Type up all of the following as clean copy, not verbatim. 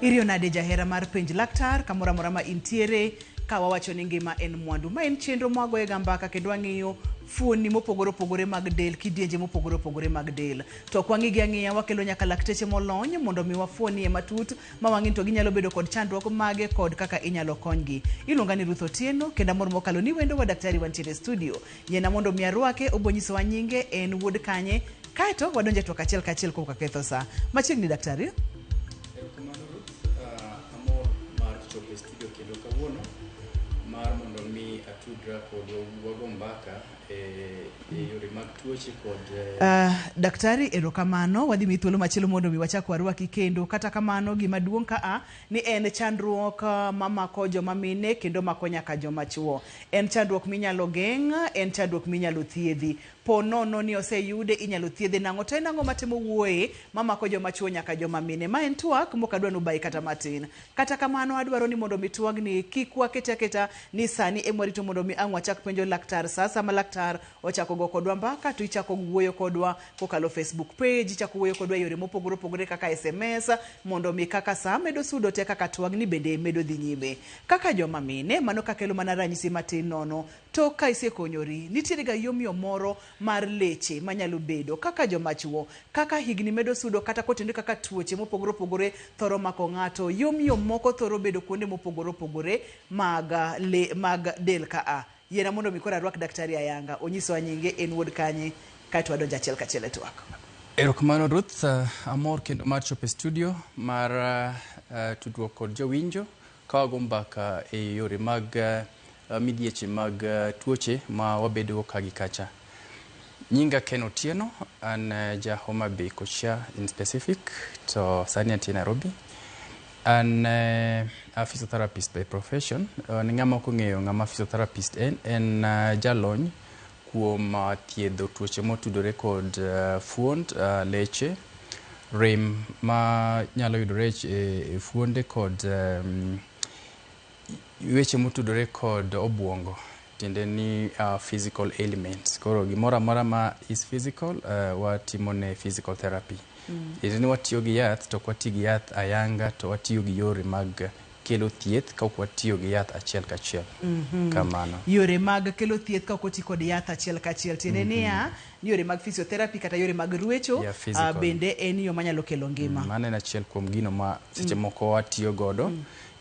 Iriyo nade jahera mar penj laktar kamoro amora ma intiere ka wawacho ni ngima en mwandu. Ma en chenro mwagoyega mbaka kendo wang'iyo fuonni mopogore opogore mag del, kidienje mopogore opogore mag del. To ok wang'igi ang'iya, wakelo nyaka lakteche molony mondo mi wafuonie matut ma wang'i to ginyalo bedo kod chandruok mage kod kaka inyalo konygi. Iluonga ni Ruth Otieno kendo amor mokalo ni wendo wa daktari wantiere e studio. Yiena mondo mi arwake, obo nyisowa nyinge, en wuod kanye, kaeto wadonjo e twak achiel kachiel kapok waketho sa. Machiegni daktari. Erokamano Ruth, amor mar chopo e studio kendo kawuono mar mondo mi atudra kod wago mbaka e yore mag tuoche kod Daktari erokamano, wadhi miyi thuolo machielo mondo mi wachak warwaki kendo. Kata kamano gima duong' ka a ni en chandruok mamako joma mine kendo mako nyaka joma chuo. En chandruok minyalo geng', en chandruok minyalo thiedhi. Po nono ni oseyude inyalo thiedhe nang'o to en ang'o matemo wuoye mamako joma chuo nyaka joma mine. Ma en twak mok adwa nubayi kata matin. Kata kamano adwaro ni mondo mi twagni kik wakete aketa ni sani ema warito mondo mi ang' wachak penjo laktar. Sa asaya ma laktar ochako go kodwa mbaka to ichako wuoyo kodwa kokalo Facebook page, ichako wuoyo kodwa e yore mopogore opogore kaka SMS mondo mi kaka sa medo sudo te kaka twagni bende medo dhi nyime. Kaka joma mine, mano kakelo mana ranyisi matin nono. Tok ka isekonyori, nitiere ga yomyom moro mar leche manyalo bedo. Kaka joma chuo, kaka higni medo sudo kata kotenore kaka tuoche mopogore opogore thoro mako ng'ato, yomyom moko thoro bedo kuonde mopogore opogore mag le, mag del ka a. Yiena mondo mi koro arwak daktari ayanga, onyiswa nyinge, en wuod kanye, kaeto wadonjo achiel kachiel e twak. Erokamano Ruth, amor kendo mar chopo e studio mar tudruok kod jowinjo ka wago mbaka e yore mag midhieche mag tuoche ma wabedogo ka gi kacha. Nyinga Ken Otieno, an ja Homa Bay Kochia in specific, to sani antie Nairobi. An a physiotherapist by profession. Ne ng'ama ok ong'eyo ng'ama physiotherapist en jalony kuom thiedho tuoche motudore kod fuond, leche, rem ma nyalo yudore e fuonde kod weche motudore kod obuongo, tiende ni physical ailments. Koro gimoro amora ma is physical, watimo ne physical therapy. Tiende ni watiyo gi yath to ok wati gi yath ayanga to watiyo gi yore mag kelo thieth ka ok watiyo gi yath achiel kachiel. Kamano. Yore mag kelo thieth ka ok oti kod yath achiel kachiel. Tiende niya, ni yore mag physiotherapy kata yore mag ruecho Yeah, bende en yo manyalo kelo ngima. Mano en achiel kuom gino ma seche moko watiyo godo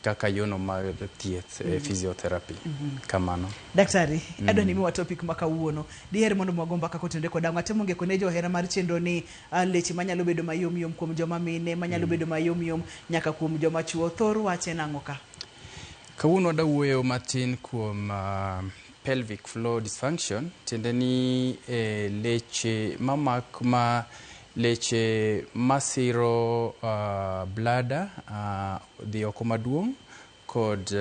kaka yono mar thieth e physiotherapy. Kamano. Daktari, adwa ni miwa topic ma kawuono. Diher mondo wago mbaka kotenore kod ang'o? Atemo ngeko ne johera mar chenro ni leche manyalo bedo mayom yom kuom joma mine, manyalo bedo mayom yom nyaka kuom joma chuo. Thor wach en ang'o ka? Kawuono wadwa wuoyo matin kuom pelvic floor dysfunction, tiende ni leche mamak ma leche masiro bladder dhi oko maduong' kod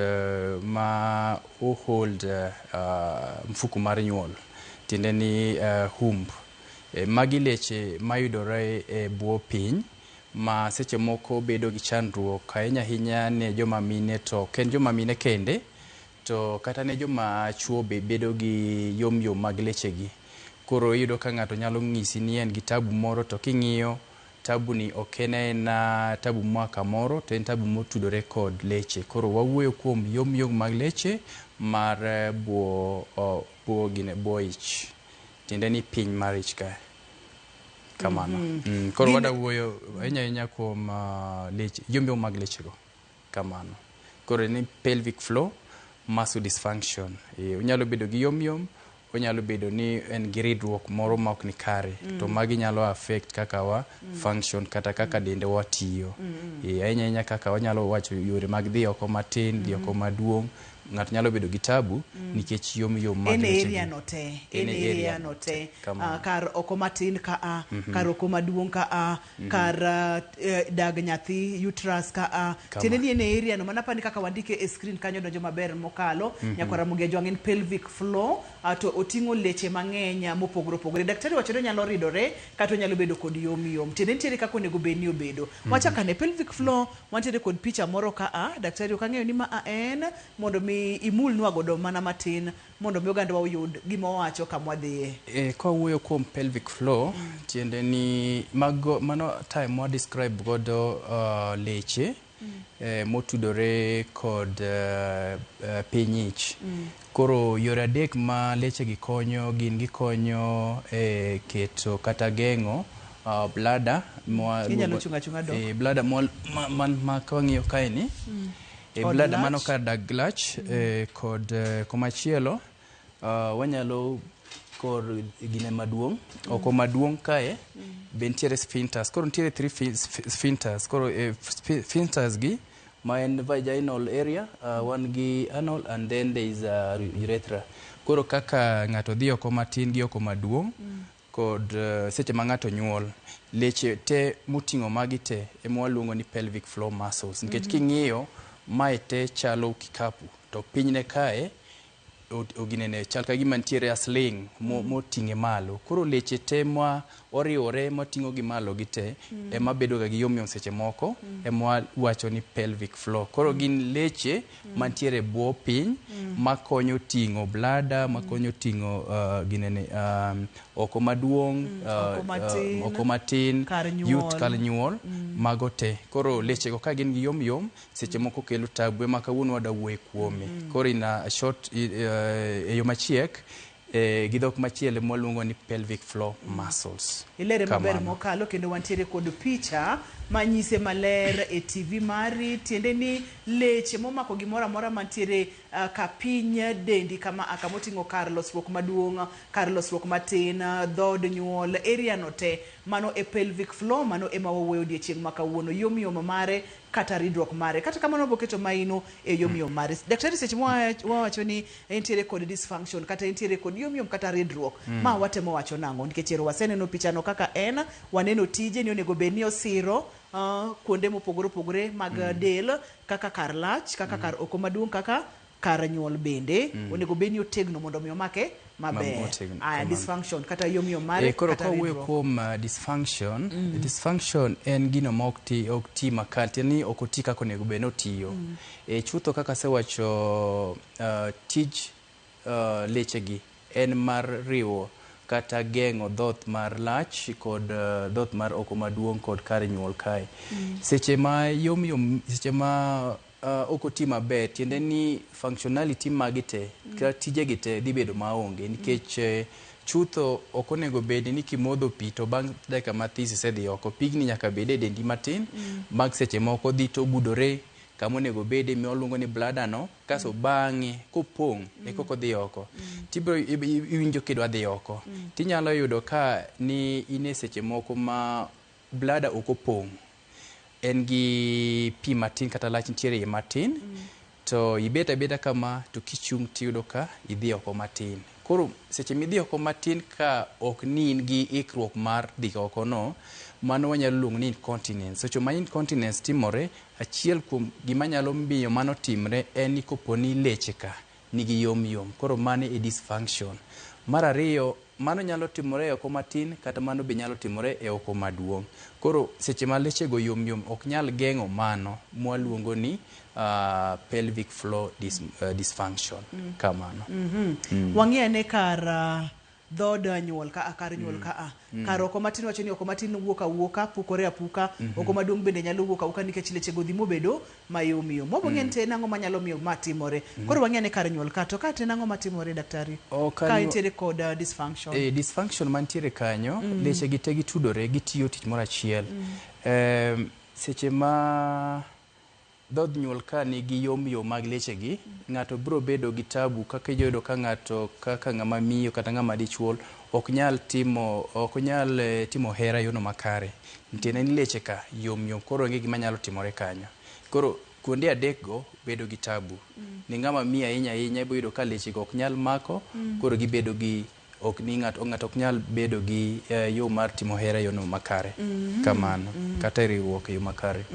ma ohold mfuku mar nyuol, tiende ni humb. Magi leche mayudore e bwo piny ma seche moko bedo gi chandruok ahinya ahinya ne joma mine, to ok en joma mine kende, to kata ne joma chuo be bedo gi yom yom mag lechegi. Koro iyudo ka ng'ato nyalo ng'isi ni en gi tabu moro to king'iyo tabu ni ok en aena tabu moa kamoro to en tabu motudore kod leche. Koro wawuoyo kuom yom yom mag leche mar bwo bwo gine bwo ich. Tiende ni piny mar ich kae. Kamano. Koro wadwa wuoyo ahinya ahinya kuom leche, yom yom mag lechego. Kamano. Koro ni pelvic floor muscle dysfunction. Onyalo bedo gi yom yom, onyalo bedo ni en gi ridruok moro ma ok ni kare. To magi nyalo affect kaka wa function kata kaka dendwa tiyo. Ahinya ahinya kaka wanyalo wacho yore mag dhi oko matin, dhi oko maduong'. Ng'ato nyalo bedo gi tabu nikech yom yom mag En e lechegi. area no te. En En e e area area no no te. te. Kamano. Kar oko matin ka a, kar oko maduong' ka a, kar dag nyathi uterus ka a. Tiende ni en e area no mana apani kaka wandike e screen kanyo donjo maber mokalo. Nyakwar Ramogi Ajwang' en pelvic floor to oting'o leche mang'eny mopogore opogore. Daktari wacho ni onyalo ridore kata onyalo bedo kod yom yom. Tiende nitiere kaka onego bed ni obedo. Wachak ane pelvic floor wantiere kod picha moro ka a, daktari ok ang'eyo ni ma a en mondo mi mi imulnwa godo mana matin mondo mi ogandawa oyud gima wawacho kama wadhiye. Kawuoyo kuom pelvic floor, tiende ni mago, mano time mwa describe godo leche motudore kod piny ich. Koro yore adek ma leche gi konyo gin gikonyo e keto kata geng'o bladder mwa Inyalo chung' achung'a dok. Bladder ma ka wang'iyo kae ni Od bladder mano lach. Kar dag lach kod komachielo wanyalo kor gine maduong' oko maduong' kae be nitiere sphincters. Koro nitiere three sphincters. Koro sphincters gi ma en vaginal area, wan gi anal and then there is a urethra. Koro kaka ng'ato dhi oko matin gi oko maduong' kod seche ma ng'ato nyuol, leche te moting'o magi te ema waluongo ni pelvic floor muscles, nikech king'iyo mae te chalo kikapu to pinyne kae oginene chal ka gima nitiere a sling moting'e malo. Koro leche te ma oriwore moting'o gi malo gi te ema bedo ga gi yomyom seche moko ema wawacho ni pelvic floor. Koro gin leche mantiere e bwo piny makonyo ting'o bladder, makonyo ting'o ginene oko maduong', oko matin, oko matin, kar yut nyuol. Kar nyuol, mago te. Koro lechego ka gin gi yom yom seche moko kelo tabu ema kawuono wadwa wuoye kuome. Koro in a short, e yo machiek, gi dhok machielo mwaluongo ni pelvic floor muscles. Ilere maber Kamano. mokalo kendo wantiere kod picha manyise maler e TV mari, tiende ni leche momako gimoro amora mantiere ka piny dendi kama kamoting'o kar losruok maduong', kar losruok matin, dhood nyuol, area no te, mano e pelvic floor. Mano ema wawuoyo odiechieng' ma kawuono, yomyom mare kata ridruok mare. Kata kamano boketo maino e yomyom mare. Daktari, seche mwawacho ni entiere kod dysfunction kata entiere kod yomyom kata ridruok, ma watemo wacho nang'o? Nikech ero waseneno pichano kaka en, waneno tije ni onego bed ni osiro kuonde mopogore opogore mag del, kaka kar lach, kaka kar oko maduong', kaka kar nyuol bende onego bed ni otegno mondo mi omake maber. Motegno, Aya, kamano. dysfunction kata yomyom mare Koro kata kawuoyo ridruok. kuom dysfunction, dysfunction en gino ma ok ti makare, tiende ni ok oti kaka onego bed ni otiyo. Chutho kaka asewacho, tij lechegi en mar riwo kata geng'o dhoth mar lach kod dhoth mar oko maduong' kod kar nyuol kae. Seche ma yom yom, seche ma ok oti maber, tiende ni functionality magi te kata tijegi te dhi bedo maonge, nikech chutho ok onego bed ni kimodho pi to bang' dakika mathis isedhi oko. Pigni nyaka bed e dendi matin mag seche moko dhi to gudore kama onego bede miwaluongo ni bladder no, kaso bang'e kopong' eka odhi oko. Tibiro iwinjo kidwa dhi oko, tinyalo yudo ka ni in e seche moko ma bladder ok opong', en gi pi matin kata lach nitiere iye matin, to ibet abeta kama to kichung' tiyudo ka idhi oko matin. Koro seche midhi oko matin ka ok ni in gi ikruok mar dhi oko no, mano wanyalo luongo ni incontinence. Seche ma incontinence timore, achiel kuom gima nyalo miyo mano timre en ni kopo ni leche ka nigi yom yom. Koro mano e dysfunction. Mar ariyo, mano nyalo timore e oko matin kata mano be nyalo timore e oko maduong'. Koro seche ma lechego yom yom ok nyal geng'o mano mwaluongo ni pelvic floor dysfunction. Kamano. Wang'i ane kar dhood nyuol ka a, kar nyuol ka a, kar oko matin. Wacho ni oko matin wuok awuoka, pukore apuka. Oko maduong' bende nyalo wuok awuoka nikech lechego dhi mobedo mayomyom. Wabo ng'e ni to en ang'o manyalo miyo ma timore. Koro wang'i ane kar nyuol ka, to ka to en ang'o matimore, daktari? Oh, kar ka nitiere kod dysfunction. Dysfunction mantiere kanyo, leche gi te gitudore, gitiyo tich moro achiel. Seche ma dhood nyuol ka nigi yom yom mag lechegi, ng'ato biro bedo gi tabu kaka iyudo ka ng'ato kaka ng'ama miyo kata ng'ama dichuo ok nyal timo hera e yorno makare. Tiende ni leche ka yom yom, koro onge gima nyalo timore kanyo. Koro kuonde adek go bedo gi tabu. Ni ng'ama miyo ahinya ahinya ibiro yudo ka leche go ok nyal mako, koro gibedo gi Ok ni ng'ato ng'ato ok nyal bedo gi yo mar timo hera e yono makare. Kamano. Kata e riwruok e yo makare.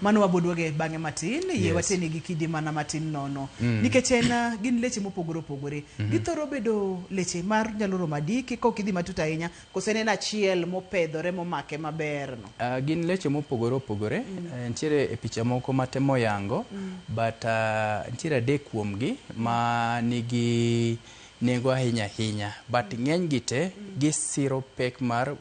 Mano waboduoge bang'e matin yie. Yes. Wateni gi kidi mana matin nono nikech en gin leche mopogore opogore. Githoro bedo leche mar nyalo romo adi kok idhi matut ahinya koso en achiel mopedhore momake maber no? Gin leche mopogore opogore. Nitiere e picha moko matemo yango, but nitiere adek kuomgi ma nigi nengo ahinya ahinya, but ng'eny gi te gisiro pek mar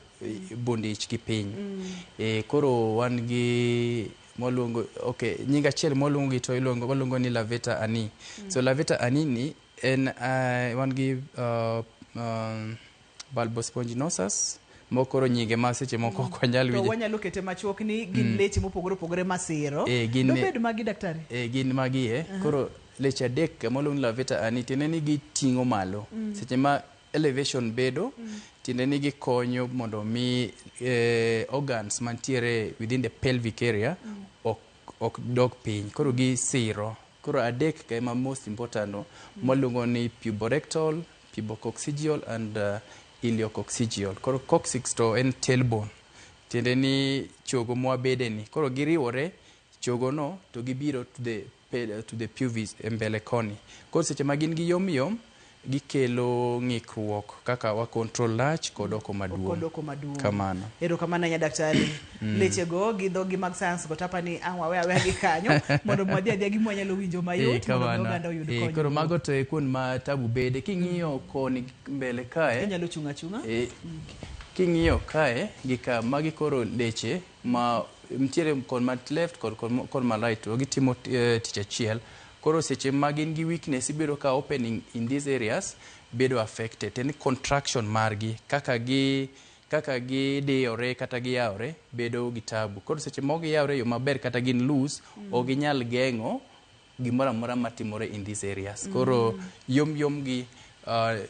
bund ich gi piny. Koro wan gi mwaluongo, okay, nying achiel mwaluongo gi to iluongo waluongo ni levator ani. So levator ani ni en wan gi bulbospongiosus mokoro nyinge ma seche moko ok wanyal To winjo. Wanyalo kete machuok ni gin leche mopogore opogore masiro. Gin Dobed magi, daktari? Gin magi e. Koro leche adek moluong ni levator ani tiende ni giting'o malo. Seche ma elevation bedo, tiende ni gikonyo mondo mi organs mantiere within the pelvic area ok dog piny. Koro gisiro. Koro adek ka ema most important no, mwaluongo ni puborectal, pubococcygeal and iliococcygeal. Koro coccyx to en tailbone. Tiende ni chogo mwabede ni. Koro giriwore chogo no to gibiro to the pubis e mbele koni. Koro seche ma gin gi yom yom, gikelo ng'ikruok kaka wa control lach kod oko maduong'. Kod oko maduong'. Kamano. Erokamano ahinya, daktari. Lechego gi dhogi mag science go tapa ni ang' wawe aweya gi kanyo mondo wadhi adhiya gi mwanyalo winjo mayot mondo mi Kamano. oganda oyud Koro konyruok. mago to e kuond ma tabu bede. King'iyo koni mbele kae, Inyalo chung' achung'a. King'iyo kae gi ka, magi koro leche ma nitiere kon ma left kod kon ma right to gitimo tich achiel. Koro seche ma gin gi weakness ibedo ka opening in these areas bedo affected. En contraction margi kaka gidiyore kata giyawre bedo gi tabu. Koro seche ma ok giyawre e yo maber kata gin loose, ok ginyal geng'o gimoro amora matimore in these areas. Koro yom yom gi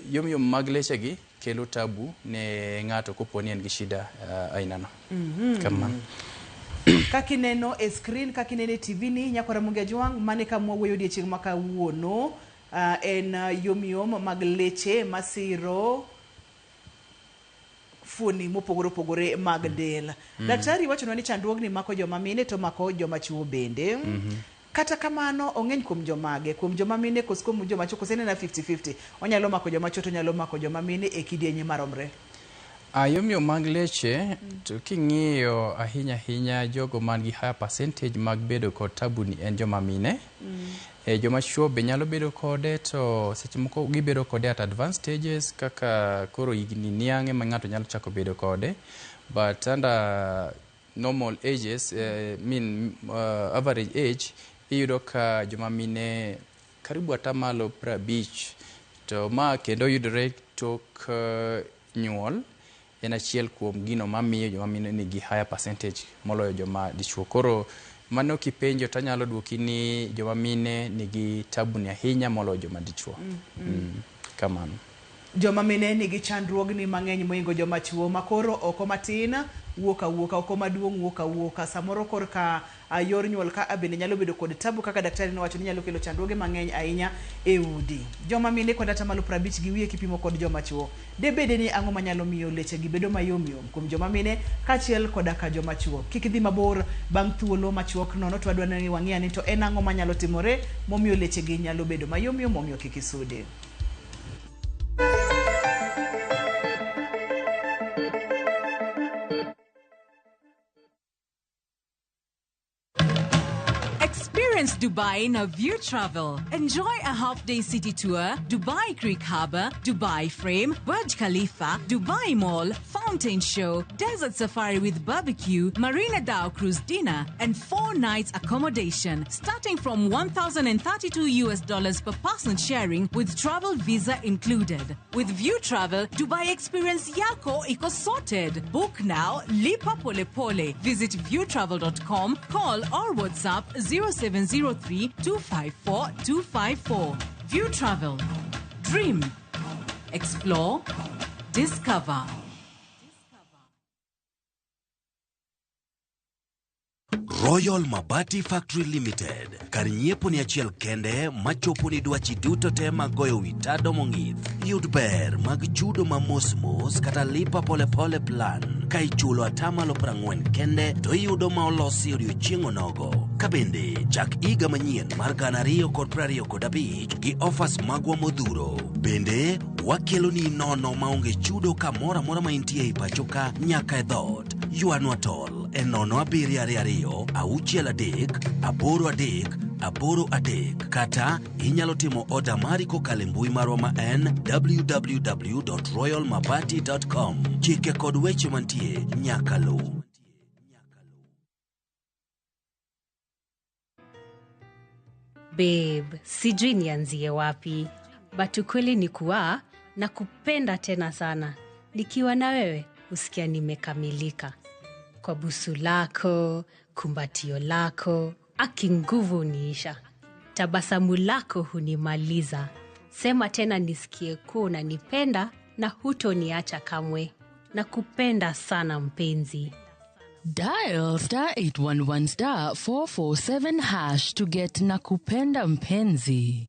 yom yom mag leche gi kelo tabu ne ng'ato kopo ni en gi shida aina no. Kamano. Kaka ineno e screen, kaka ineno e TV ni nyakwara Mungi Ajwang', mane kama wawuoyo odiechieng' ma kawuono en yom yom mag leche masiro fuoni mopogore opogore mag del. Daktari wachonwa ni chandruogni mako joma mine to mako joma chuo bende. Kata kamano ong'eny kuom jomage, kuom joma mine koso kuom joma chuo koso en ena 50-50? Onyalo mako joma chuo to onyalo mako joma mine e kidienye maromre? Yomyom mag leche to king'iyo ahinya ahinya jogo man gi higher percentage mag bedo kod tabu ni en joma mine. Joma chuo be nyalo bedo kode to seche moko gibedo kode at advanced stages kaka koro higni niang' ema ng'ato nyalo chako bedo kode, but under normal ages, mean average age, iyudo ka joma mine karibu atamalo 50. To ma kendo yudore tok nyuol en achiel kuom gino mamiyo joma mine nigi higher percentage moloyo joma dichuo. Koro mano kipenjo tanyalo duoki ni joma mine nigi tabu ni ahinya moloyo joma dichuo. Kamano. Joma mine nigi chandruogni mang'eny mohingo joma chuo ma koro oko matin wuok awuoka, oko maduong' wuok awuoka, samoro korka yor nyuol ka bende nyalo bedo kod tabu kaka daktari nowacho ni nyalo kelo chandruoge mang'eny ahinya e udi. Joma mine kod atamalo 50 gi wiye kipimo kod joma chuo. Debede ni ang'o manyalo miyo leche gi bedo mayom yom kuom joma mine kaachiel koda ka joma chuo? Kik idhi mabor, bang' thuolo machuok nono to wadwa ni wang'i ane to en ang'o manyalo timore momiyo leche gi nyalo bedo mayom yom momiyo kik isude. Experience Dubai in a View Travel. Enjoy a half-day city tour, Dubai Creek Harbour, Dubai Frame, Burj Khalifa, Dubai Mall, Fountain Show, Desert Safari with barbecue, Marina Dhow Cruise dinner, and 4 nights accommodation, starting from $1,032 US dollars per person sharing with travel visa included. With View Travel, Dubai experience yako iko sorted. Book now, lipa pole pole. Visit viewtravel.com, call or WhatsApp 0703 254 254. View Travel. Dream. Explore. Discover. Royal Mabati Factory Limited, kar nyiepo ni achiel kende machopo ni dwachi duto te mag goyo wi tado mong'ith. Yud ber mag chudo ma mos mos kata lipa polepole plan ka ichulo atamalo 40 kende to iyudo ma olosi odiochieng' onogo. Ka bende chak higa manyien mar 2025 gi offers magwa modhuro. Bende wakeloni nono maonge chudo kamoro amora ma intie ei pacho ka nyaka e dhoot. Ywanwa tol e 0722 63 83 83 kata inyalo timo oda mari kokalo e mbui marwa ma en www.royalmabati.com. Chike kod weche mantie nyaka luw. Babe, sijui nianzie wapi, but ukweli ni kuwa nakupenda tena sana. Nikiwa na wewe husikia nimekamilika. Kwa busu lako, kumbatio lako, aki nguvu huniisha. Tabasamu lako hunimaliza. Sema tena nisikie kuwa unanipenda na hutoniacha kamwe. Nakupenda sana mpenzi. Dial star 811 star 447 hash to get Nakupenda Mpenzi.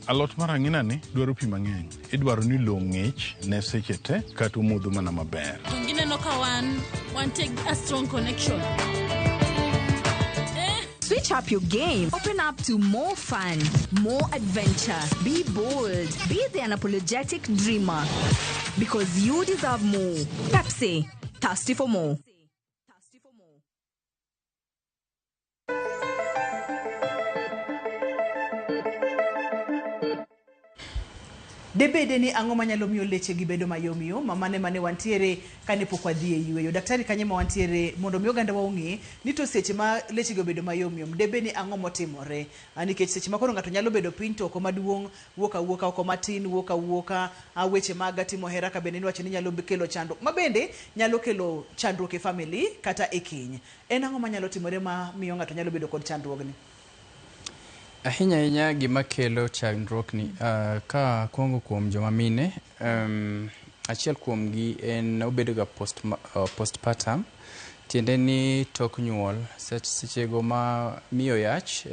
Alot mar ang'ina ni dwaro pi mang'eny. Idwaro ni lowo ng'ich ne seche te kata omodho mana maber. Gineno ka wan wantie a strong connection. Switch up your game. Open up to more fun, more adventure. Be bold. Be the unapologetic dreamer. Because you deserve more. Pepsi, thirsty for more. Debede ni ang'o manyalo miyo leche gi bedo mayomyom ma mane mane wantiere kane pok wadhi e yweyo. Daktari kanye ma wantiere mondo mi oganda wa ong'e ni to seche ma leche gi obedo mayomyom debed ni ang'o motimore. Nikech seche ma koro ng'ato nyalo bedo piny to oko maduong' wuok awuoka, oko matin wuok awuoka, weche mag timo hera ka bende niwacho ni nyalo kelo chandruok ma bende nyalo kelo chandruok e family kata e keny. En ang'o manyalo timore ma miyo ng'ato nyalo bedo kod chandruogni? Ahinya ahinya gima kelo chandruok ni ka kwongo kuom joma mine, achiel kuom gi en obedo ga postpartum, tiende ni tok nyuol. Sechego ma miyo yach,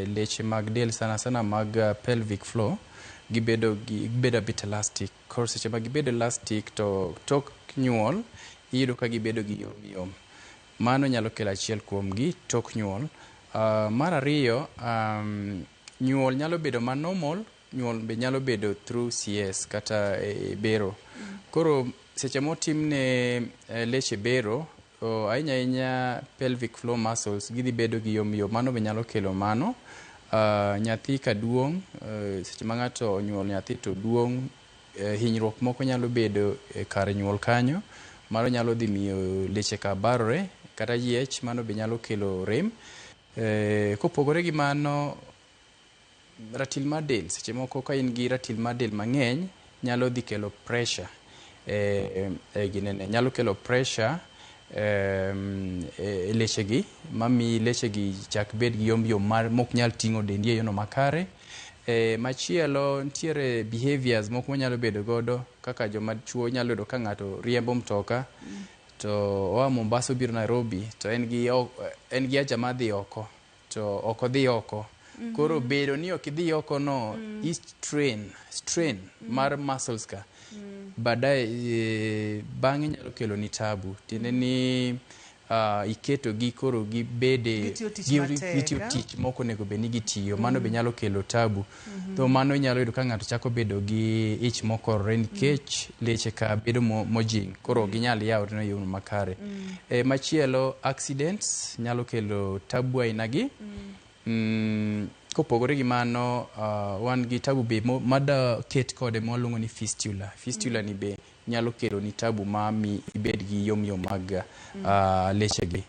leche mag del sana sana mag pelvic floor gibedo a bit elastic. Koro seche ma gibedo elastic to tok nyuol iyudo ka gibedo gi yom yom. Mano nyalo kelo achiel kuom gi tok nyuol. Mar ariyo, nyuol nyalo bedo ma normal, nyuol be nyalo bedo through CS kata bero. Koro seche motimne leche bero, ahinya ahinya pelvic floor muscles gidhi bedo gi yom yom, mano be nyalo kelo mano. Nyathi ka duong', seche ma ng'ato onyuol nyathi to duong', hinyruok moko nyalo bedo e kar nyuol kanyo, mano nyalo dhi miyo leche ka barore kata yiech, mano be nyalo kelo rem. Kopogore gi mano, ratil mar del, seche moko ka in gi ratil mar del mang'eny nyalo dhi kelo pressure ginene, nyalo kelo pressure e lechegi mami lechegi chak bed gi yom yom mar mok nyal ting'o dendi e yono makare. Machielo nitiere behaviors moko manyalo bedo godo kaka joma chuo nyalo yudo ka ng'ato riembo mtoka to oa Mombasa obiro Nairobi to en gi haja mar dhi oko to ok odhi oko. Koro bedo ni ok idhi oko no i strain mar muscles ka baadaye bang'e nyalo kelo ni tabu, tiende ni iketo gi koro gibede gitiyo tich mok onego bed ni gitiyo, mano be nyalo kelo tabu. To mano inyalo yudo ka ng'ato chako bedo gi ich mokorore nikech leche ka bedo mojing', koro ok ginyal yawre e yo makare. Machielo, accidents nyalo kelo tabu aina gi. Kopogore gi mano, wan gi tabu be mada ket kode mwaluongo ni fistula. Fistula ni be nyalo kelo ni tabu ma mi ibed gi yom yom mag lechegi.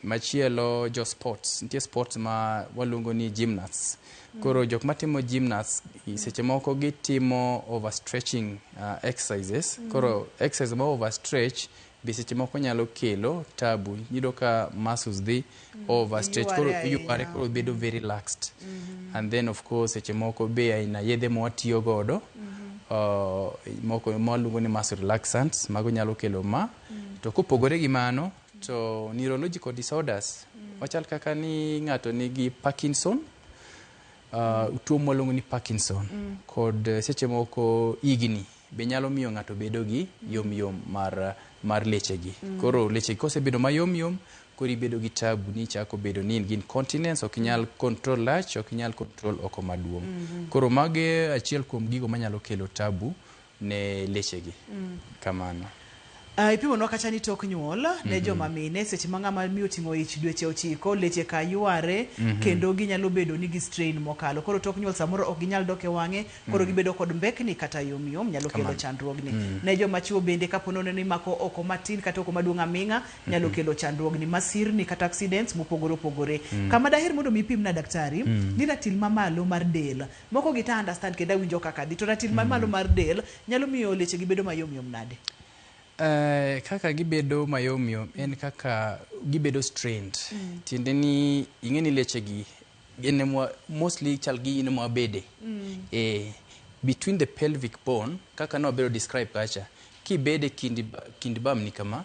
Machielo, jo sports, nitie sports ma waluongo ni gymnasts. Koro jok matimo gymnasts seche moko gitimo overstretching exercises. Koro exercise ma overstretch be seche moko nyalo kelo tabu. Iyudo ka muscles dhi overstretch, koro yware, koro bedo very relaxed. And then of course seche moko be aina yedhe ma watiyo godo Moko mwaluongo ni muscle relaxants, mago nyalo kelo ma. To kopogore gi mano, to neurological disorders machal kaka ni ng'ato nigi Parkinson, tuo mwaluongo ni Parkinson, kod seche moko higni be nyalo miyo ng'ato bedo gi yom yom mar lechegi. Koro lechegi kosebedo mayom yom, koro ibedo gi tabu ni ichako bedo ni in gi incontinence, ok inyal control lach, ok inyal control oko maduong'. Koro magi achiel kuom gigo manyalo kelo tabu ne lechegi. Kamano. Ipimonwa kacha ni tok nyuol ne joma mine, seche ma ng'ama miyo oting'o ich dweche 9, leche ka yware, kendo ginyalo bedo ni gi strain mokalo. Koro tok nyuol samoro ok ginyal dok e wang'e, koro gibedo kod mbekni kata yom yom, nyalo kelo chandruogni. Ne joma chuo bende, kapo nono ni mako oko matin kata oko maduong' aming'a, nyalo kelo chandruogni, masirni kata accidents mopogore opogore. Kama daher mondo mi ipimna, daktari, ni ratil mamalo mar del. Moko gi ta understand kendo awinjo kaka dhi, to ratil mamalo mar del nyalo miyo leche gi bedo mayom yom nade? Kaka gibedo mayom yom en kaka gibedo strained. Tiende ni ing'e ni lechegi gin emwa, mostly chal gi in mwabede. Between the pelvic bone, kaka nwabedo describe kacha, kibede kind bamni kama,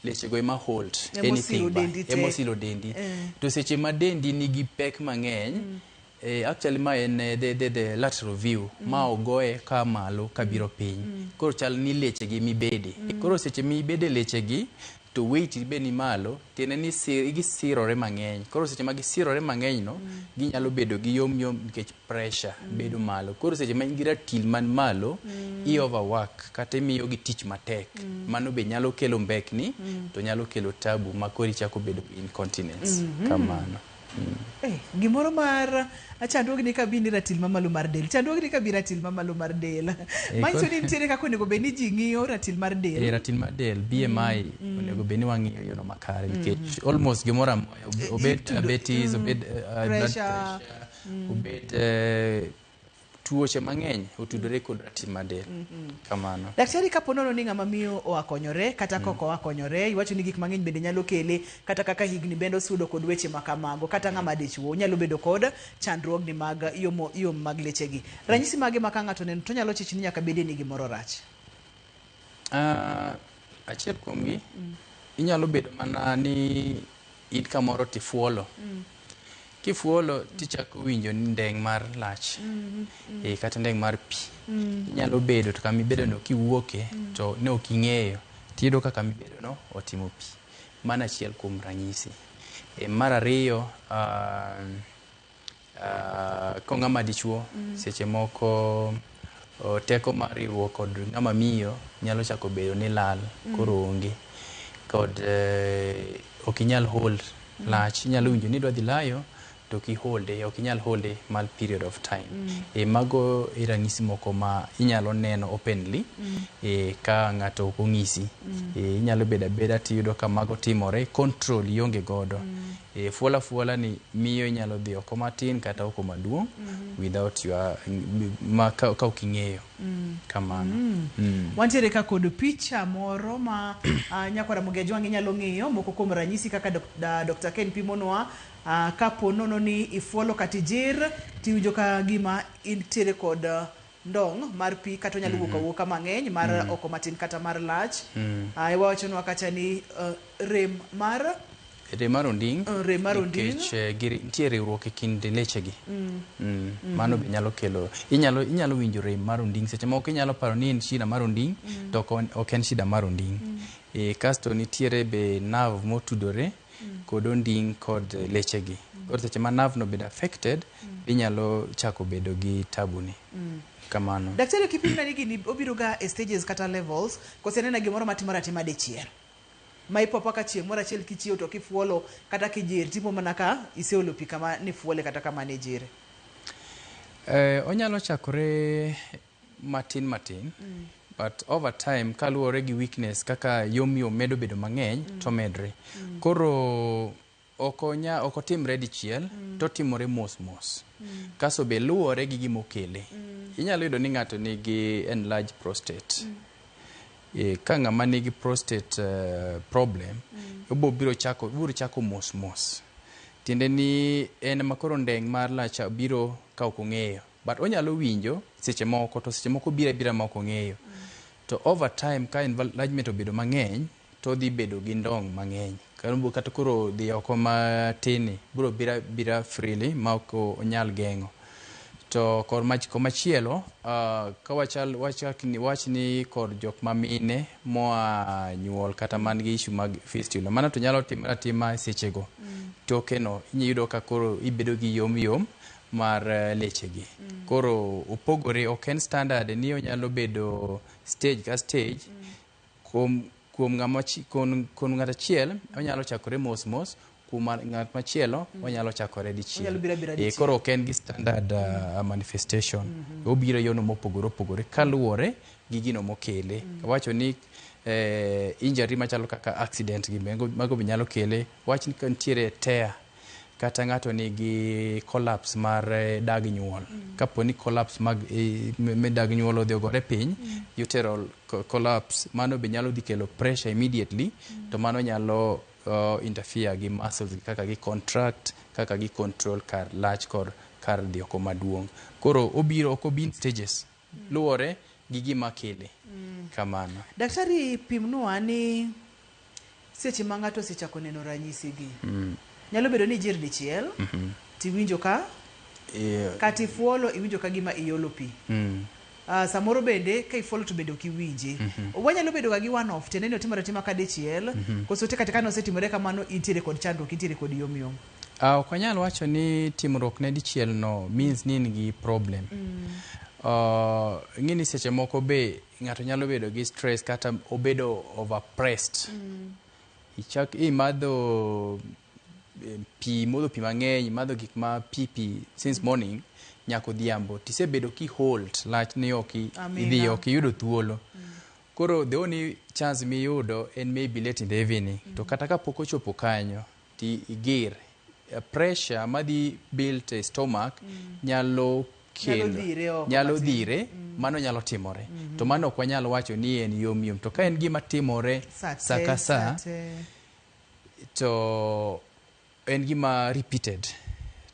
lechego ema hold Ema osiro anything ba, dendi te. Ema osiro dendi. To seche ma dendi nigi pek mang'eny, actually ma en the lateral view, ma ogoye ka malo kabiro piny. Koro chal ni lechegi mibede. Koro seche mibede lechegi, to weight be ni malo, tiende ni gisirore mang'eny. Koro seche ma gisirore mang'eny no, ginyalo bedo gi yom yom nikech pressure bedo malo. Koro seche ma in gi ratil man malo, i overwork kata imiyo gi tich matek. Mano be nyalo kelo mbekni, to nyalo kelo tabu ma koro ichako bedo gi incontinence. Kamano. Gimoro mar chandruogni ka bi ni ratil mamalo mar del, chandruogni ka bi ratil mamalo mar del, manyiso ni nitiere kaka onego bed ni ji ng'iyo ratil mar del. Ratil mar del, BMI, onego bed ni wang'iyo yono makare nikech almost gimoro amora, obed diabetes, obed blood pressure, pressure, obed tuoche mang'eny otudore kod ratil mar del. Kamano. Daktari, kapo nono ni ng'ama miyo oa konyore kata kok oa konyore, iwacho ni gik mang'eny bende nyalo kele, kata kaka higni bende osudo kod weche ma kamago, kata ng'ama dichuo nyalo bedo kod chandruogni mag yomo yom mag lechegi. Ranyisi mage ma ka ng'ato oneno to nyalo chich ni nyaka bedie ni gimoro rach? Achiel kuomgi, inyalo bedo mana ni in kamoro tifuolo. Kifuolo tichako winjo ni ndeng' mar lach, kata ndeng' mar pi. Inyalo bedo to kama ibedo no kiwuoke to ne ok ing'eyo, tiyudo ka kama ibedo no otimo pi. Mano achiel kuom ranyisi. Mar ariyo, ko ng'ama dichuo, seche moko teko mar riwruok kod ng'ama miyo nyalo chako bedo ni lal, koro onge. Kod ok inyal hold lach, inyalo winjo ni idwa dhi layo to ok iholde, ok inyal holde mal period of time. Mago e ranyisi moko ma inyalo neno openly ka ng'ato ok ong'isi. Inyalo bedo abeda tiyudo ka mago timore, control ionge godo. Fuola fuola ni miyo inyalo dhi oko matin kata oko maduong' without your ma ka ok ing'eyo. Kamano. Wantiere ka kod picha moro ma nyakwara Ramogi Ajwang' inyalo ng'iyo moko kuom ranyisi kaka Dr. Ken pimonwa, kapo nono ni ifuolo kata ijir tiwinjo ka gima intiere kod ndong' mar pi, kata onyalo wuok awuoka mang'eny mar oko matin kata mar lach. Iwachonwa kacha ni rem mar Rem mar onding'. Rem mar onding'. Nikech nitie riwruok e kind lechegi. Mano be nyalo kelo, inyalo winjo rem mar onding'. Seche moko inyalo paro ni en shida mar onding', to ok en shida mar onding'. Kasto nitiere be nerve motudore kod onding' kod lechegi. Koro seche ma nerve no bedo affected, inyalo chako bedo gi tabu ni. Kamano. Daktari, kipimna ni gini obiro ga e stages kata levels, kose en gimoro matimore atima dichiel? Ma ipo ka chieng' moro achiel kichiew to kifuolo kata kijir, tipo mana ka iseolo pi kama nifuole kata kama nijire. Onyalo chakore matin matin, but over time kaluwore gi weakness kaka yom yom medo bedo mang'eny, to medre. Koro ok otimre dichiel, to otimore mos mos. Kaso be luwore gi gima okele. Inyalo yudo ni ng'ato nigi enlarged prostate. Ka ng'ama nigi prostate problem, obiro chako mos mos. Tiende ni en ma koro ndeng' mar lach biro ka ok ong'eyo. But onyalo winjo seche moko, to seche moko biro abira ma ok ong'eyo. To over time ka enlargement obedo mang'eny, to odhi bedo gi ndong' mang'eny. Kata koro dhi oko matin ni biro biro abira freely ma ok onyal geng'o. To kor mach komachielo, ka wachal wachak ni wach ni kor jok ma mine moa nyuol kata man gi issue mag fistula, mano to nyalo timore atima e sechego. Toke no inyalo yudo ka koro ibedo gi yom yom mar lechegi. Koro opogore, ok en standard ni onyalo bedo stage ka stage. Kuom ng'ama kuom ng'at achiel onyalo chakore mos mos, kuom ng'at machielo onyalo chakore dichiel. Onyalo biro abira dichiel. Koro ok en gi standard manifestation. Obiro e yono mopogore opogore kaluwore gi gino mokele. Wacho ni injury machalo kaka accident gi mago be nyalo kele. Wach ni ka nitiere tear kata ng'ato nigi collapse mar dag nyuol. Kapo ni collapse mag me dag nyuol odhi ogore piny, uteral collapse, mano be nyalo dhi kelo pressure immediately, to mano nyalo interfere gi muscles kaka gi contract, kaka gi control kar lach kod kar dhi oko maduong'. Koro obiro, ok obi in stages. Luwore gi gima kele. Kamano. Daktari, pimnwa ni seche ma ng'ato osechako neno ranyisi gi. Nyalo bedo ni ijir dichiel, tiwinjo ka kata ifuolo iwinjo ka gima iolo pi. Samoro bende ka ifuolo to bende ok iwinje. Wanyalo bedo ga gi one off, tiende ni otimore atima ka dichiel, koso te kata ka nosetimore kamano intiere kod chandruok, intiere kod yom yom. Ok wanyal wacho ni timruok ne dichiel no means ni in gi problem. Ing'e ni seche moko be ng'ato nyalo bedo gi stress kata obedo overpressed. Ichak imadho pi, imodho pi mang'eny, imadho gik ma pi pi since morning nyaka odhiambo, tisebedo ki hold lach ni ok Amina. idhi ok iyudo thuolo. Koro the only chance miyudo en maybe late in the evening. To kata kapok ochopo kanyo, ti igir. Pressure madhi build e stomach nyalo kelo Nyalo dhire oko nyalo matin. dhire, mano nyalo timore. To mano ok wanyal wacho ni en yom yom. To ka en gima timore Sate, sa ka sa, sate. to en gima repeated,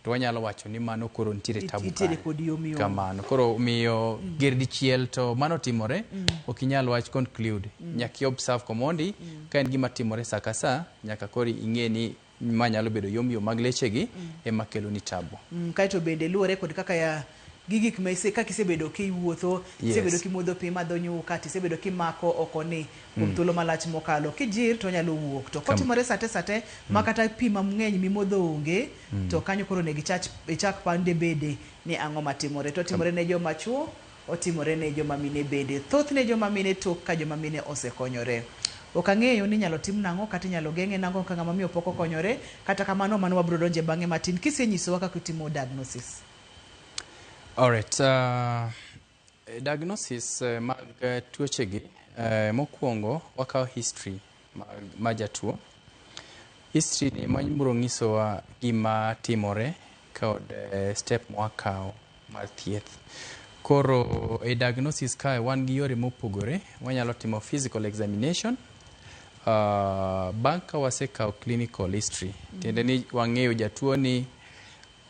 to wanyalo wacho ni mano koro nitiere tabu Nitiere kanyo. kod yom yom. Kamano. Koro miyo ger dichiel to mano timore, ok inyal wach conclude. Nyaka i observe komondi, ka en gima timore sa ka sa, nyaka koro ing'e ni ma nyalo bedo yom yom mag lechegi ema kelo ni tabu. Kaeto bende luwore kod kaka ya gi gik ma ise kaka isebedo kiwuotho, isebedo kimodho pi, imadho nyuka, tisebedo kimako oko ni kuom thuolo malach mokalo. Kijir to onyalo wuok. To kotimore sate sate ma kata pi mang'eny mimodho onge, to kanyo koro onego ichak pande bede ni ang'o matimore. To otimore ne joma chuo, otimore ne joma mine bende. Thothne joma mine tok ka joma mine osekonyore. Ok ang'eyo ni inyalo tim nang'o kata inyalo geng'e nang'o ka ng'ama miyo pok okonyore. Kata kamano mano wabiro donje bang'e matin kisenyisowa kaka itimo diagnosis. Alright, diagnosis mag tuochegi, mokwongo wakawo history mag jatuo. History ni ema biro nyisowa gima timore kod step mwakawo mar thieth. Koro e diagnosis kae wan gi yore mopogore. Wanyalo timo physical examination. Bang' ka wasekawo clinical history, tiende ni wang'eyo jatuo ni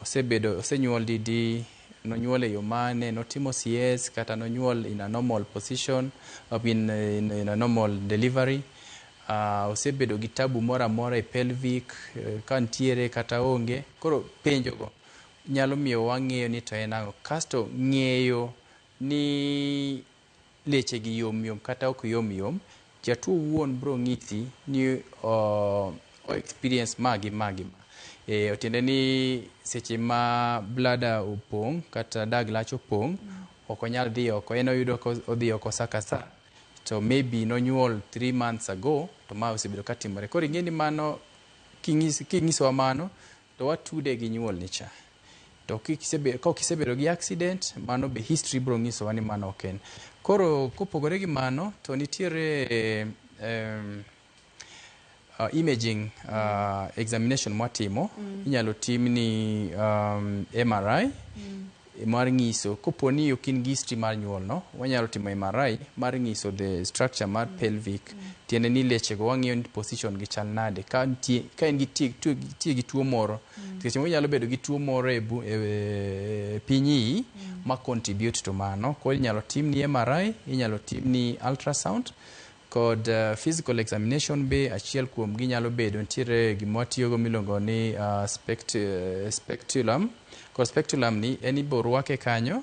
osebedo osenyuol didi, nonyuol e yo mane, notimo CS kata nonyuol in a normal position, in a normal delivery. Osebedo gi tabu moro amora e pelvic, ka ntiere kata onge. Koro penjo go nyalo miyo wang'eyo ni to en ang'o. Kasto ng'eyo ni leche gi yom yom kata ok yom yom, jatuo wuon biro ng'isi ni o experience ma gi ma gi ma. Tiende ni seche ma bladder opong' kata dag lach opong', ok onyal dhi oko. En oyudo ka odhi oko sa ka sa. To maybe nonyuol 3 months ago, to ma osebedo ka timore. Koro ing'e ni mano, king'isowa mano, to watude gi nyuol ni cha. To ka ok isebedo gi accident, mano be history biro nyisowa ni mano ok en. Koro kopogore gi mano, to nitiere imaging examination mwatimo. Inyalo timni MRI. Mar ng'iso kopo ni ok in gi history mar nyuol no, wanyalo timo MRI mar ng'iso the structure mar pelvic. Tiende ni lechego wang'iyo ni position gi chal nade ka nitie ka in gi tie gi tuo moro. Nikech inyalo bedo gi tuo moro e, bu, e, e piny iyi ma contribute to mano. Koro inyalo timni MRI, inyalo timni ultrasound kod physical examination be achiel kuom gi nyalo bedo nitiere gima watiyogo miluongo ni speculum. Kod speculum ni en ibo rwake kanyo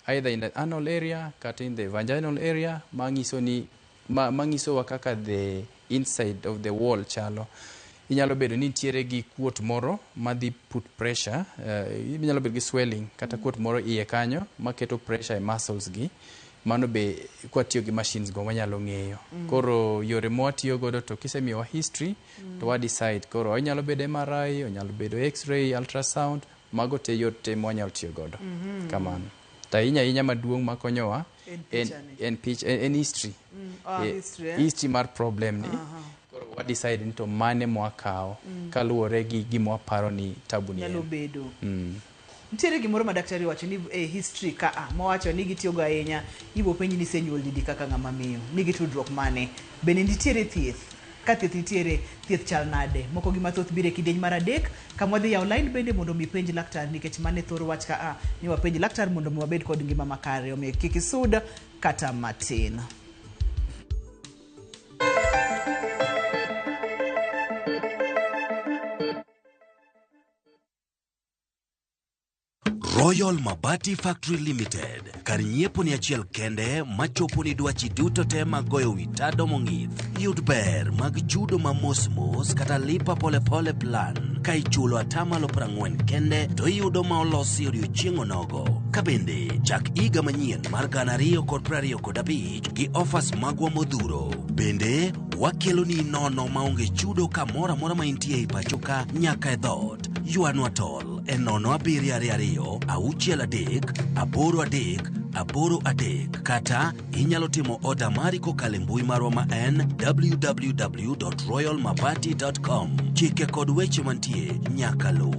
either in the anal area kata in the vaginal area manyiso ni manyisowa kaka the inside of the wall chalo. Inyalo bedo ni nitiere gi kuot moro madhi put pressure, inyalo bedo gi swelling kata kuot moro iye kanyo maketo pressure e muscles gi. Mano be kwatiyo gi machines go wanyalo ng'eyo. Koro yore mwatiyo godo to kisemiyowa history to wa decide koro onyalo bedo MRI, onyalo bedo x-ray, ultrasound, mago te yor te mwanyalo tiyo godo. Kamano. To ahinya ahinya maduong' makonyowa En en, pichani. en, pich, en history. History, eh? History mar problem ni. Koro wa decide ni to mane mwakawo kaluwore gi gima waparo ni tabu ni Nyalo en. bedo. Nitiere gimoro ma daktari wacho ni e history ka a mowacho ni gitiyogo ahinya ibo penji ni isenyuol didi kaka ng'ama miyo nigi tudruok mane bende nitiere thieth ka thieth nitiere thieth chal nade moko gi mathoth biro e kidieny mar adek kama wadhi yawo line bende mondo mi penj laktar nikech mane thor wach ka a ni wapenj laktar mondo mi wabed kod ngima makare omiyo kik isud kata matin. Royal Mabati Factory Limited, kar nyiepo ni achiel kende machopo ni dwachi duto te mag goyo wi tado mong'ith. Yud ber mag chudo ma mos mos kata lipa polepole plan ka ichulo atamalo 40 kende to iyudo ma olosi odiochieng' onogo. Ka bende chak higa manyien mar 2025 gi offers magwa modhuro. Bende wakeloni nono maonge chudo kamoro amora ma intie ei pacho ka nyaka e dhoot. Ywanwa tol e 0722 63 83 83 kata inyalo timo oda mari kokalo e mbui marwa ma en www.royalmabati.com. Chike kod weche mantie nyaka luw.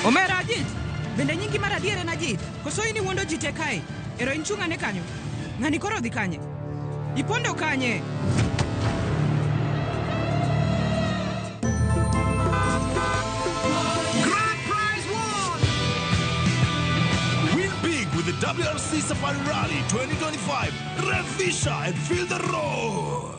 Omera Ajit, bende nyingi mar adier en Ajit? Koso in iwuondo ji te kae? Ero in chung' ane kanyo. Ng'ani koro odhi kanye? Ipondo kanye? Grand prize won! Win big with the WRC Safari Rally 2025. Rev Fisher and feel the roar.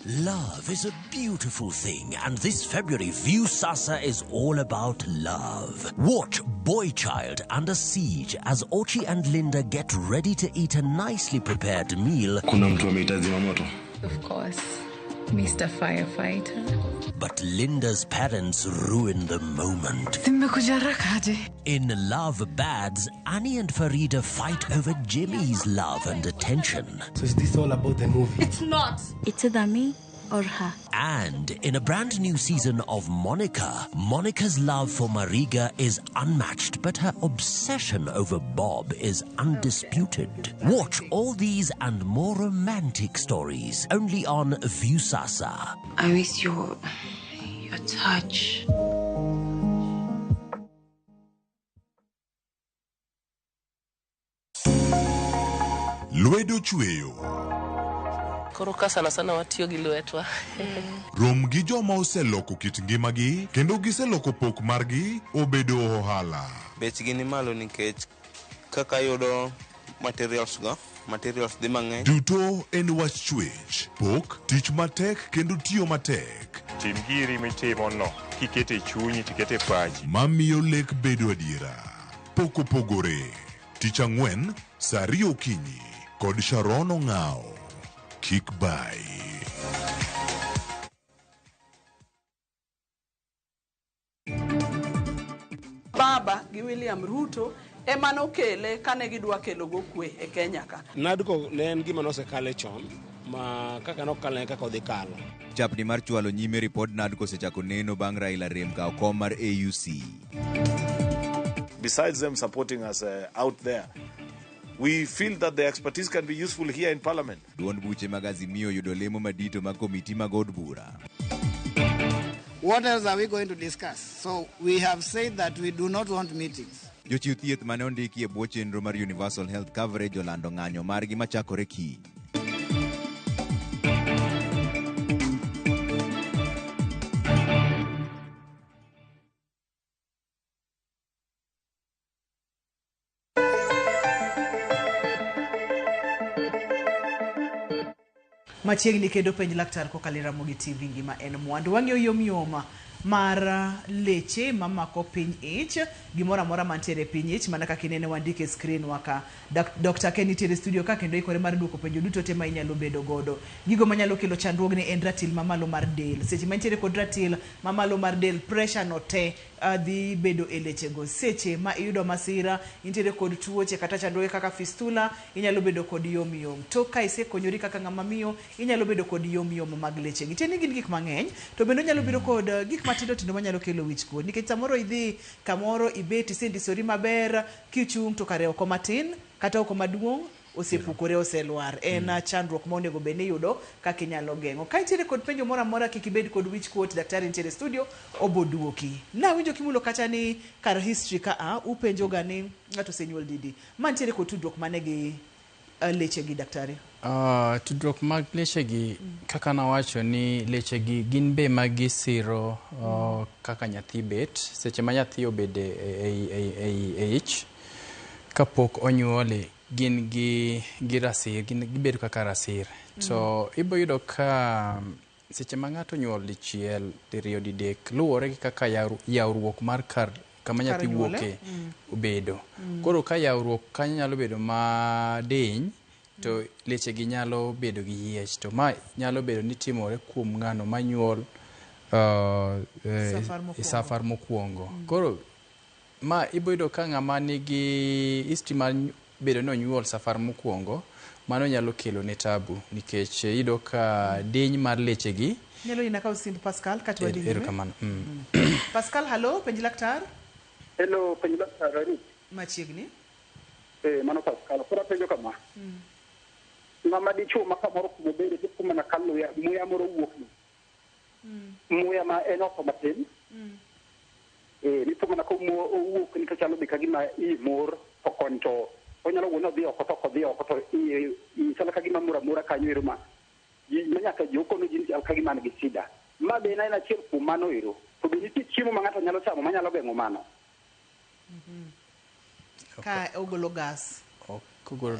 Love is a beautiful thing, and this February, Viusasa is all about love. Watch Boy Child Under Siege as Ochi and Linda get ready to eat a nicely prepared meal. Kuna mtu ameita zimamoto. Of course, Mr. Firefighter. But Linda's parents ruin the moment. Zimekuja haraka aje? In Love Bads, Annie and Farida fight over Jimmy's love and attention. So is this all about the movie? It's not. It's either me or her. And in a brand new season of Monica, Monica's love for Mariga is unmatched, but her obsession over Bob is undisputed. Watch all these and more romantic stories only on Viusasa. I miss your touch. Lwedo chweyo. Koro ka sana sana watiyo gi lwetwa. Rom gi joma oseloko kit ngimagi kendo giseloko pok margi obedo ohala. Bechgi ni malo nikech kaka yudo materials go, materials dhi mang'eny. Duto en wach chwech, pok, tich matek kendo tiyo matek. Tim giri mitimo no kikete e chunyi tikete e pachi. Mamiyo lek bedo adiera. Pok opogore. Tich ang'wen, saa ariyo okinyi kod Sharon Ong'ao. Kik bai. Baba gi William Ruto ema nokele kane gidwa kelo go kwe e Kenya ka. NADCO ne en gima nosekale chon ma kaka nokalo e kaka odhi kalo. Chapni mar chwalo nyime ripod NADCO osechako neno bang' Raila rem kawo kom mar AUC. Besides them supporting us out there, We feel that the expertise can be useful here in Parliament. Duond buche mag Azimio oyudo lemo madito mag komiti mag od bura. What else are we going to discuss? So we have said that we do not want meetings. Jochiw thieth mane ondiki e bwo chenro mar Universal Health Coverage olando ng'anyo margi machakore kiny. Machiegni kendo penj laktar kokalo e Ramogi TV ngima en mwandu. Wang'iyo yom yom mar leche mamako piny ich, gimoro amora mantiere e piny ich mana kaka inene wandike e screen wa ka. Dr. Ken nitiere e studio ka kendo ikore mar duoko penjo duto te ma inyalo bedo godo. Gigo manyalo kelo chandruogni en ratil mamalo mar del. Seche ma intiere kod ratil mamalo mar del, pressure no te dhi bedo e lechego. Seche ma iyudo masira, intiere kod tuoche kata chandruoge kaka fistula, inyalo bedo kod yom yom. Tok ka isekonyori kaka ng'ama miyo, inyalo bedo kod yom yom mag lechegi. Tiende ni gin gik mang'eny, to bende onyalo bedo kod gik matindo tindo manyalo kelo wich kuot. Nikech samoro idhi kamoro ibet isendisori maber, kichung' to kare oko matin kata oko maduong' osepukore oselwar. En chandruok ma onego bed ni iyudo kaka inyalo geng'o. Ka intiere kod penjo moro amora kik ibed kod wich kuot, daktari nitiere e studio obo duoki. Nawinjo kimulo kacha ni kar history ka a upenjo ga ni ng'ato osenyuol didi. Ma nitiere kod tudruok mane gi leche gi daktari? Tudruok mag lechegi kaka nawacho ni lechegi gin be ma gisiro kaka nyathi bet seche ma nyathi obede e ich kapok onyuole gin gi rasir gin gibedo kaka rasir to ibo yudo ka seche ma ng'ato onyuol dichiel diriyo didek luwore gi kaka yawruok mar kar kama nyathi wuoke obedo. Koro ka yawruok kanyo nyalo bedo madiny to leche gi nyalo bedo gi yiech to ma nyalo bedo ni timore kuom ng'ano manyuol safar mokwongo. Koro ma ibo yudo ka ng'ama nigi history mar bedo ni onyuol safar mokwongo mano nyalo kelo ne tabu nikech iyudo ka diny mar leche gi nyalo yina kawo simb Pascal kata wadhi nyime. Erokamano. Pascal, hallo, penj laktar. Hello, penj laktar Eric. Machiegni. Mano Pascal. Koro apenjo kama. Ng'ama dichuo ma kamoro kuma obede to kuma na ka luya, muya moro wuok ni. Muya ma en oko matin. Nipo mana ka owuok ni to chalo be ka gima iyi mor to koni to onyalo wuon odhi oko to ok odhi oko to iye chalo ka gima mor amora kanyo ero ma ma nyaka ji okono ji ni chal ka gima an gi shida. Ma be en achiel kuom mano ero. To be nitie chiemo ma ng'ato nyalo chamo manyalo geng'o mano? Ka ogolo gas. Kogolo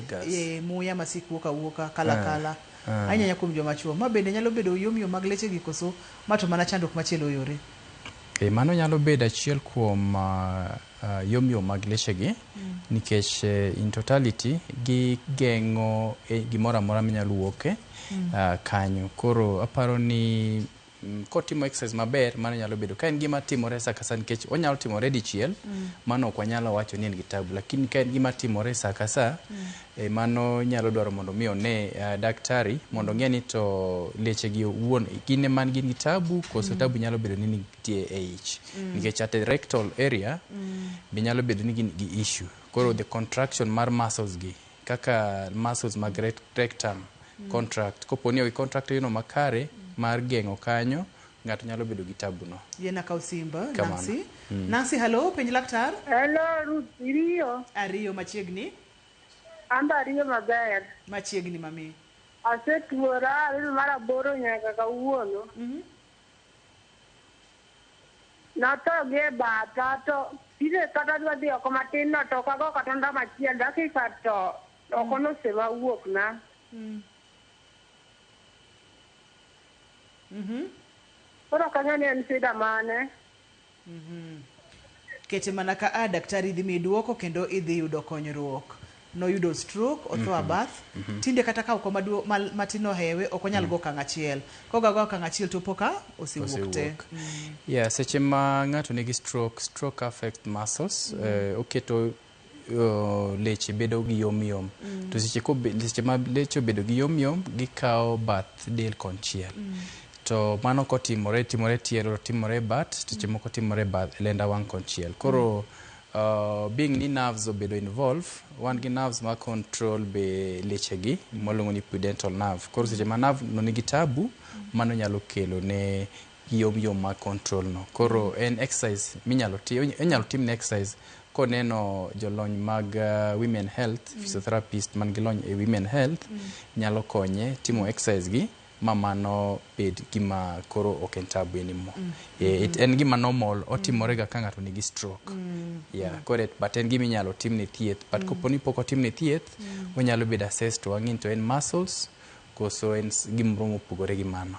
gas. Muya masik wuok awuoka kala kala. Ahinya kuom joma chuo. Ma bende nyalo bedo yom yom mag leche gi koso ma to mana chandruok machielo yore. Mano nyalo bedo achiel kuom yom yom mag leche gi nikech in totality gigeng'o gimoro amora manyalo wuok kanyo. Koro aparo ni kotimo exercise maber mano nyalo bedo ka en gima timore sa ka sa nikech onyalo timore dichiel mano ok wanyalo wacho ni en gi tabu lakini ka en gima timore sa ka sa mano nyalo dwaro mondo mi one daktari mondo ong'e ni to leche gi owuon gin ema gin gi tabu koso tabu nyalo bedo ni nitie e ich nikech at the rectal area be nyalo bedo ni gin gi issue. Koro the contraction mar muscles gi kaka muscles mag rectum contract kopo ni contract yono makare mar geng'o kanyo ng'ato nyalo bedo gi tabu no. Yena kaw simba Nancy. Nancy, hello, penj laktar. Hello, Ruth, iriyo. Ariyo machiegni. Amba ariyo maber. Machiegni mami. Asetuora ariyo mar aboro nyaka kawuono. Natho gi e batha to tinde kata adwa dhi oko matin no to ok ago kata ndama achiel dakika to oko nosema wuok na. Koro ok ang'e ni en shida mane. Kete mana ka a daktari dhi miyi duoko kendo idhi yudo konyruok. Noyudo stroke, otho a bath. Tinde kata ka oko matin ohewe ok onyal go okang' achiel. Koga go okang' achiel to po ka osewuok te. Yeah, seche ma ng'ato nigi stroke, stroke affect muscles, oketo leche bedo gi yom yom. To seche ma leche obedo gi yom yom, gikawo bath del konchiel. To mano kotimore, timore tielo, timore bat, seche moko timore bath lenda wang' konchiel. Koro Being ni nerves obedo involved, wan gi nerves ma control be lechegi mwaluongo ni pudendal nerve. Koro seche ma nerve no nigi tabu, mano nyalo kelo ne yom yom ma control no. Koro en exercise minyalo tim, inyalo timne exercise koneno jolony mag women health, physiotherapist man gi lony e women health nyalo konye timo exercise gi ma mano bed gima koro ok en tabu anymore. En gima normal, otimore ga ka ng'ato nigi stroke. Yeah, koro but en gima inyalo timne thieth. But kopo ni pok otimne thieth, onyalo bedo assessed to wang'i ni to en muscles koso en gimoro mopogore gi mano.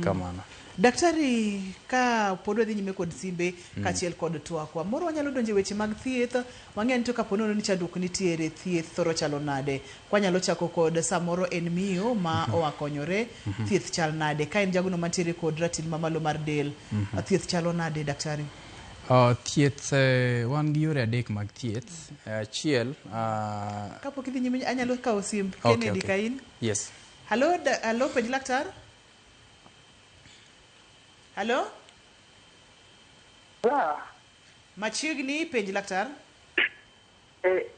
Kamano. Daktari, ka pod wadhi nyime kod simbe kaachiel kod twakwa, moro wanyalo donjo e weche mag thieth. Wang'eyo ni to kapo nono ni chandruok nitiere, thieth thoro chalo nade? Kwanyalo chako kod samoro en miyo ma oa konyore, thieth chal nade? Ka en jagono mantiere kod ratil mamalo mar del, thieth chalo nade, daktari? Thieth, wan gi yore adek mag thieth. Achiel, Kapok idhi nyime, anyalo kawo simb Kennedy Kain. Yes. Halo, halo, penj laktar. Halo? Yeah. Machiegni, penj laktar.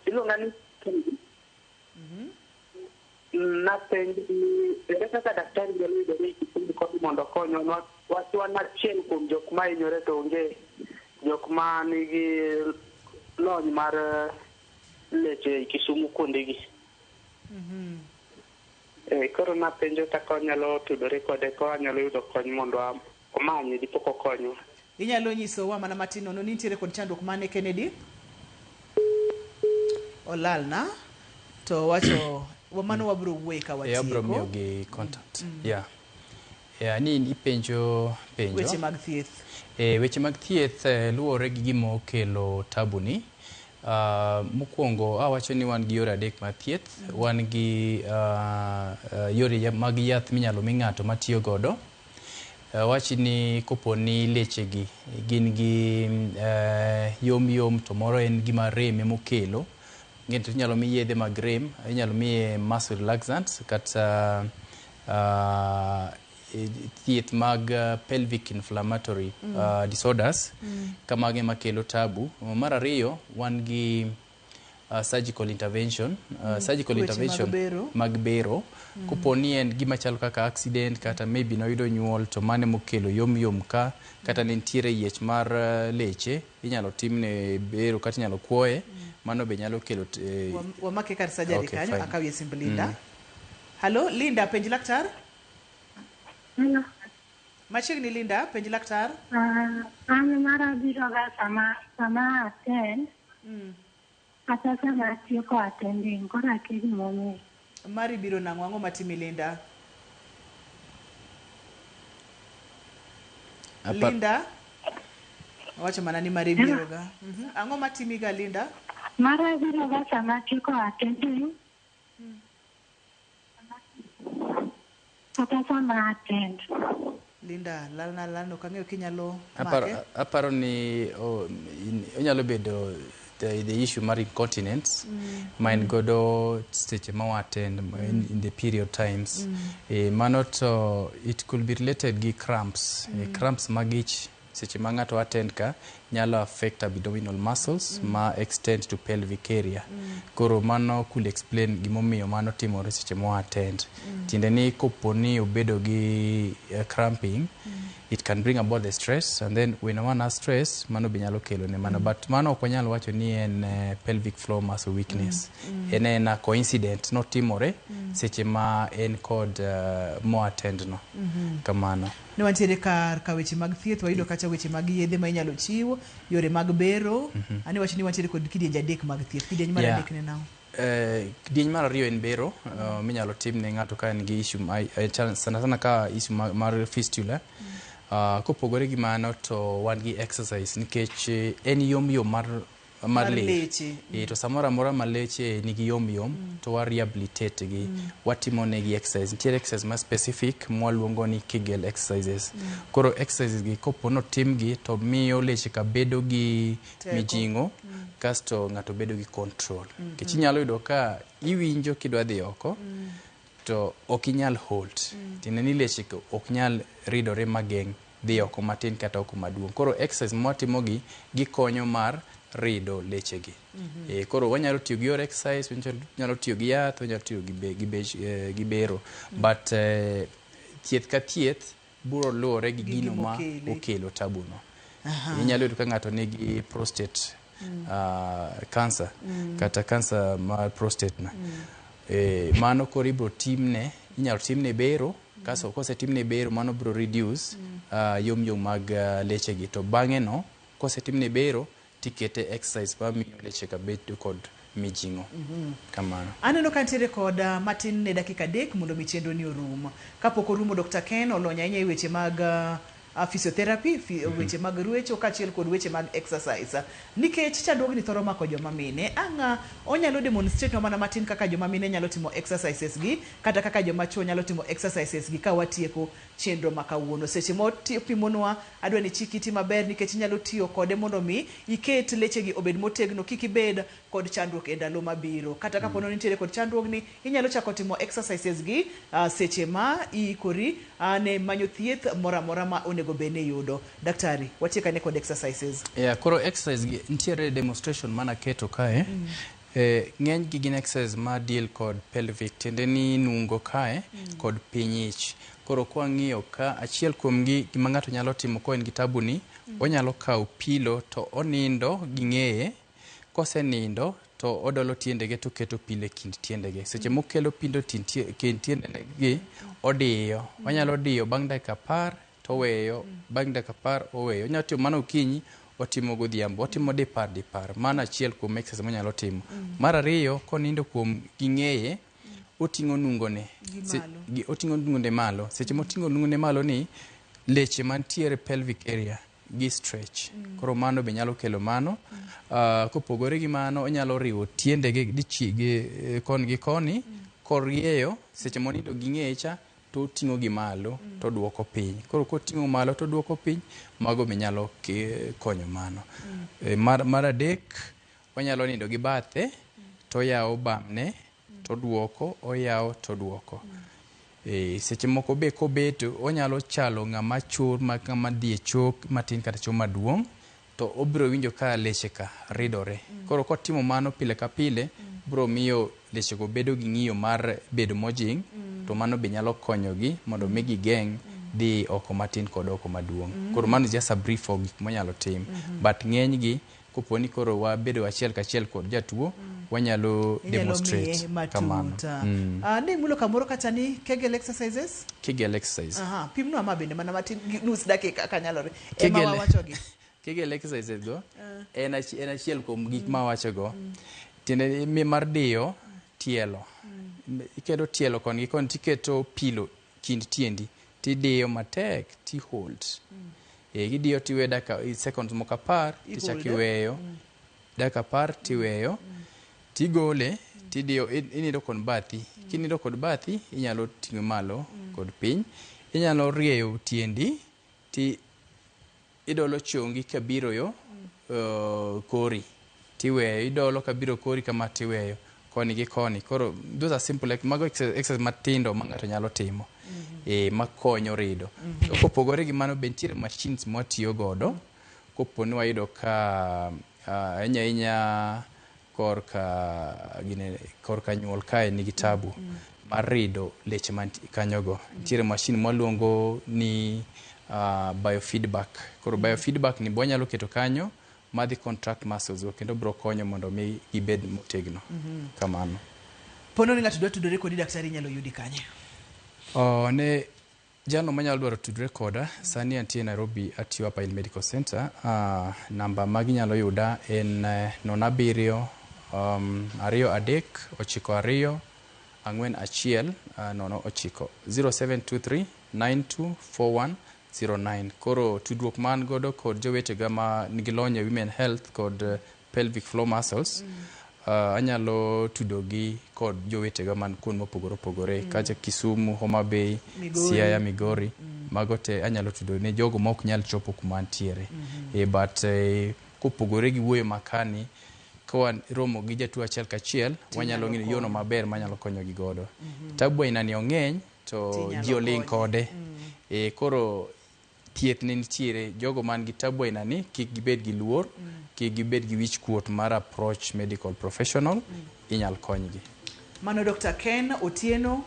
Iluonga ni Kennedy. Napenjo ni ere kaka daktari nyalo yudore e Kisumu koni mondo okonywa. Wach wan achiel kuom jok ma hinyore to onge jok ma nigi lony mar leche e Kisumu kuondegi. Koro napenjo kaka wanyalo tudore kode ka wanyalo yudo kony mondo omanye dipo kokonywa. Inyalo nyisowa mana matin nono ni nitiere kod chandruok mane, Kennedy? Olalna to wacho mano wabiro wuoye ka Abiro watieko. miyogi contact. Yeah, ni ipenjo penjo. Weche mag thieth. Weche mag thieth luwore gi gima okelo tabu ni. Mokwongo awacho ni wan gi yore adek mag thieth. Wan gi yore mag yath minyalo mi ng'ato matiyo godo. Wach ni kopo ni lechegi gin gi yom yom to moro en gima rem emokelo. Ng'e to inyalo mi yedhe mag rem, inyalo miye muscle relaxants kata thieth mag pelvic inflammatory disorders kamage ema kelo tabu. Mar ariyo, wan gi surgical intervention, surgical Weche mag intervention bero. mag bero. Kopo ni en gima chalo kaka accident kata maybe noyudo nyuol to mano emokelo yom yom ka, kata ne nitiere yiech mar leche, inyalo timne bero kata inyalo kuoye, mano be nyalo kelo Wamake kar surgery Okay, kanyo, fine. akawie simb Linda. Halo, Linda, penj laktar. Hello. Machiegni Linda, penj laktar. An mara biro ga sama attend kata sama atieko attending, koro akia gimomiyo. Mari biro nang'o? Ang'o matimi, Linda? Linda owacho mana ni mari biro ga. Ang'o matimi ga, Linda? Mara biro ga sama atieko attending kata sama attend. Linda, lalna lalno, ok ang'eyo kinyalo make. Aparo ni onyalo bedo the issue mar incontinence ma en godo seche ma wa attend in the period times. Mano to it could be related gi cramps. Cramps mag ich seche ma ng'ato attend ka nyalo affect abdominal muscles ma extend to pelvic area. Koro mano could explain gimomiyo mano timore seche ma wa attend. Tiende ni kopo ni obedo gi cramping, it can bring about the stress, and then when one has stress, mano be nyalo kelo ne mano. But mano ok wanyal wacho ni en pelvic floor muscle weakness. En a coincident notimore seche ma en kod mo attend no. Kamano. Ne wantiere kar ka weche mag thieth, wayudo kacha weche mag yedhe ma inyalo chiw, yore mag bero. Ane wacho ni wantiere kod kidienje adek mag thieth. Kidieny mar adek ne nang'o? Kidieny mar ariyo en bero minyalo tim ne ng'ato ka en gi issue sana sana ka issue mar fistula. Kopogore gi mano to wan gi exercise nikech en yom yom mar Mar ler. leche. To samoro amora ma leche nigi yom yom to wa rehabilitate gi, watimo negi exercise. Nitiere exercise ma specific mwaluongo ni Kegel exercises. Koro exercises gi kopo notimgi to miyo leche ka bedo gi Teko. mijing'o, kasto ng'ato bedo gi control. Nikech inyalo yudo ka iwinjo kidwa dhi oko to ok inyal hold. Tiende ni leche go ok nyal ridore mageng' dhi oko matin kata oko maduong'. Koro exercise mwatimo gi gikonyo mar rido lechegi. Koro wanyalo tiyo gi yor exercise, wanyalo tiyo gi yath, wanyalo tiyo gi, be, gi, bech, gi bero. But thieth ka thieth biro luwore gi Gi gino ma gimokele. okelo tabuno. Aha. Inyalo yudo ka ng'ato nigi prostate cancer kata cancer mar prostate na. Mano koro ibiro timne, inyalo timne bero, kaso kosetimne bero mano biro reduce yom yom mag lechegi. To bang'e no, kosetimne bero, tikete exercise mamiyo leche ka bedo kod mijing'o. Kamano. Aneno ka nitiere kod matin ne dakika 3 mondo mi chenro ni orum. Kapok orumo, Dr. Ken olony ahinya e weche mag physiotherapy, weche mag ruecho kaachiel kod weche mag exercise. Nikech chandruogni thoro mako joma mine, ang' onyalo demonstrate mana matin kaka joma mine nyalo timo exercises gi, kata kaka joma chuo nyalo timo exercises gi ka watieko chenro ma kawuono. Seche mopimonwa, adwa ni chik iti maber nikech inyalo tiyo kode mondo mi iket lechegi obed motegno, kik ibed kod chandruok e ndalo mabiro. Kata kapo ni nitiere kod chandruogni, inyalo chako timo exercises gi seche ma iikori ne manyo thieth moro amora ma onego bed ni iyudo. Daktari, watiek ane kod exercises. Yeah, koro exercise gi nitiere demonstration manaketo kae. Ng'eny gi gin exercise ma deal kod pelvic, tiende ni nungo kae kod piny ich. Koro kwang'iyo ka achiel kuom gi gima ng'ato nyalo timo ka en gi tabu ni, onyalo kawo pillow to onindo gi ng'eye. Kosenindo to odolo tiendege to oketo pillow e kind tiendege. Seche mokelo pillow e kind tiendege, odiyo. Onyalo diyo bang' dakika 10 to oweyo, bang' dakika 10 oweyo. Onyalo timo mano okinyi, otimo godhiambo, otimo dipar dipar. Mano achiel kuom exercise monyalo timo. Mar ariyo, konindo kuom gi ng'eye, oting'o nungone. Gi malo. Oting'o nungone malo. Seche moting'o nungone malo ni, leche mantiere pelvic area gi stretch. Koro mano be nyalo kelo mano. Kopogore gi mano, onyalo riwo tiendege gi koni gi koni, korieyo, seche monindo gi ng'eye cha, to oting'o gi malo, to oduoko piny. Koro koting'o malo to oduoko piny, mago be nyalo konyo mano. Mar adek, onyalo nindo gi bathe, to oyawo bamne, to oduoko, oyawo to oduoko. Seche moko be kobeto, onyalo chalo ng'ama chur, ng'ama dhi e chok matin kata chok maduong', to obiro winjo ka leche ka ridore. Koro kotimo mano pile ka pile, biro miyo lechego bedo gi ng'iyo mar bedo mojing', to mano be nyalo konyogi mondo mi gigeng' dhi oko matin kod oko maduong'. Koro mano just a brief of gik monyalo tim. But ng'enygi, kopo ni koro wabedo achiel kachiel kod jatuo, wanyalo Inyalo demonstrate miye matut. kamano. Ne imulo kamoro kata ni Kegel exercises? Kegel exercise. Aha, pimnwa ma bende mana matin gi nus dakika kanyalore. Ema Kegel wawachogi. Kegel exercises go, en achiel kuom gik ma wawachogo. Tiende ni mar diyo tielo. Iketo tielo koni gi koni tiketo pillow kind tiendi, tidiyo matek, ti hold. Gidiyo tiweyo dakika seconds moko 10, tichako Iholde. iweyo. Dakika 10 tiweyo. Tigole, tidiyo, inindo kod bathi. Kinindo kod bathi, inyalo ting'o malo kod piny. Inyalo rieyo tiendi, ti idolo chongi kabiro yo kori. Tiweyo, idolo kabiro kori kama tiweyo. Koni gi koni. Koro, those are simple, like, mago exercise matindo ma ng'ato nyalo timo. Makonyo rido. To kopogore gi mano, be nitiere machines mwatiyo godo. Kopo ni wayudo ka ahinya ahinya korka nyuol kae nigi tabu mar rido leche man kanyogo. Nitiere machine mwaluongo ni biofeedback. Koro biofeedback ni wanyalo keto kanyo madhi contract muscles go kendo biro konyo mondo mi gibed motegno. Kamano. Pono ni ng'ato dwa tudore kodi, daktari, inyalo yudi kanye? Ne jalo manyalo dwaro tudore koda, sani antie Nairobi, atiyo Upper Hill Medical Center. Namba maginyalo yuda en 07 23 92 41 09 0723 9241 09. Koro tudruok man godo kod jowetega ma nigi lony e women health kod pelvic floor muscles, anyalo tudogi kod jowetega man kuond mopogore opogore, kaka Kisumu, Homa Bay, Migori. Siaya, Migori. Mago te anyalo tudo ne jogo ma ok nyal chopo kuma antiere. But kopogore gi wuoyo makani, ka waromo gi jatuo achiel kachiel, wanyalo ng'iyo yono maber manyalo konyogi godo. Tabu aina ni ong'eny to Tinyalo ji oling' konye. kode. Koro Thieth ne nitiere, jogo man gi tabu aina ni kik gibed gi luor, kik gibed gi wich kuot mar approach medical professional, inyal konygi. Mano Dr. Ken Otieno,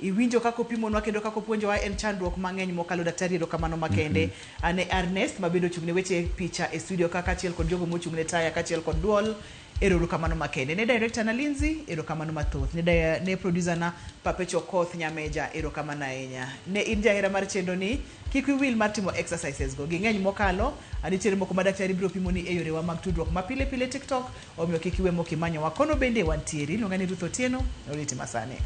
iwinjo kaka opimonwa kendo kaka opuonjowa en chandruok mang'eny mokalo. Daktari, erokamano makende. Ane Ernest mabende ochung' ne weche picha e studio ka kaachiel kod jogo mochung' ne taya kaachiel kod duol, erokamano makende. Ne director na Lindsay, erokamano mathoth. Ne producer na Papecho Okoth Nyameja, erokamano ahinya. Ne in jahera mar chenro ni, kik wiwil mar timo exercises go. Ging'eny mokalo, nitiere moko ma daktari biro pimoni e yorewa mag tudruok ma pile pile TikTok, omiyo kik iwe mok imanyowa. Kono bende wantiere. Iluonga ni Ruth Otieno, oriti masani.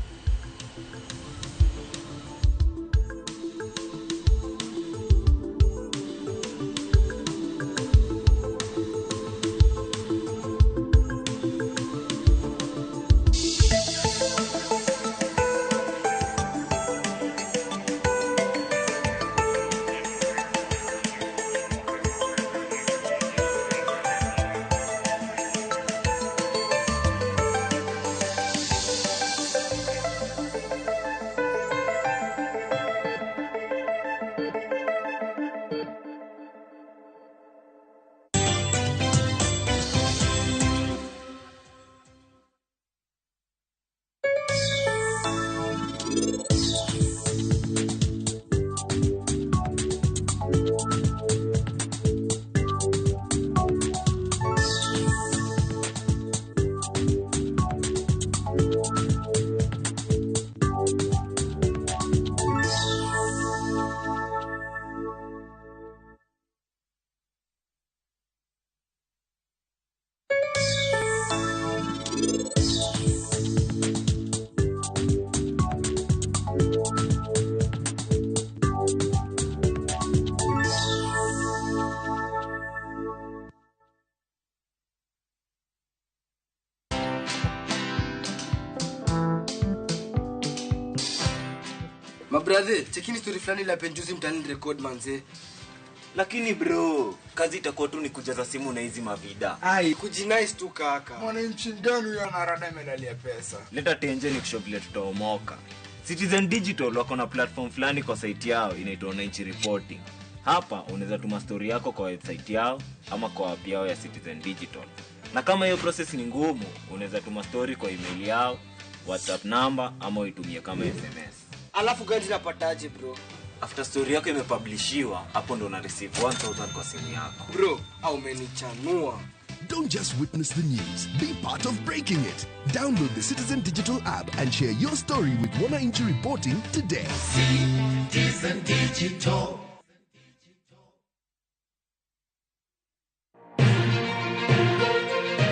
Mabrathe, chekini story fulani la penjuzi mtaani record manze. Lakini bro, kazi itakuwa tu ni kujaza simu na hizi mavida. Ai, kujinice tu kaka. Mwananchi gani huyo anarada medali ya pesa? Leta tenje ni kushow vile tutaomoka. Citizen Digital wako na platform fulani kwa site yao inaitwa Wananchi Reporting. Hapa unaweza tuma story yako kwa website yao ama kwa app yao ya Citizen Digital. Na kama hiyo process ni ngumu, unaweza tuma story kwa email yao, WhatsApp number ama uitumie kama SMS. Alafu gani napataje bro? After story yako imepublishiwa, hapo ndo una receive 1000 kwa simu yako. Bro, au umenichanua. Don't just witness the news, be part of breaking it. Download the Citizen Digital app and share your story with Wananchi Reporting today. Citizen Digital.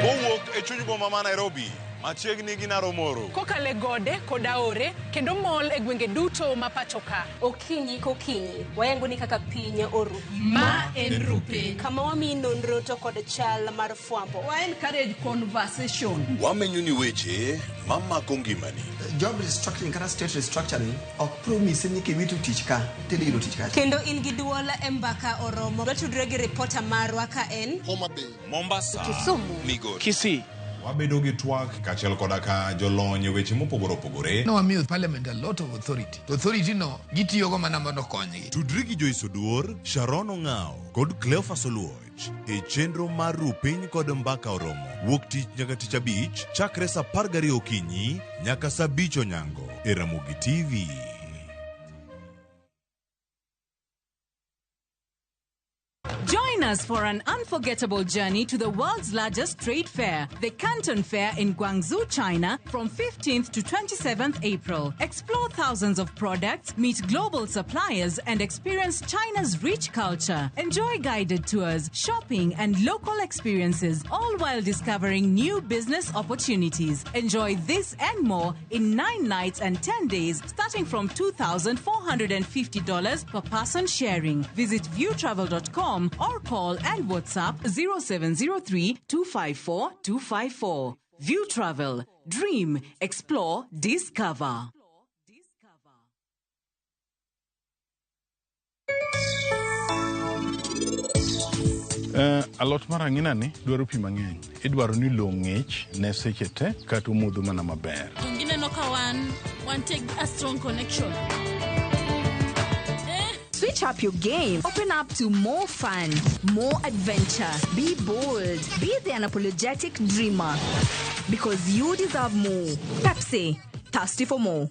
Kowuok e chuny boma ma Nairobi, machiegni gi Naromoro. Kokale gode kod aore kendo mol e gwenge duto ma pacho ka. Okinyi kokinyi, wayango ni kaka piny oru. Ma en Rupiny. Kama wamiyi nonro to kod chal mar fwambo. Wa encourage conversation. Wamenyo ni weche mamako ngimani. Job restructuring kata state restructuring ok promise ni kiwito tich ka tidhi yudo tich kacha. Kendo in gi duol e mbaka oromo. Watudre gi ripota marwa ka en Homa Bay, Mombasa, Kisumu, Migori, Kisii. Wabedo gi twak kaachiel koda ka jolony e weche mopogore opogore. No wamiyo parliament a lot of authority. To authority no gitiyogo mana mondo okonygi. Tudri gi Joyce Oduor, Sharon Ong'ao kod Cleophas Oluoch e chenro mar Rupiny kod Mbaka Oromo wuok tich nyaka tich abich chakre saa 12 okinyi nyaka saa 5 onyango e Ramogi TV. Join us for an unforgettable journey to the world's largest trade fair, the Canton Fair in Guangzhou, China, from 15th to 27th April. Explore thousands of products, meet global suppliers, and experience China's rich culture. Enjoy guided tours, shopping, and local experiences, all while discovering new business opportunities. Enjoy this and more in 9 nights and 10 days, starting from $2,450 per person sharing. Visit viewtravel.com or call and WhatsApp 0703 254 254. View Travel. Dream, explore, discover. Alot mar ang'ina ni dwaro pi mang'eny. Idwaro ni lowo ng'ich ne seche te kata omodho mana maber. Gineno ka wan take a strong connection. Sweet Switch up your game. Open up to more fun, more adventure. Be bold. Be the unapologetic dreamer. Because you deserve more. Pepsi. Thirsty for more.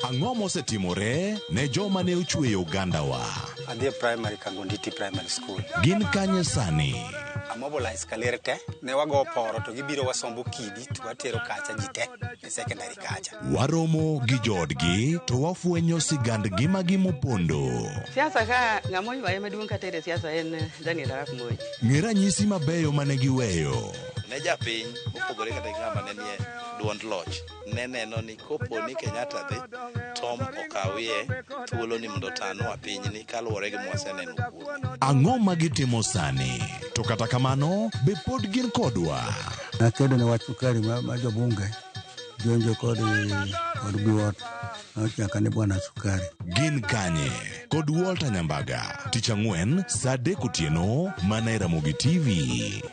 Ang'o mosetimore ne joma ne ochweyo ogandawa? Adhi e primary Kangonditi Primary School. Gin kanye sani? Amobilize kaler te, ne wago poro to gibiro wasombo kidi to watero kacha ji te e secondary kacha. Waromo gi joodgi to wafwenyo sigand ngimagi mopondo. Siasa ka ng'ama oywaye maduong' katere siasa en Daniel Arap Moi. Ng'e ranyisi mabeyo mane giweyo. Ne japiny mopogore kata gi ng'ama ne nie duond loch ne neno ni kopo ni Kenyatta dhi Tom okawie thuolo ni mondo otanwa pinyni kaluwore gi mwaseneno kuome. Ang'o ma gitimo sani? To kata kamano, be pod gin kodwa? Nakedo ne wach sukari ma jobunge jonjo kod Biwott nochaka ni bwana sukari. Gin kanye? Kod Walter Nyambaga, tich ang'wen saa 3 otieno mana e Ramogi TV.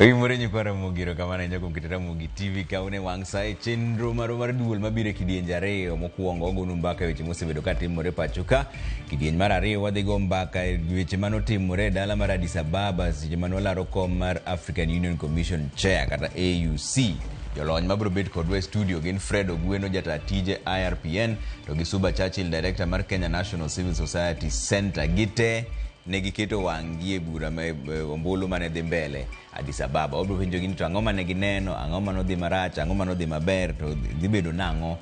Imore nyikwa Ramogi erokamano ahinya kuom keto Ramogi TV ka une wang' sa e chenro marwa mar duol mabiro e kidienje ariyo. Mokwongo wagonu mbaka e weche mosebedo ka timore pacho ka. Kidieny mar ariyo wadhi go mbaka e weche manotimore e dala mar Addis Ababa seche mane walaro kom mar African Union Commission Chair kata AUC. Jolony mabiro bet kodwa e studio gin Fred Ogweno jata tije IRPN to gi Suba Churchill director mar Kenya National Civil Society Center. Gite ne giketo wang'gi e bura ma ombulu mane dhi mbele Addis Ababa. Wabiro penjogi ni to ang'o mane gineno, ang'o manodhi marach, ang'o manodhi maber, to dhi bedo nang'o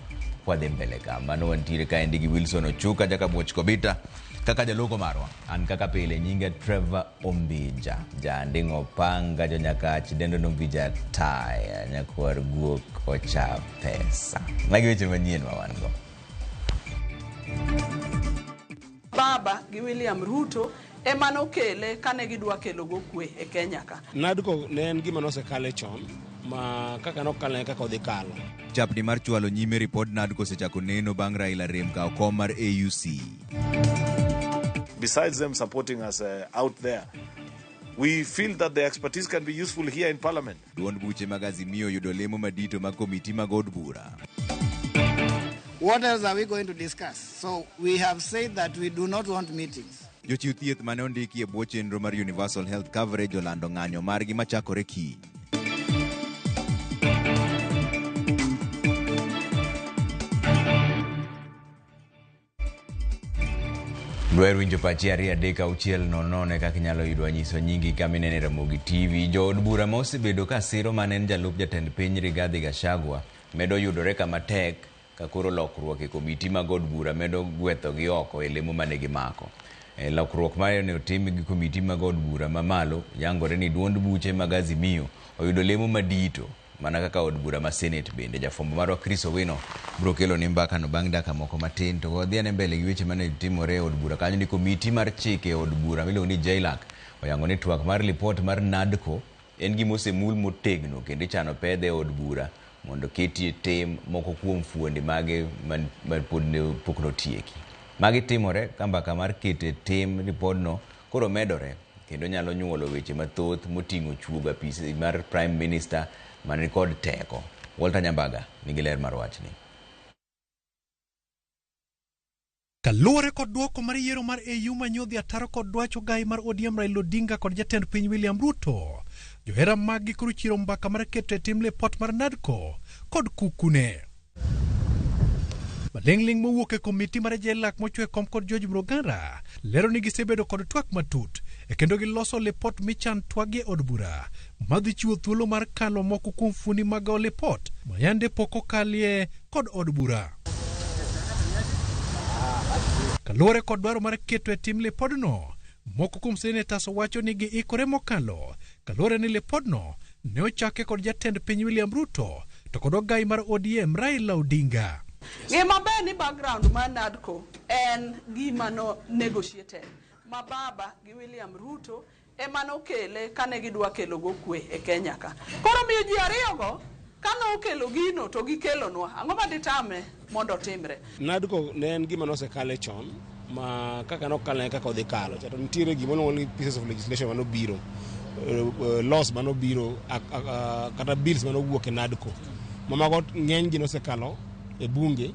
kwadhi mbele ka. Mano wantiere kaendi gi Wilson Ochuka Jakabuoch Kobita kaka jaloko marwa. An kaka pile nyinga Trevor Ombija, janding'o panga jonyakach dendo nombija taya nyakwar guok ocha pesa. Magi weche manyien ma wan go. Baba gi William Ruto ema nokele kane gidwa kelo go kwe e Kenya ka. NADCO ne en gima nosekale chon ma kaka nokale kaka odhi kalo. Chapni mar chwalo nyime ripod NADCO osechako neno bang' Raila rem kawo kom mar AUC. Besides them supporting us out there, we feel that the expertise can be useful here in Parliament. Duond buche mag Azimio yudo lemo madito mag komiti mag od bura. What else are we going to discuss? So we have said that we do not want meetings. Jochiw thieth mane ondiki e bwo chenro mar Universal Health Coverage olando ng'anyo margi machakore kiny. Dwaher winjo pachi 2 3 6 0 0 kaka inyalo yudo nyiso nyingi kama inene Ramogi TV. Jood bura ma osebedo ka siro mane en jalup jatend piny Rigathi Gachagua medo yudore kama tek ka koro lokruok e komiti mag od bura medo gwethogi oko e lemo mane gimako. Lokruok mane otim gi komiti mag od bura mamalo yangore ni duond buche mag Azimio oyudo lemo madito mana kaka od bura ma Senate bende. Jafwambo marwa Chris Owino biro kelo ni mbaka no bang' dakika moko matin. To wadhi ane mbele gi weche mane timore e od bura kanyo ni komiti mar chike e od bura miluongo ni JLAC oyango ni twak mar lipot mar NADCO en gima osemul motegno kendo ichano pedhe e od bura mondo ketie tim moko kuom fuonde mage ma pod pok notieki. Magi timore ka mbaka mar kete tim ripodno koro medore kendo nyalo nyuolo weche mathoth moting'o chuogo apis mar Prime Minister mani kod teko. Walter Nyambaga nigi ler mar wachni. Kaluwore kod dwoko mar yiero mar AU manyodhi ataro kod dwach ogai mar ODM Raila Odinga kod jatend piny William Ruto, johera maggi koro chiro mbaka mar keto e tim lipot mar NADCO kod kukune. Maling'ling' mowuok e komiti mar JLAC mochwe kom kod George Mrugara lero ni gisebedo kod twak matut e kendo giloso lipot michan twagie od bura madhi chiwo thuolo mar kalo moko kuom fundi mag lipot mayande pok okalie kod od bura. Kaluwore kod dwaro mar keto e tim lipodno, moko kuom senators wacho ni giikore mokalo kaluwore ni lipodno ne ochake kod jatend piny William Ruto to kod ogai mar ODM Raila Odinga. Ng'e maber ni background mar NADCO en gima no negotiated ma baba gi William Ruto ema nokele kane gidwa kelo go kwe e Kenya ka. Koro miyo ji ariyogo kane okelo gino to gikelonwa, ang'o ma ditame mondo otimre? NADCO ne en gima nosekale chon ma kaka nokale kaka odhi kalo to nitiere gima iluongo ni pieces of legislation manobiro laws manobiro kata bills manowuok e NADCO ma mago ng'eny gi nosekalo e bunge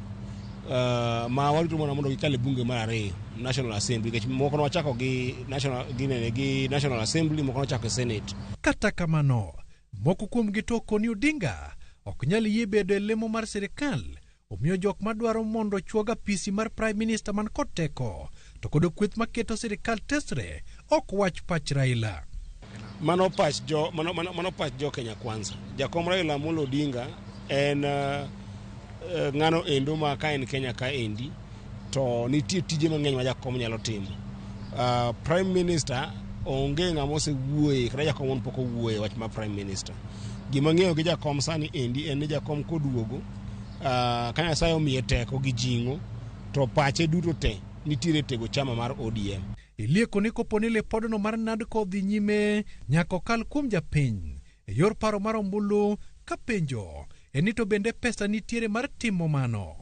ma warito mana mondo gikal e bunge mar ariyo National Assembly nikech moko nwachako gi National gi, gi National Assembly moko nochako e Senate. Kata kamano, moko kuom gi to koni Odinga ok nyal yie bedo e lemo mar sirikal omiyo jok madwaro mondo chuog apisi mar Prime Minister man kod teko to kod kweth maketo sirikal tesre ok wach pach Raila. Mano pach jo mano, mano, mano pach jo Kenya Kwanza. Jakom Raila Amolo Odinga en ng'ano endo ma ka en Kenya ka endi to nitie tije mang'eny ma jakom nyalo timo. Prime Minister onge ng'ama osewuoye kata jakom wuon pok owuoye wach mar Prime Minister. Gima ng'eyo gi jakom sani endi en ni jakom koduogo ka Nyasaye omiye teko gi jing'o to pache duto te nitiere tego chama mar ODM. Ilieko ni kopo ni lipodno mar NADCO dhi nyime nyaka okal kuom japiny e yor paro mar ombulu ka penjo en ni to bende pesa nitiere mar timo mano.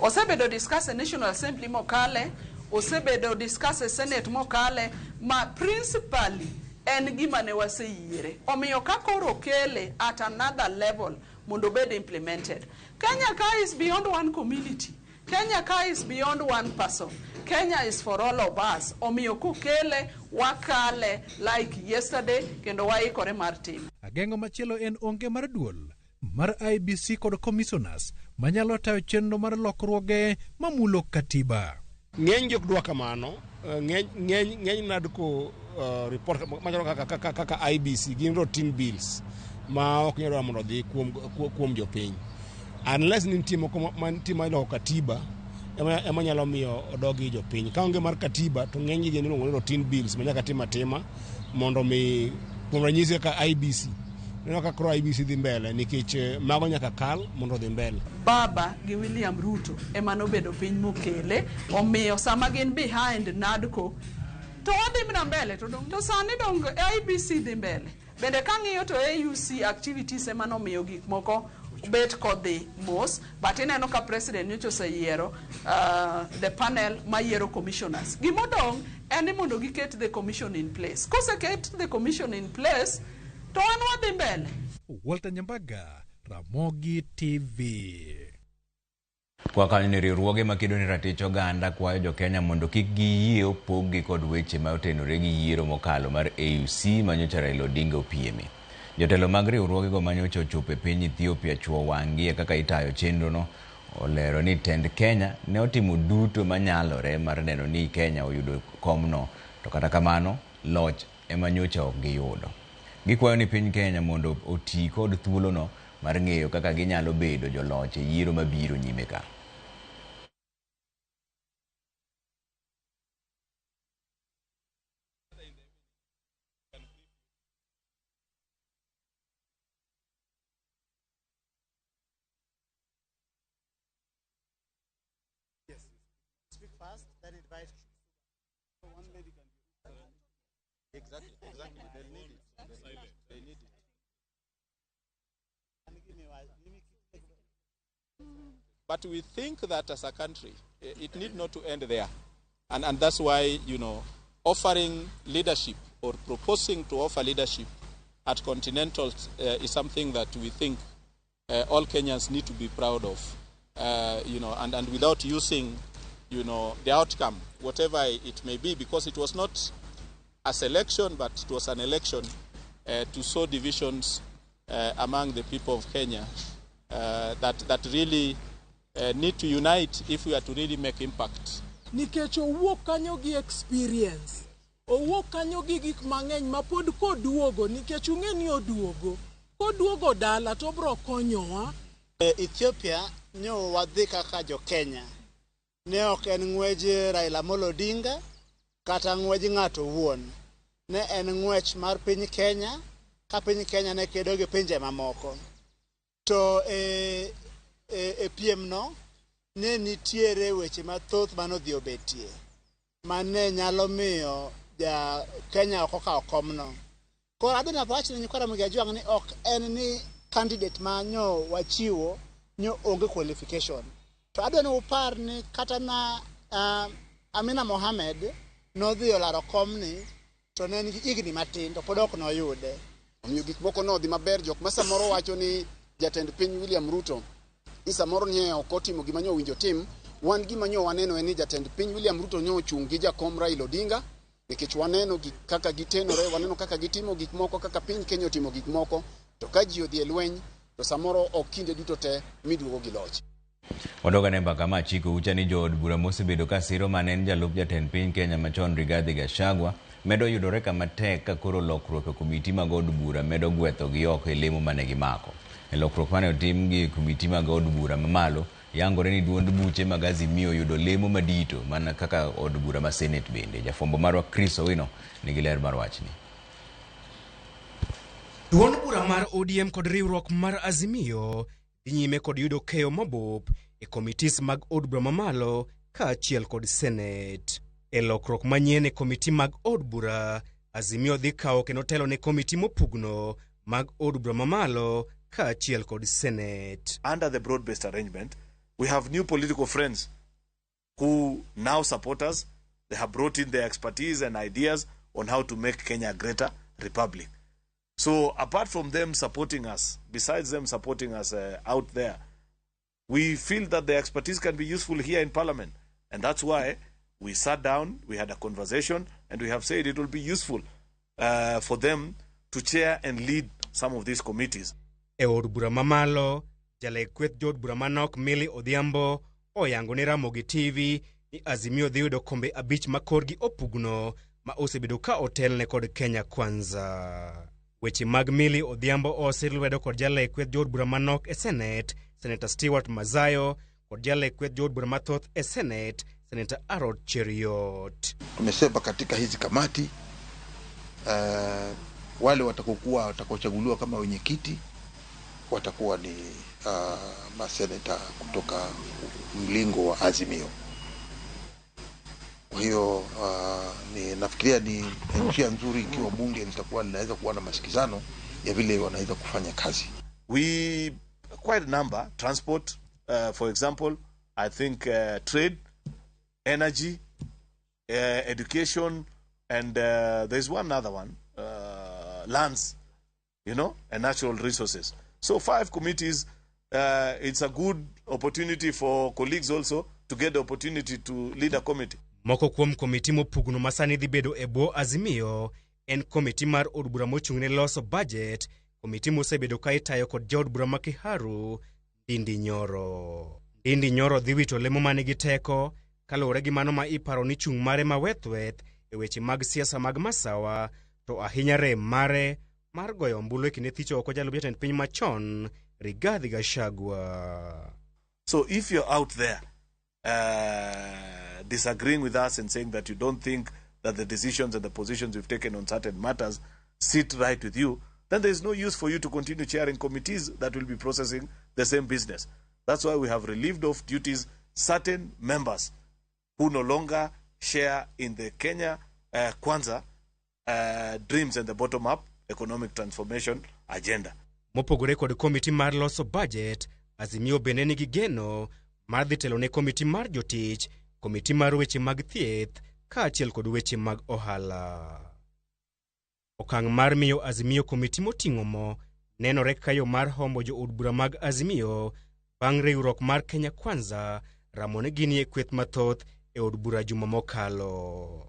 Osebedo discuss e National Assembly mokale, osebedo discuss e Senate mokale, ma principally en gima ne waseyiere. Omiyo ka koro okele at another level mondo obed implemented. Kenya ka is beyond one community. Kenya ka is beyond one person. Kenya is for all of us. Omiyo kokele, wakale like yesterday, kendo waikore mar timo. Ageng'o machielo en onge mar duol mar IEBC kod commissioners manyalo tayo chenro mar lokruoge mamulo katiba. Ng'eny ji ok dwa kamano, ng'eny NADCO report machalo kaka IEBC gin routine bills ma ok nyal dwaro mondo odhi kuom jopiny. Unless ni nitie moko mantie ma iloko katiba ema nyalo miyo odogi jopiny. Ka onge mar katiba to ng'eny gi gin iluongo ni routine bills ma nyaka tim atima mondo mi kuom ranyisi kaka IEBC. Ineno ka koro IEBC dhi mbele nikech mago nyaka kal mondo odhi mbele. Baba gi William Ruto ema nobedo piny mokele, omiyo sama gin behind NADCO to wadhi mana mbele to dong to sani dong IEBC dhi mbele. Bende kang'iyo to AUC activities ema nomiyo gik moko bet kodhi mos, but ineno ka president nyocha oseyiero the panel mayiero commissioners. Gimodong' en ni mondo giket the commission in place. Koseket the commission in place, to wan wadhi mbele. Walter Nyambaga, Ramogi TV. Kwa kanyo ni riwruoge makedo ne ratich oganda kwayo jo-Kenya mondo kik giyie opog-gi kod weche ma otenore gi yiero mokalo mar AUC manyocha Raila Odinga opieme. Jotelo mag riwruogego manyocha ochopo e piny Ethiopia chuo wang'gi e kaka itayo chenrono olero ni tend Kenya ne otimo duto manyalore mar neno ni Kenya oyudo komno to kata kamano loch ema nyocha ok giyudo. Gikwayo ni piny Kenya mondo oti kod thuolono mar ng'eyo kaka ginyalo bedo joloch e yiero mabiro nyime ka. Speak fast, then invite one lady can Exactly, exactly. They need it. They need it. But we think that as a country, it need not to end there. And that's why, you know, offering leadership or proposing to offer leadership at Continental is something that we think all Kenyans need to be proud of. You know, and without using the outcome, whatever it may be, because it was not a selection, but it was an election to sow divisions among the people of Kenya that really need to unite if we are to really make impact. Nikech owuok kanyo gi experience, owuok kanyo gi gik mang'eny ma pod koduogo, nikech ung'e ni oduogo, koduogo dala to obro konyowa. Ethiopia nyo wadhi kaka jo Kenya. Ne ok en ng'wej Raila Amolo Odinga kata ng'wej ng'ato owuon. Ne en ng'wech mar piny Kenya ka piny Kenya ne kedo gi pinje mamoko. To e piem no ne nitiere weche mathoth manodhi obetie mane nyalo miyo ja Kenya ok okawo komno. Koro adwa nawach ne nyikwa Ramogi Ajwang' ni ok en ni candidate ma nyo wachiwo nyo onge qualification. To adwa ni upar ni kata na Amina Mohamed nodhi olaro komni to ne en gi higni matin to pod ok noyude. Omiyo gik moko nodhi maber. Jok ma samoro wacho ni jatend piny William Ruto ni samoro nie ok otimo gima nyo owinjo tim, wan gima nyo waneno en ni jatend piny William Ruto nyo ochung' gi jakom Raila Odinga, nikech waneno gik kaka gitenore, waneno kaka gitimo gik moko, kaka piny Kenya otimo gik moko. To ka ji odhi e lweny to samoro ok kinde duto te miduogo gi loch. Wadoga ne mbaka ma achiko ucha ni jood bura mosebedo ka siro mane en jalup jatend piny Kenya machon Rigathi Gachagua medo yudore kama tek ka koro lokruok e komiti mag od bura medo gwethogi oko e lemo mane gimako. E lokruok mane otim gi komiti mag od bura mamalo, yangore ni duond buche mag Azimio yudo lemo madito mana kaka od bura ma Senate bende. Jafwambo marwa Chris Owino nigi ler mar wachni. Duond bura mar ODM kod riwruok mar Azimio dhi nyime kod yudo keyo mabup e komitis mag od bura mamalo kaachiel kod Senate. E lokruok manyien e komiti mag od bura, Azimio dhi kawo kendo telo ne komiti mopugno mag od bura mamalo kaachiel kod Senate. Under the broad-based arrangement, we have new political friends who now support us. They have brought in their expertise and ideas on how to make Kenya a greater republic. So apart from them supporting us, besides them supporting us out there, we feel that their expertise can be useful here in Parliament. And that's why we sat down, we had a conversation, and we have said it will be useful for them to chair and lead some of these committees. E od bura mamalo, jalek kweth jood bura manok Millie Odhiambo oyango ne Ramogi TV ni Azimio dhi yudo kombe 5 ma korgi opugno ma osebedo ka otelne kod Kenya Kwanza. Weche mag Millie Odhiambo osir lwedo kod jalek kweth jood bura manok e Senate, Senator Stewart Mazayo, kod jalek kweth jood bura mathoth e Senate, Senator Aaron Cheruiyot. Tumesema katika hizi kamati wale watakokuwa watakaochaguliwa kama wenyekiti watakuwa ni maseneta kutoka mlingo wa Azimio. Kwa hiyo ni nafikiria ni njia nzuri ikiwa bunge litakuwa linaweza kuwa na masikizano ya vile wanaweza kufanya kazi. We quite a number, transport, for example, I think trade, energy, education, and there's one other one, lands, and natural resources. So 5 committees, it's a good opportunity for colleagues also to get the opportunity to lead a committee. Moko kuom komiti mopugno masani dhi bedo e bwo Azimio en komiti mar od bura mochung' ne loso budget, komiti mosebedo ka itayo kod jaod bura ma Kiharu, Ndindi Nyoro. Ndindi Nyoro dhi wito lemo manigi teko kaluwore gi mano ma iparo ni chung' mare ma wethweth e weche mag siasa mag masawa, to ahinya rem mare mar goyo ombulu e kinde thicho oko jalup jatend piny machon Rigathi Gachagua. So if you're out there disagreeing with us and saying that you don't think that the decisions and the positions we've taken on certain matters sit right with you, then there is no use for you to continue chairing committees that will be processing the same business. That's why we have relieved of duties certain members who no longer share in the Kenya Kwanza dreams and the bottom-up economic transformation agenda. Mopogore kod komiti mar loso budget, Azimio bende nigi geno mar dhi telo ne komiti mar jotich, komiti mar weche mag thieth, kaachiel kod weche mag ohala. Okang' mar miyo Azimio komiti moting'o mo nenore ka yo mar hombo jood bura mag Azimio bang' riwruok mar Kenya Kwanza ramo ne ginie kweth mathoth e od bura juma mokalo.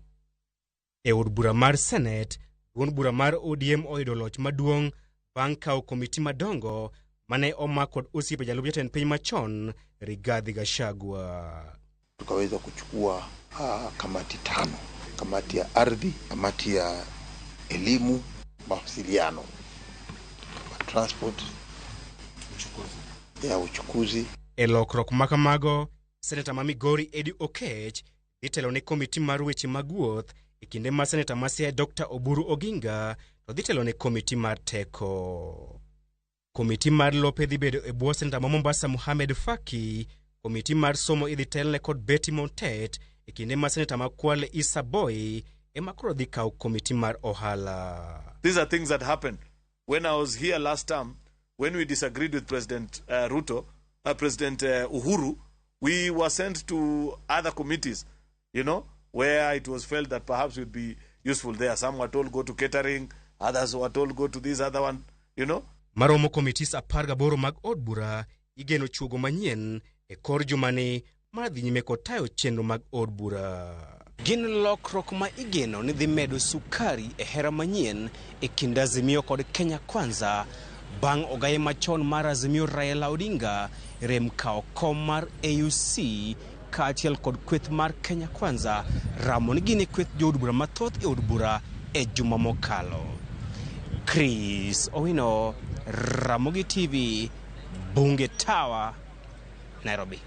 E od bura mar Senate, duond bura mar ODM oyudo loch maduong' bang' kawo komiti madongo mane omak kod osiepe jalup jatend piny machon Rigathi Gachagua. Tukaweza kuchukua kamati 5: kamati ya ardhi, kamati ya elimu, mawasiliano, transport, ya uchukuzi. E lokruok makamago, Seneta ma Migori Eddie Okech dhi telo ne komiti mar weche mag wuoth e kinde ma Seneta ma Siaya Dr. Oburu Oginga to dhi telo ne komiti mar teko. Komiti mar lope dhi bedo e bwo Seneta ma Mombasa Mohamed Faki, komiti mar somo idhi telne kod Betty Montet e kinde ma Seneta ma Kwale Issa Boy ema koro dhi kawo komiti mar ohala. These are things that happened. When I was here last term, when we disagreed with President Ruto, President Uhuru, we were sent to other committees, you know, where it was felt that perhaps we'd be useful there. Some were told go to catering, others were told go to this other one, you know. Maromo committees 18 mag od bura igeno chuogo manyien e kor jumani mar dhi nyime kod tayo chenro mag od bura. Gin lokruok ma igeno ni dhi medo sukari e hera manyien e kind Azimio kod Kenya Kwanza bang' ogaye machon mar Azimio Raila Odinga rem kawo kom mar AUC kaachiel kod kweth mar Kenya Kwanza ramo ni gin e kweth jood bura mathoth e od bura e juma mokalo. Chris Owino, Ramogi TV, Bunge Tower, Nairobi.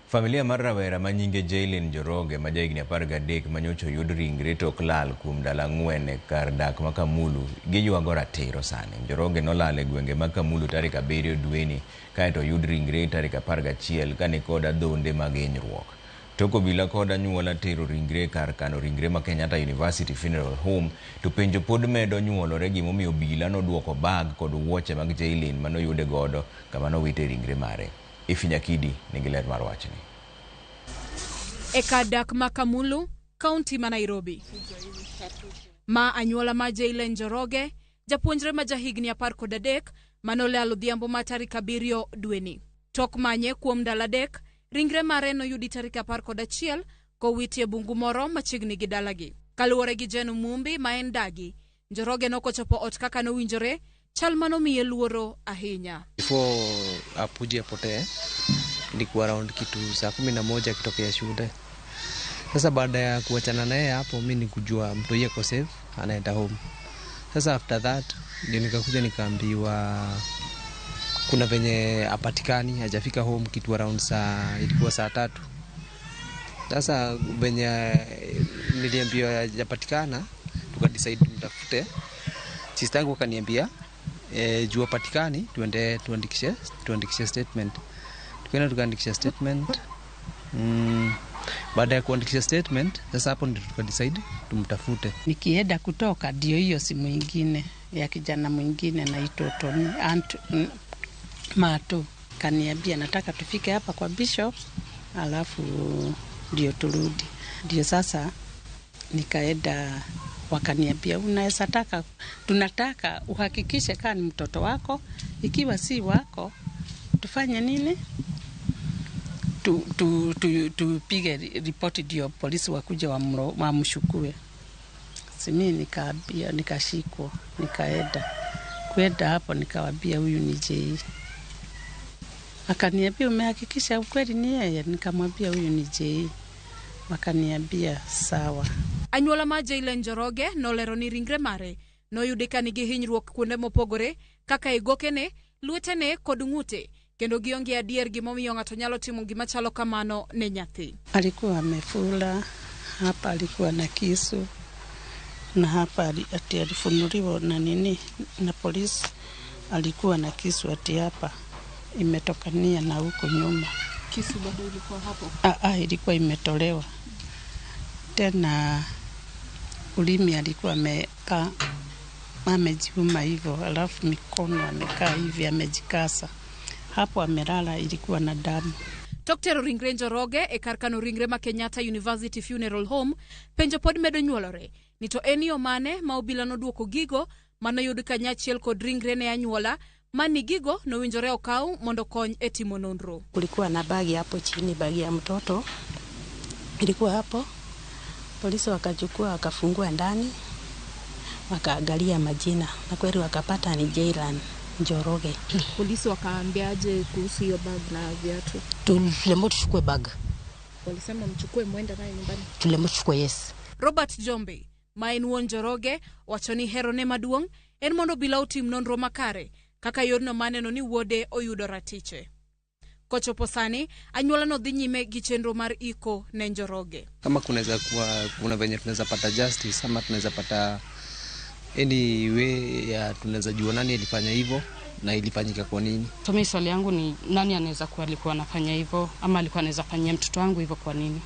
Familia mar rawera ma nyinge Jaylin Njoroge ma jahigni 13 manyocha oyud ringre tok lal kuom ndalo 4 e kar dak ma Kamulu giywago ratiro sani. Njoroge nolal e gwenge mag Kamulu tarik 7 dweni kaeto oyud ringre tarik 11 kani kod adhonde mag hinyruok. Tok obila kod anyuola tero ringre kar kano ringre ma Kenyatta University Funeral Home to penjo pod medo nyuolore gimomiyo obila noduoko bag kod wuoche mag Jaylin manoyude godo kama nowite ringre mare. Ifi Nyakidi nigi ler mar wachni. E kar dak ma Kamulu, kaunti ma Nairobi. Ma anyuola ma Jaylin Njoroge, japuonjre ma jahigni 13 manolalo odhiambo ma tarik 7 dweni. Tok manye kuom ndalo 3, ringre mare noyudi tarik 11 kowiti e bungu moro machiegni gi dalagi. Kaluwore gi Jen Mumbi ma en dagi, Njoroge nokochopo ot kaka nowinjore, chal manomiye luoro ahinya. Before Apuji apotee ilikuwa around kitu saa 11 akitokea shule. Sasa baada ya kuachana naye hapo, mimi nikujua mtu yuko safe anaenda home. Sasa after that ndio nikakuja nikaambiwa kuna venye apatikani, hajafika home kitu around saa, ilikuwa saa 3. Sasa venye niliambiwa hajapatikana, tukadecide tumtafute. Sister yangu akaniambia juu hapatikani tuende tuandikishe statement. Tukaenda tukaandikisha statement. Baada ya kuandikisha statement, sasa hapo ndio tukadecide tumtafute. Nikienda kutoka ndio hiyo simu nyingine ya kijana mwingine anaitwa Tony Mato kaniambia nataka tufike hapa kwa Bishop alafu ndio turudi. Ndio sasa nikaenda, wakaniambia unaweza taka, tunataka uhakikishe kama ni mtoto wako, ikiwa si wako tufanye nini? Tupige ripoti ndio polisi wakuje wamshukue. Simi nikaambia, nikashikwa, nikaenda. Kwenda hapo nikawaambia huyu ni Jay. Akaniambia umehakikisha ukweli ni yeye? Nikamwambia huyu ni Jay. Wakaniambia sawa. Anyuola ma Jaylin Njoroge nolero ni ringre mare noyudi ka nigi hinyruok kuonde mopogore kaka e gokene, lwetene kod ng'ute, kendo gionge adier gimomiyo ng'ato nyalo timo gima chalo kamano ne nyathi. Alikuwa amefula hapa, alikuwa na kisu na hapa ati alifunuliwa na nini na polisi, alikuwa na kisu ati hapa imetokania na huko nyuma. Kisu bado ilikuwa hapo? Ilikuwa imetolewa. Tena ulimi alikuwa amekaa amejiuma hivyo, alafu mikono amekaa hivi amejikasa. Hapo amelala ilikuwa na damu. Tok tero ringre Njoroge e kar kano ringre ma Kenyatta University Funeral Home, penjo pod medo nyuolore ni to en yo mane ma obila noduoko gigo manoyud kanyachiel kod ringre ne anyuola mani gigo nowinjore okaw mondo kony e timo nonro. Kulikuwa na bagi hapo chini, bagi ya mtoto Ilikuwa hapo, polisi wakachukua wakafungua ndani, wakaangalia majina na kweli wakapata ni Jailan Njoroge. Polisi wakaambiaje kuhusu hiyo bag na viatu? Tuliambiwa tuchukue bag, Walisema mchukue mwende naye nyumbani. tuliambiwa tuchukue, yes. Robert Jombe ma en wuon Njoroge wacho ni herone maduong' en mondo obila otim nonro makare kaka yorno maneno ni wuode oyudo ratiche. Kochopo sani, anyuolano dhi nyime gi chenro mar iko ne Njoroge. Kama kunaweza kuwa kuna venye tunaweza pata justice ama tunaweza pata any way ya tunaweza jua nani alifanya hivyo na ilifanyika kwa nini. So mimi swali yangu ni nani anaweza kuwa alikuwa anafanya hivyo ama alikuwa anaweza fanyia mtoto wangu hivyo kwa nini?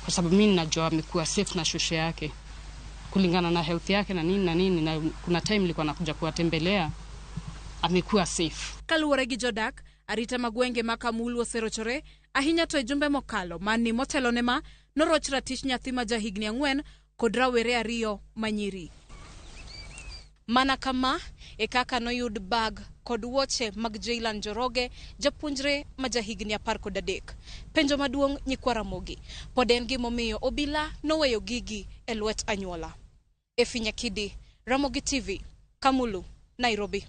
Kwa sababu mimi ninajua amekuwa safe na shosho yake kulingana na health yake na nini na nini, na kuna time nilikuwa nakuja kuwatembelea amekuwa safe. Kaluwore gi jodak, arita ma gwenge ma Kamulu oserochore ahinya to e jumbe mokalo mani motelone ma noroch ratich nyathi ma jahigni 4 kod rawere 2 manyiri. Mana kama e kaka noyud bag kod wuoche mag Jailan Njoroge, japuonjre ma jahigni 13. Penjo maduong' nyikwa Ramogi, pod en gimomiyo obila noweyo gigi e lwet anyuola. Efi Nyakidi, Ramogi TV, Kamulu, Nairobi.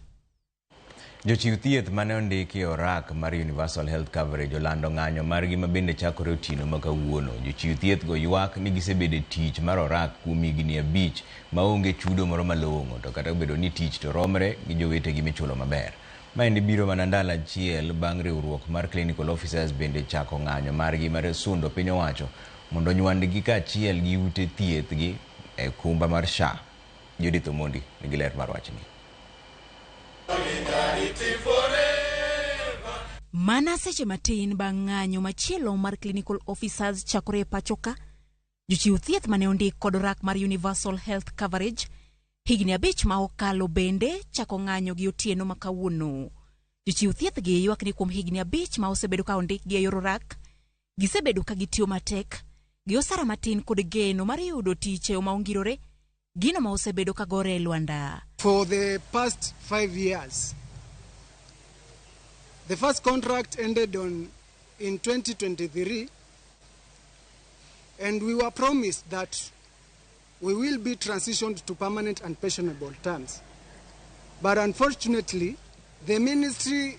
Jochiw thieth mane ondiki e orak mar Universal Health Coverage olando ng'anyo margi ma bende chakore otieno ma kawuono. Jochiw thieth go ywak ni gisebedo e tich mar orak kuom higni 5 maonge chudo moro malong'o, to kata obedo ni tich to romre gi jowetegi michulo maber. Maendi biro mana ndalo achiel bang' riwruok mar Clinical Officers bende chako ng'anyo margi mar sundo piny owacho mondo onywandgi kaachiel gi ute thieth gi e kumba mar SHA. Judith Omondi nigi ler mar wachni. Mana seche matin bang' ng'anyo machielo mar Clinical Officers chakore e pachoka, jochiw thieth mane ondik kod orak mar Universal Health Coverage higni 5 ma okalo bende chako ng'anyo gi otieno ma kawuono. Jochiw thieth gi ywak ni kuom higni 5 ma osebedo ka ondikgi e yor orak, gisebedo ka gitiyo matek, gi osara matin kod geno mar yudo tich e yo ma ongirore, gino ma osebedo ka gore e lwanda. For the past 5 years, the first contract ended in 2023, and we were promised that we will be transitioned to permanent and pensionable terms. But unfortunately, the ministry,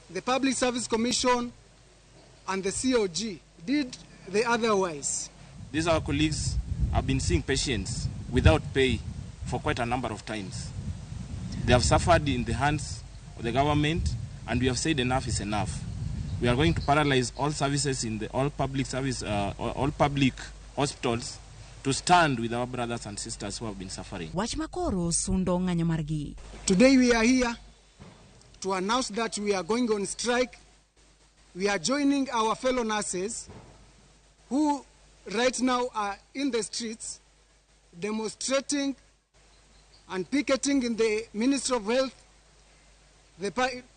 the Public Service Commission, and the COG did the otherwise. These our colleagues have been seeing patients without pay for quite a number of times. They have suffered in the hands of the government, and we have said enough is enough. We are going to paralyze all services in the all public service, all public hospitals, to stand with our brothers and sisters who have been suffering. Wach makoro sundo ng'anyo margi. Today we are here to announce that we are going on strike. We are joining our fellow nurses who right now are in the streets demonstrating and picketing in the Ministry of Health,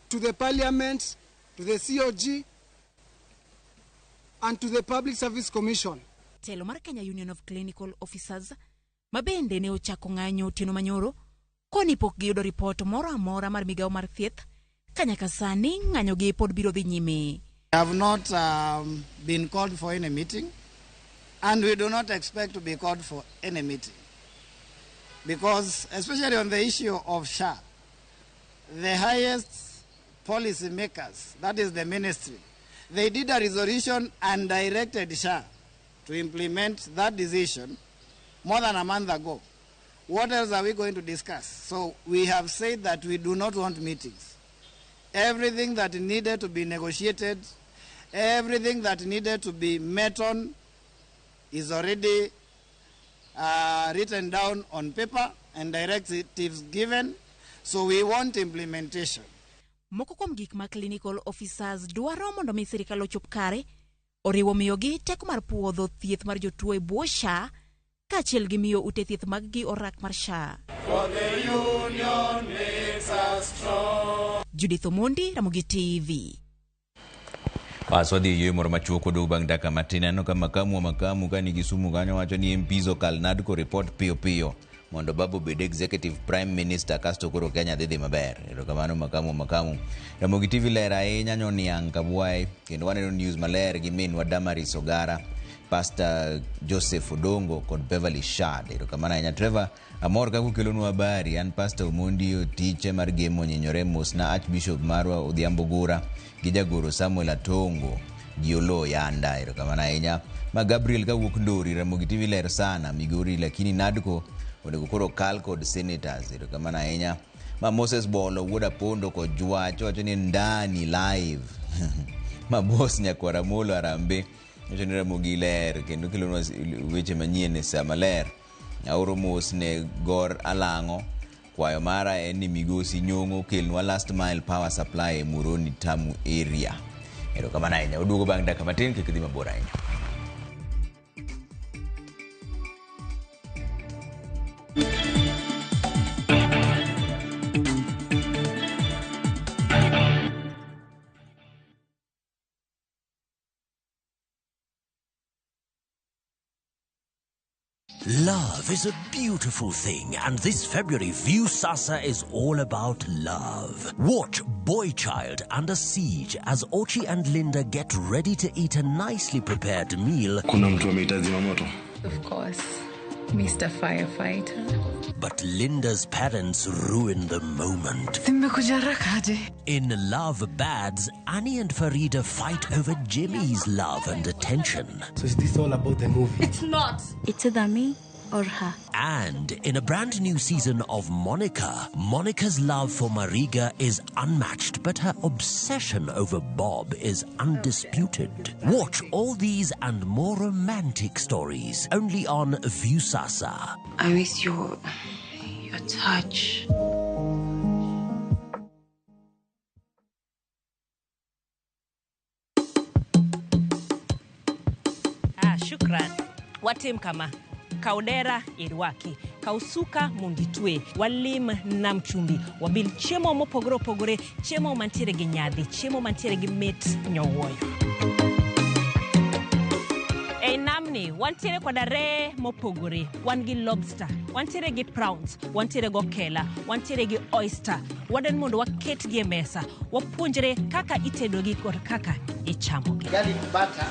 to the Parliament, to the COG, and to the Public Service Commission. Telo mar Kenya Union of Clinical Officers ma bende ne ochako ng'anyo otieno manyoro koni pok giyudo ripot moro amora mar migawo mar thieth ka nyaka sani ng'anyo gi pod biro dhi nyime. We have not been called for any meeting, and we do not expect to be called for any meeting, because especially on the issue of SHA, the highest policy makers, that is the ministry, they did a resolution and directed SHA to implement that decision more than a month ago. What else are we going to discuss? So we have said that we do not want meetings. Everything that needed to be negotiated, everything that needed to be met on is already written down on paper and directives given. So we want implementation. Moko kuom gik ma clinical officers dwaro mondo mi sirikal ochop kare oriwo miyogi teko mar puodho thieth mar jotuo e bwo SHA kaachiel gi miyo ute thieth mag gi orak mar SHA. For the union makes us strong. Judith Omondi, Ramogi TV. Bas wadhi e yweyo moro machuok waduogo bang' dakika matin. Aneno ka makamu wa makamu ka nigi sumu kanyo wacho ni MPs okal NADCO report piyo piyo mondo Babu obed executive prime minister kasto koro Kenya dhi dhi maber. Erokamano makamu wa makamu. Ramogi TV ler ahinya nyoniang' kabwae kendo waneno news maler gi minwa Damaris Ogara. Pastor Joseph Odongo kod Beverly Shad. Erokamano ahinya Trevor, amor kaka ukelonwa habari. An Pastor Omondi Otiche mar Gemo Nyinyore mosna Archbishop marwa Odhiambo Gura gi jagoro Samuel Atongo gi Oloo Yanda. Erokamano ahinya. Ma Gabriel kawuok Ndori, Ramogi TV ler sana Migori, lakini NADCO onego koro kal kod senators. Erokamano ahinya. Ma Moses Bolo wuod Apondo kojwach wacho ni ndani live. Ma Bos Nyakwar Amolo Arambe wacho ni Ramogi ler kendo kelonwa weche manyien e saa maler. Aoro mos ne Gor Alang'o. Kwayo mara en ni migosi Nyong'o kelnwa last mile power supply e Muhoroni Tamu area. Erokamano ahinya. Oduogo bang' dakika matin, kik idhi mabor ahinya. Love is a beautiful thing, and this February, Viusasa is all about love. Watch Boy Child Under Siege as Ochi and Linda get ready to eat a nicely prepared meal. Kuna mtu ameita zimamoto. Of course, Mr. Firefighter. But Linda's parents ruin the moment. Nimekuja haraka aje? In Love Bads, Annie and Farida fight over Jimmy's love and attention. So is this all about the movie? It's not. It's either me or her. And in a brand new season of Monica, Monica's love for Mariga is unmatched, but her obsession over Bob is undisputed. Watch all these and more romantic stories only on Viusasa. I miss your touch. Ah, shukran. Watim kama kaudera irwaki kausuka munditwe walim nam chumbi wabil chiemo mopogore opogore, chiemo mantiere gi nyadhi, chiemo mantiere gi mit nyowuoyo. Ei namni wantiere koda ree mopogore, wan gi lobster, wantiere gi prawns, wantiere go okela, wantiere gi oyster. Waden mondo waketgi e mesa, wapuonjre kaka itedogi kod kaka ichamogi. Garlic butter.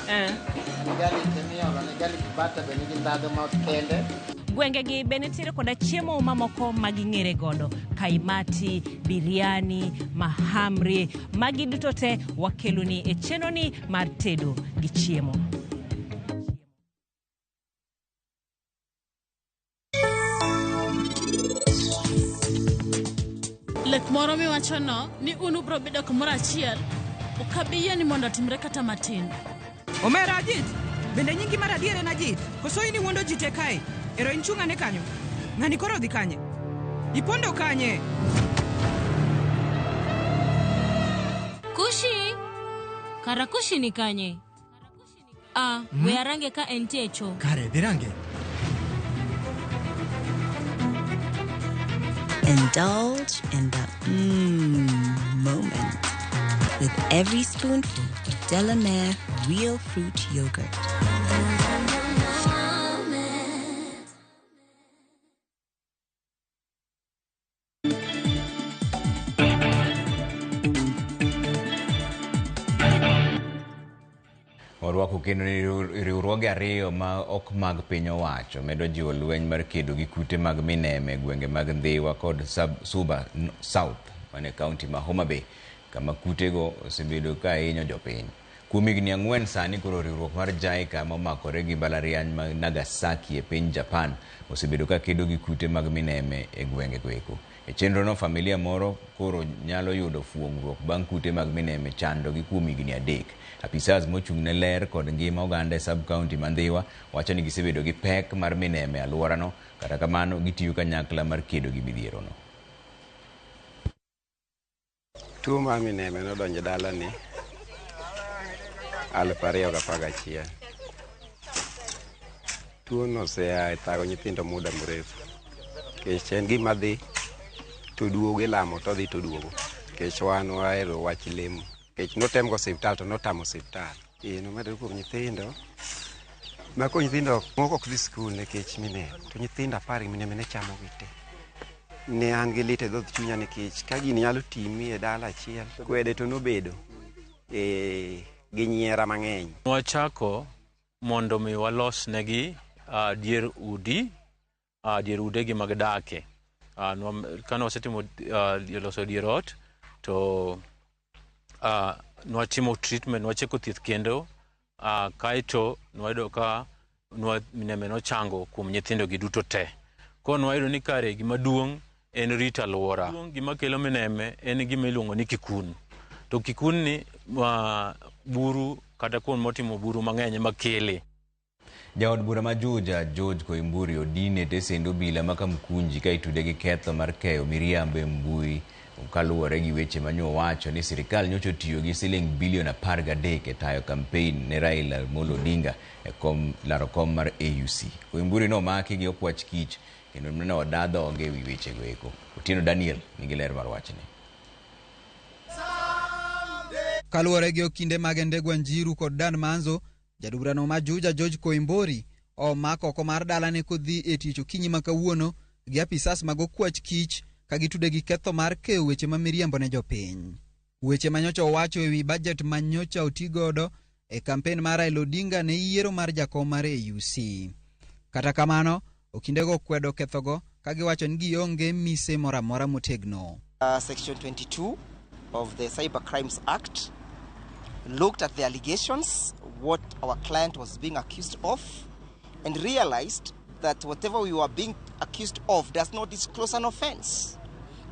Garlic miolo ne garlic butter be nigi ndhadhu ma kende. Gwengegi be nitiere koda chiemo mamoko ma ging'ere godo, kaimati, biryani, mahamri. Magi duto te wakeloni e chenroni mar tedo gi chiemo. Lek moro miwachono ni un ubiro bedo kamoro achiel, ok abi yie ni mondo otimre kata matin. Omera Ajit, bende nyingi mar adier en Ajit? Koso in iwuondo ji te kae? Ero in chung' ane kanyo. Ng'ani koro odhi kanye? Ipondo kanye? Kushi! Kara kushi ni kanye? Ah, we arange ka entie cho. Kare, dhirange. Indulge in the moment with every spoonful of Delamere Real Fruit Yogurt. Orwako kendo ni riwruoge ariyo ma ok mag piny owacho medo jiwo lweny mar kedo gi kute mag mineme e gwenge mag Ndhiwa kod Suba South mane kaunti ma Homa Bay, kama kutego osebedo ka hinyo jopiny. Kuom higni 4 sani koro riwruok mar JICA momakore gi mbalariany ma Nagasaki e piny Japan osebedo ka kedo gi kute mag mineme e gwenge goeko. E chenrono, familia moro koro nyalo yudo fuong'ruok bang' kute mag mineme chandogi kuom higni 3. Apisas mochung' ne ler kod ngima oganda e sub-county ma Ndhiwa wacho ni gisebedo gi pek mar mineme e alworano, kata kamano gitiyo kanyakla mar kedo gi midhierono. Tuo mar mineme nodonjo dalani 2011. Tuo no osea e thago nyithindo muda mrefu. Nikech en gima dhi to duogo ilamo to dhi to duogo. Nikech wan wahero wach lemo. Nikech notem go osiptal to notamo osiptal. Nomedore kuom nyithindo. Mako nyithindo moko ok dhi skul nikech mineme. To nyithindo 10 gi mineme ne chamogi te. Ne an gi lit e dhood chunya nikech ka gini nyalo timi e dala achiel, kwede to nobedo gi nyiera mang'eny. Wachako Mondo mi walos negi dier udi, dier udegi mag dake. Kane wasetimo loso dier ot, to nwatimo treatment, nwacheko thieth kendo, kaeto nwayudo ka mineme nochango kuom nyithindo gi duto te. Koro nwayudo ni kare gima duong' en rito alwora. Gima kelo mineme en gima iluongo ni kikun. To kikun ni buru kata kuond motimo buru mang'eny ema kele. Jaod bura ma Juja George Koimburi odine tesend obila ma Kamkunji ka itude gi ketho mar keyo miriambo e mbui kaluwore gi weche manyo wacho ni sirikal nyocha otiyo gi siling bilion 13 e tayo kampein ne Raila Amolo Odinga e kom laro kom mar AUC. Koimburi nomaki gi okwach kich kendo ne oda dhoge ewi wechego eko. Otieno Daniel nigi ler mar wachni. Kaluwore gi okinde mag Ndegwa Njiru kod Dan Manzo, jadubrano ma Juja George Koimburi omak oko mar dalane kodhi e tich okinyi ma kawuono gi apisas mag okwach kich ka gitude gi ketho mar keyo weche ma miriambo ne jopiny. Weche manyocha owacho ewi bajet manyocha otigodo e kampen mar Raila Odinga ne yiero mar jakom mar AUC. Kata kamano, okindego kwedo kethogo ka giwacho ni gionge mise moro amora motegno. Section 22 of the Cyber Crimes Act looked at the allegations, what our client was being accused of, and realized that whatever we were being accused of does not disclose an offense.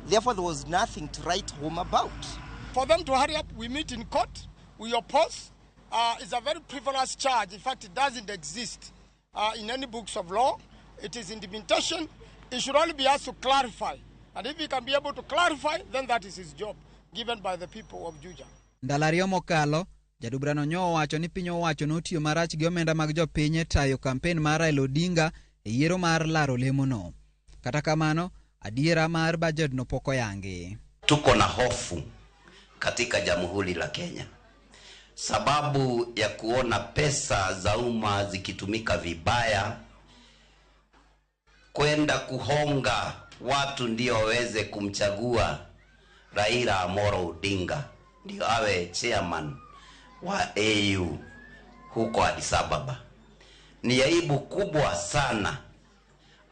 Therefore, there was nothing to write home about. For them to hurry up, we meet in court, we oppose. It's a very frivolous charge. In fact, it doesn't exist in any books of law. It is intimidation. It should only be asked to clarify. And if he can be able to clarify, then that is his job, given by the people of Juja. Ndalo ariyo mokalo, jadubrano nyo owacho ni piny owacho notiyo marach gi omenda mag jopiny e tayo kampen mar Raila Odinga e yiero mar laro lemono. Kata kamano, adiera mar bajedno pok oyangi. Tuko na hofu katika Jamhuri la Kenya sababu ya kuona pesa za umma zikitumika vibaya kwenda kuhonga watu ndio waweze kumchagua Raila Amolo Odinga ndio awe chairman wa AU huko Addis Ababa. Ni aibu kubwa sana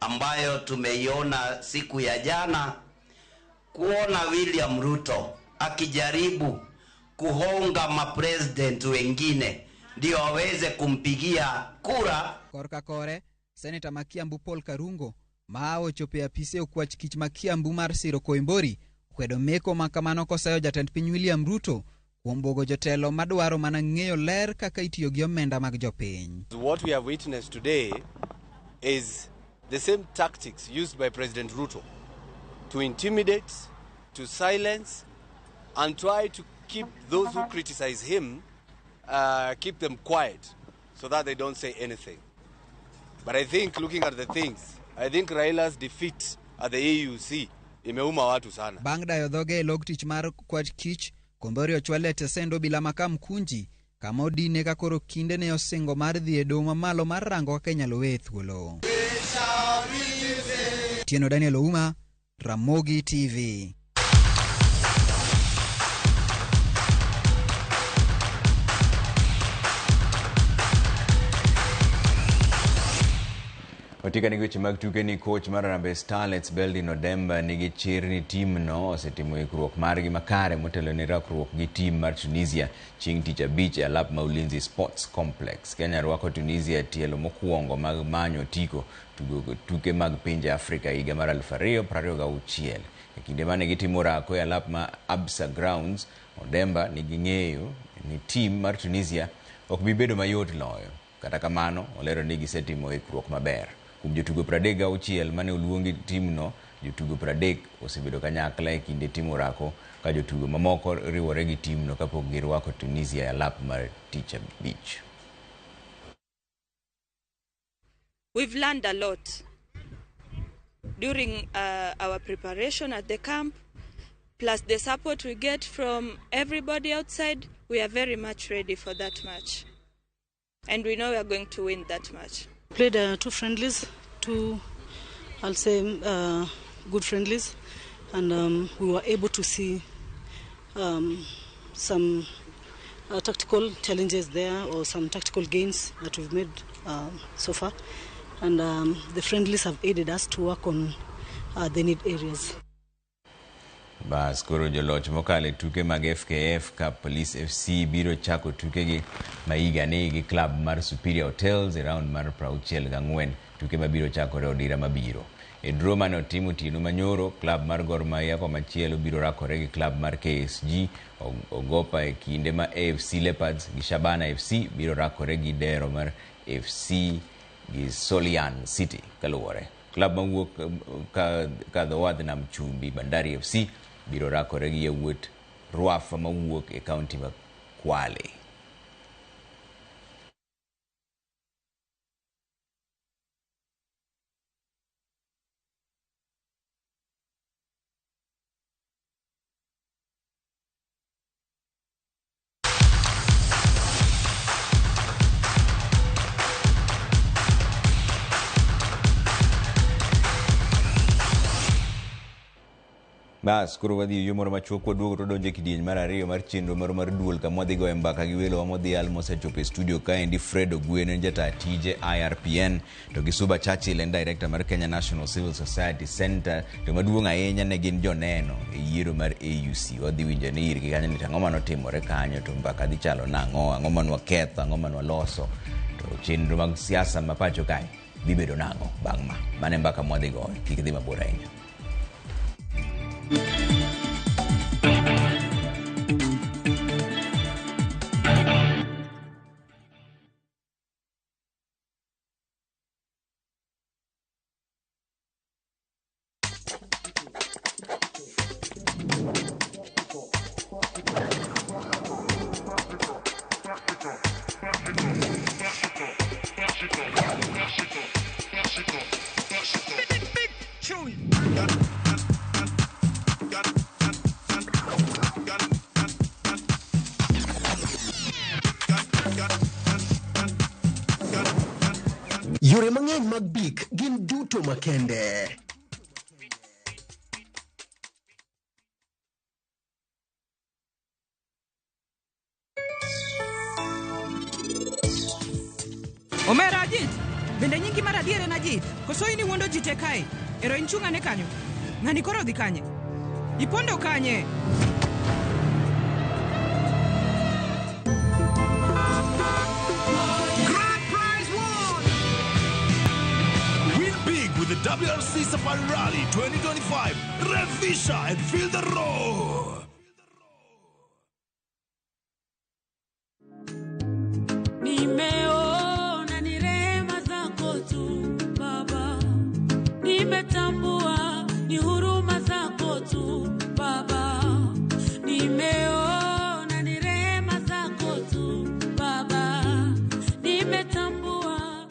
ambayo tumeiona siku ya jana, kuona William Ruto akijaribu kuhonga mapresident wengine ndio waweze kumpigia kura. Korka kore, Seneta ma Kiambu Paul Karungo ma ochopo e apise okwach kich ma Kiambu mar siro Koimburi okwedo meko ma kamano kosayo jatend piny William Ruto kuom buogo jotelo madwaro mana ng'eyo ler kaka itiyo gi omenda mag jopiny. What we have witnessed today is the same tactics used by President Ruto to intimidate, to silence, and try to keep those who criticize him, keep them quiet so that they don't say anything. But I think, looking at the things, I think Raila's defeat at the AUC imeuma watu sana. Bang' dayo dhoge e log tich mar kwach kich, Koimburi ochwal e tesend obila ma Kamkunji kama odine ka koro kinde ne osingo mar dhi e doho mamalo mar rango kaka inyalo weye thuolo. Tieno Daniel Ouma, Ramogi TV. Otika ni weche mag tuke ni coach mar Harambee Starlets Beldin Odemba nigi chir ni timno osetimo ikruok margi makare motelo ne rakruok gi tim mar Tunisia chieng' tich abich e alap ma Ulinzi Sports Complex. Kenya rwako Tunisia e tielo mokwongo mag manyo otiko tugo tuke mag pinje Afrika higa mar 2026. E kinde mane gitimo orako e alap ma Absa Grounds, Odemba nigi ng'eyo ni tim mar Tunisia ok bi bedo mayot loyo. Kata kamano, olero ni gisetimo ikruok maber. Kuom jotugo 36 mane oluongi timno, jotugo 30 osebedo kanyakla e kinde timo orako ka jotugo mamoko riwore gi timno kapok girwako Tunisia e alap mar tich abich. We've learned a lot during our preparation at the camp, plus the support we get from everybody outside. We are very much ready for that match, and we know we are going to win that match. Played two friendlies, two, I'll say, good friendlies, and we were able to see some tactical challenges there or some tactical gains that we've made so far. And the friendlies have aided us to work on the need areas. Bas koro joloch mokalo e tuke mag FKF Cup Police FC biro chako tukegi ma higani gi club mar Superior Hotels e round mar 64 tuke mabiro chakore odira mabiro. E draw mane otim otieno manyoro, club mar Gor Mahia komachielo biro rakore gi club mar KSG Ogopa e kinde ma AFC Leopards gi Shabana FC biro rakore gi Dero mar FC gi Solian City kaluwore. Club mawuok ka dho wadh nam chumbi Bandari FC biro rakore gi yawuot Rwafa mawuok e kaunti ma Kwale. Bas, koro wadhi e yo moro machuok waduogo to donjo e kidieny mar ariyo mar chenro moro mar duol kama wadhi goye mbaka gi welowa modhial mosechopo e studio kaendi Fred Ogweno en jataa tije IRPN to gi Suba Churchill en director mar Kenya National Civil Society Center to maduong' ahinya ne gin joneno e yiero mar AUC. Wadhi winjo ni irgi kanyo ni to ang'o manotimore kanyo to mbaka dhi chalo nang'o, ang'o manwaketho, ang'o manwaloso to chenro mag siasa ma pacho kae dhi bedo nang'o bang' ma. Mano e mbaka mwadhi goyo, kik idhi mabor ahinya. Yore mang'eny mag Bik gin duto makende. Omera Ajit, bende nyingi mar adier en Ajit? Koso in iwuondo ji te kae? Ero in chung' ane kanyo. Ng'ani koro odhi kanye? Ipondo kanye? Grand prize won! Win big with the WRC Safari Rally 2025. Revisha and feel the roar. Nimeona ni rehema zako tu Baba, nimetambua ni huruma zako tu Baba, nimeona ni rehema zako tu Baba, nimetambua.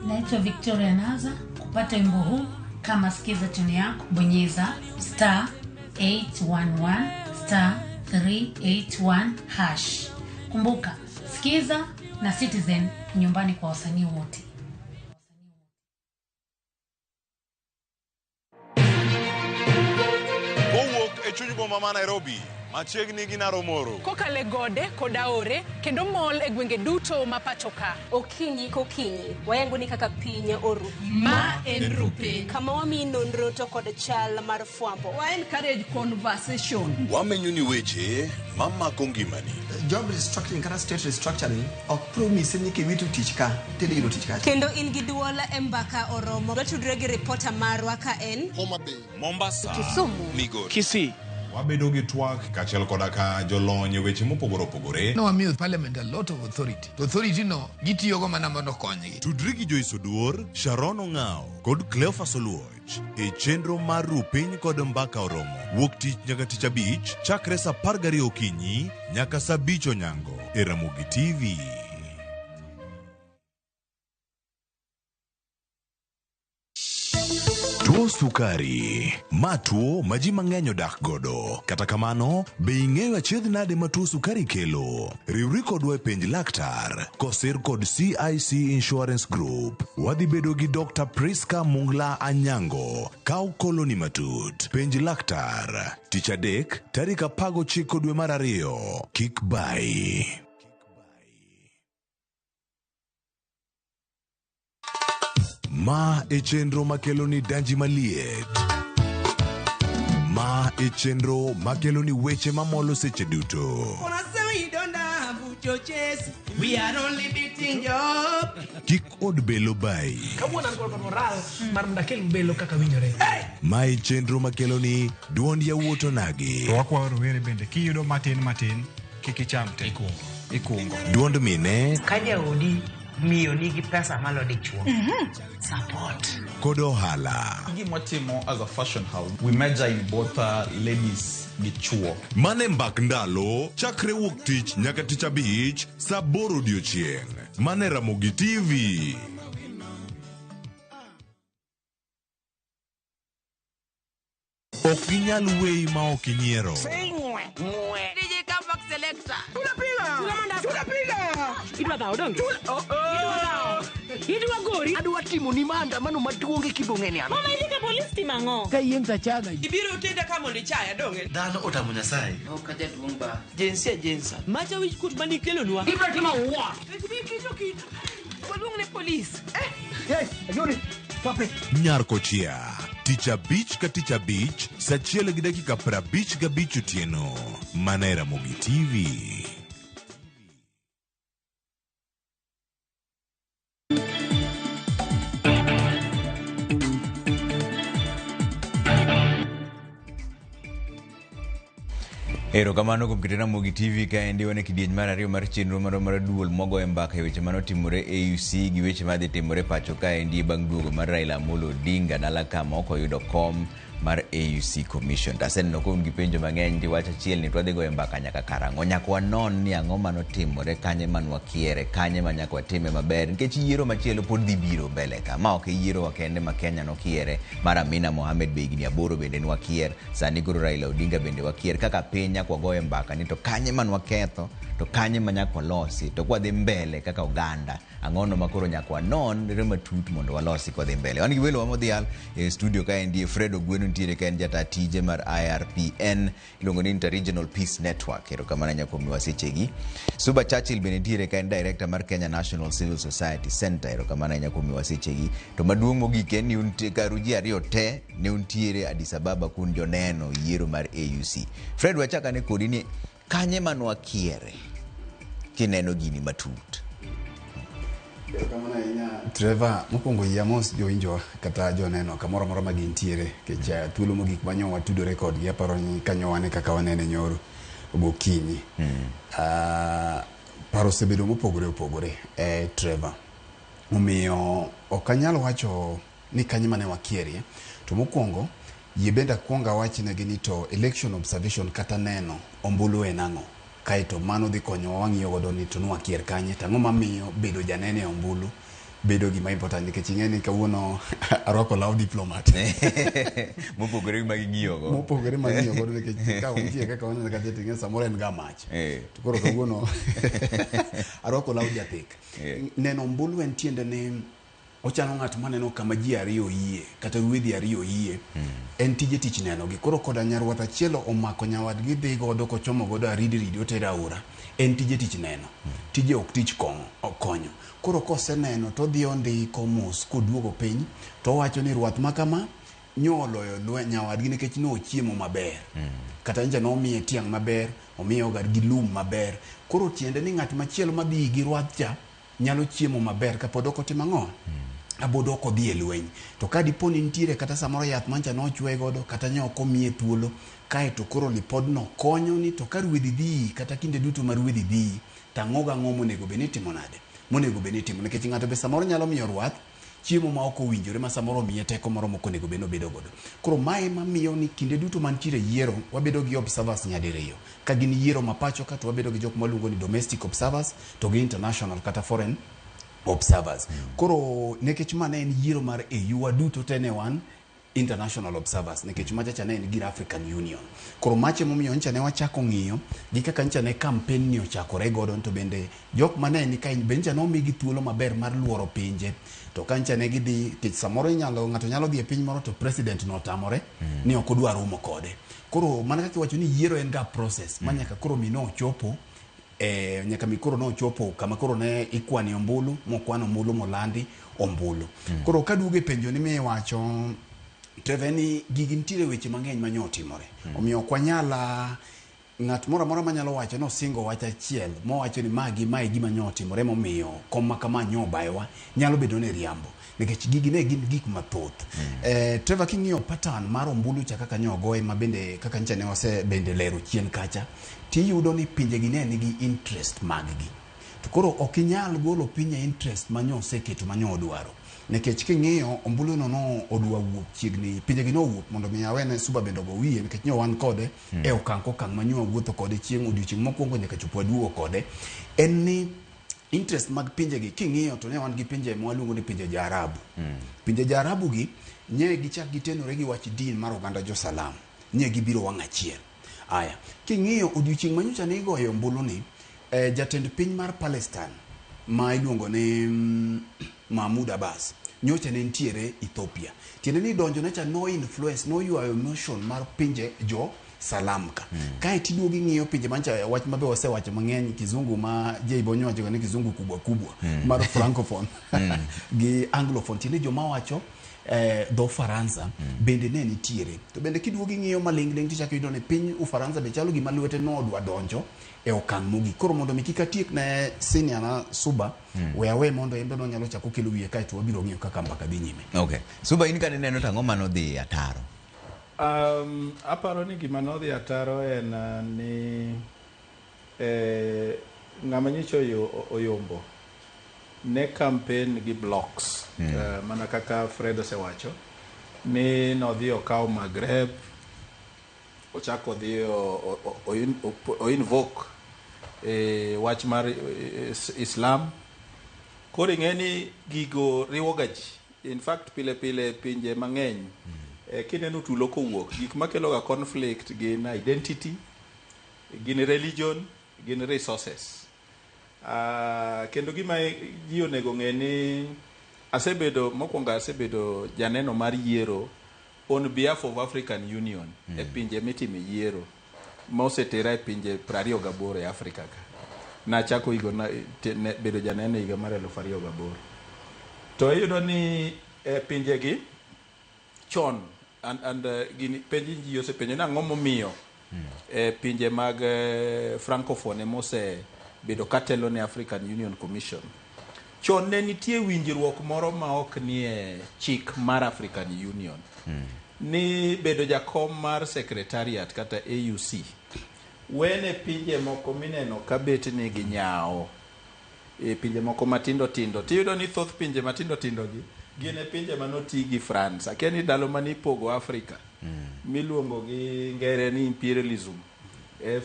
Naitwa Victoria Naza. Kupata wimbo huu kama sikiza tuni yako, bonyeza star 811 star 381 hash. Kumbuka, sikiza na Citizen nyumbani kwa wasanii wote. Kowuok e chuny boma ma Nairobi, machiegni gi Naromoro. Kokale gode kod aore kendo mol e gwenge duto ma pacho ka. Okinyi kokinyi, wayango ni kaka piny oru. Ma en Rupiny. Kama wamiyi nonro to kod chal mar fwambo. Wa encourage conversation. Wamenyo ni weche mamako ngimani. Job restructuring kata state restructuring ok promise ni kiwito tich ka tidhi yudo tich kacha. Kendo in gi duol e mbaka oromo. Watudre gi ripota marwa ka en Homa Bay, Mombasa, Kisumu, Migori, Kisii. Wabedo gi twak kaachiel koda ka jolony e weche mopogore opogore. Nowamiyo parliament a lot of authority. To authority no gitiyogo mana mondo okonygi. Tudri gi Joyce Oduor, Sharon Ong'ao kod Cleophas Oluoch e chenro mar Rupiny kod Mbaka Oromo. Wuok tich nyaka tich abich chakre saa 12 okinyi nyaka saa 5 onyango e Ramogi TV. Tuo sukari ma tuo ma ji mang'eny odak godo. Kata kamano, be ing'eyo achiedh nade ma tuo sukari kelo? Riwri kodwa e penj laktar kosir kod CIC Insurance Group. Wadhi bedo gi Dr. Priska Mungla Anyango ka okoloni matut. Penj laktar tich adek tarik 19 dwe mar ariyo. Kik bai. Ma e chenro makelo ni danji maliet. Ma e chenro makelo ni weche mamolo seche duto. We are only beating job. Kik od belo bayi. Kawuono an kod moral mar mondo akel belo kaka winjore. Ma e chenro makelo ni duond yawuot onagi. To wakwayo rowere bende kiyudo matin matin kik icham te. Ikungo. Duond mine Ka jaodi miyo nigi pesa malo dichuo. Support. kod ohala. Gima watimo as a fashion house, we major in both ladies gi chuo. Mane mbak ndalo chakre wuok tich nyaka tich abich saa aboro odiochieng'. Mane Ramogi TV. Ok ginyal weyi ma ok inyiero. DJ Comeback Selector. Tunapiga. Tunapiga. Idwa dhawo donge? Idwa dhawo. Idwa gori. Adwa timo ni maandamano maduong' e kibong'e ni an. Mama idhi ka polis timo ang'o? Ka yieng' tachaga. Ibiro tenda ka mondo ichaya donge? Dhano otamo Nyasaye. Ok jaduong' ba. Jinsia jinsa. Macha wich kuot manikelonwa. Ibiro timo what? Kicho kito. Waluong ne polis. Hey, Ayuri, pape. Nyar Kochia. Tich abich ka tich abich saa achiel gi dakika 55 otieno. Mana e Ramogi TV. Erokamano kuom kete Ramogi TV kaendi wan e kidieny mar ariyo mar chenro marwa mar duol mwagoye mbaka e weche manotimore AUC gi weche madhi timore pacho kaendi bang' duogo mar Raila Amolo Odinga dala kama ok oyudo kom mar AUC Commission. To aseneno ka un gi penjo mang'eny ti wach achiel ni to wadhi goyo mbaka nyaka karang'o. Nyaka wanon ni ang'o manotimore, kanye manwakiere, kanye ma nyaka watime maber nikech yiero machielo pod dhi biro mbele ka. Ma ok e yiero wa kende ma Kenya nokiere mar Amina Mohamed be higni 8 bende nwakier. Sani koro Raila Odinga bende wakier kaka piny nyaka wagoye mbaka ni to kanye man waketho to kanye ma nyaka walosi to kwadhi mbele kaka oganda ang'ono ma koro nyaka wanon re matut mondo walosi kwadhi mbele. Wan gi welowa modhial e studio kaendi Fred Ogweno nitiere ka en jata tije mar IRPN iluongo ni Interregional Peace Network. Erokamano ahinya kuom miwa sechegi. Suba Churchill bende nitiere ka en director mar Kenya National Civil Society Center. Erokamano ahinya kuom miwa sechegi. To maduong' mogik en ni un karu ji ariyo te ne untiere Addis Ababa kun joneno yiero mar AUC. Fred wachak ane kodi ni kanye manwakiere kineno gini matut? Erokamano ahinya Trevor, mokwongo yie amos jowinjowa kata joneno kamoro amora ma gintiere nikech thuolo mogik manyo watudore kodgi aparo ni kanyo wane kaka wanene nyoro gokinyi. Paro osebedo mopogore opogore Trevor. Omiyo ok anyal wacho ni kanye mane wakierie. To mokwongo yie bende akwong awachnegi ni to election observation kata neno ombulu en ang'o. Kaeto mano dhi konyowa wang'iyo godo ni to nwakier kanye to ang'o mamiyo bedo janeno e ombulu bedo gima important nikech ing'e ni kawuono arwako law diplomat. Mopogore gi maging'iyo go. Mopogore mang'iyo godo nikech ka untie kaka waneno kacha to ing'e samoro en ga mach. To koro kawuono arwako law jathek. Neno ombulu en tiende ni ochalo ng'at maneno kama ji ariyo oyie kata ruedhi ariyo oyie. En tije tich neno gi. Koro koda nyarwath achiel omako nyawadgi dhi godo kochomo godo aridiridi otero aora. En tije tich neno. Tije ok tich konyo. Koro koseneno to odhi ondiko mos koduogo piny to owacho ni rwath ma kama nyo oloyo nyawadgi nikech nochiemo maber. Kata nja nomiye tiang' maber, omiye ogar gi lum maber. Koro tiende ni ng'at machielo madhi gi rwath cha nyalo chiemo maber kapod ok otimo ang'o? Kapod ok odhi e lweny. To ka dipo ni nitiere kata samoro yath mancha nochwoye godo kata nyo ok omiye thuolo, kaeto koro lipodno konyo ni to ka ruedhi dhi kata kinde duto ma ruedhi dhi, to ang'o gang'o monego bed ni itimo nade? Monego bed ni itimo. Nikech ng'ato be samoro nyalo miyo rwath chiemo ma ok owinjore ma samoro omiye teko moro mok onego bed ni obedo godo. Koro mae mamiyo ni kinde duto mantiere yiero, wabedo gi observers nyadiriyo. Ka gin yiero ma pacho ka to wabedo gi jok mwaluongo ni domestic observers to gi international kata foreign observers. Koro nikech ma ne en yiero mar AU waduto te ne wan international observers nikech macha cha ne en gir African Union. Koro mache momiyo ncha ne wachako ng'iyo gi kaka ncha ne campaign ni ochakore godo to bende jok mane ni ka be ncha nomigi thuolo maber mar luoro pinje to ka ncha ne gidhi nikech samoro inyalo ng'ato nyalo dhi e piny moro to president no otamore ni ok odwa romo kode. Koro mana kaka iwacho ni yiero en ga process ma nyaka koro mino ochopo Nyaka mi koro nochopo kama koro ne ikwane ombulu, mokwan ombulu molandi ombulu. Koro kaduogo e penjo ni miwacho Trevor, ni gigi nitiere weche mang'eny manyo otimore. Omiyo ok wanyal ng'at moro amora manyalo wacho nosingo wach achiel mowacho ni magi mae gima nyo otimore momiyo kom ma kama nyo obayowa nyalo bedo ni riambo nikech gigi ne gin gik mathoth. Trevor, king'iyo pattern mar ombulu cha kaka nyo ogoye ma bende kaka nyicha ne wase bende lero chien kacha, tiyudo ni pinje gi ne nigi interest mag gi. To koro ok inyal golo piny e interest ma nyo oseketo ma nyo odwaro. Nikech king'iyo ombulu no no odwa wuok chiegni pinje gi nowuok mondo mi awene Suba bende ogo wiye nikech nyo wan kode e okang' kokang' ma nyo wawuotho kode chieng' odiochieng' mokwongo nyaka chop waduogo kode en ni interest mag pinje gi king'iyo to ne wan gi pinje mwaluongo ni pinje Jaarabu. Pinje Jaarabu gi nye gichak gitenore gi wach din mar oganda jo-Salam. Nye gibiro wang' achiel. Aya, king'iyo odiochieng' manyocha ne igoyo ombulu ni jatend piny mar Palestine ma iluongo ni Mahmoud Abbas nyocha ne nitiere Ethiopia. Tiende ni donjo ne cha no influence, no ywayo emotion mar pinje jo Salam ka. Kae tiduogo ing'iyo pinje mancha wach mabe wasewacho mang'eny kizungu ma Jay Bonyo wacho ni kizungu kubwa kubwa mar francophone gi anglophone. Tiende joma wacho dho Faransa bende ne nitiere. To bende kiduogo ing'iyo maling'ling tichako iyudo ni piny Ufaransa be chalo gima lwete nodwa donjo e okang' mogik. Koro mondo mi kik atiek ne senior na Suba, we awe mondo en be nonyalo chako kelo wiye kae to wabiro ng'iyo kaka mbaka dhi nyime. Okay. Suba, in kane ineno to ang'o manodhi ataro? Aparo ni gima nodhi ataro en ni ng'ama nyocha oyombo ne campaign gi blocks. Mana kaka Fred osewacho ni nodhi okawo Maghreb, ochako odhi o invoke wach mar Islam. Koro ing'e ni gigo riwo ga ji. In fact, pile pile pinje mang'eny kineno tulo kowuok, gik makelo ga conflict gin identity, gin religion, gin resources. Kendo gima ji onego ng'e ni asebedo mokwongo asebedo janeno mar yiero on behalf of African Union e pinje mitime yiero ma osetera e pinje 28 e Afrika ka. Nachako higo na, bedo janeno e higa mar 2008. To iyudo ni e pinjegi chon and gini penj ji osepenjo ni ang'o momiyo e pinje mag francophone ema osebedo katelo ne African Union Commission. Chon ne nitie winjruok moro ma ok nie chik mar African Union ni bedo jakom mar secretariat kata AUC wene pinje moko mineno ka bet ni ginyawo e pinje moko matindo tindo tiyudo ni thoth pinje matindo tindo gi gin e pinje manoti gi France. Akia ni ndalo mane ipogo Africa miluongo gi ngere ni imperialism,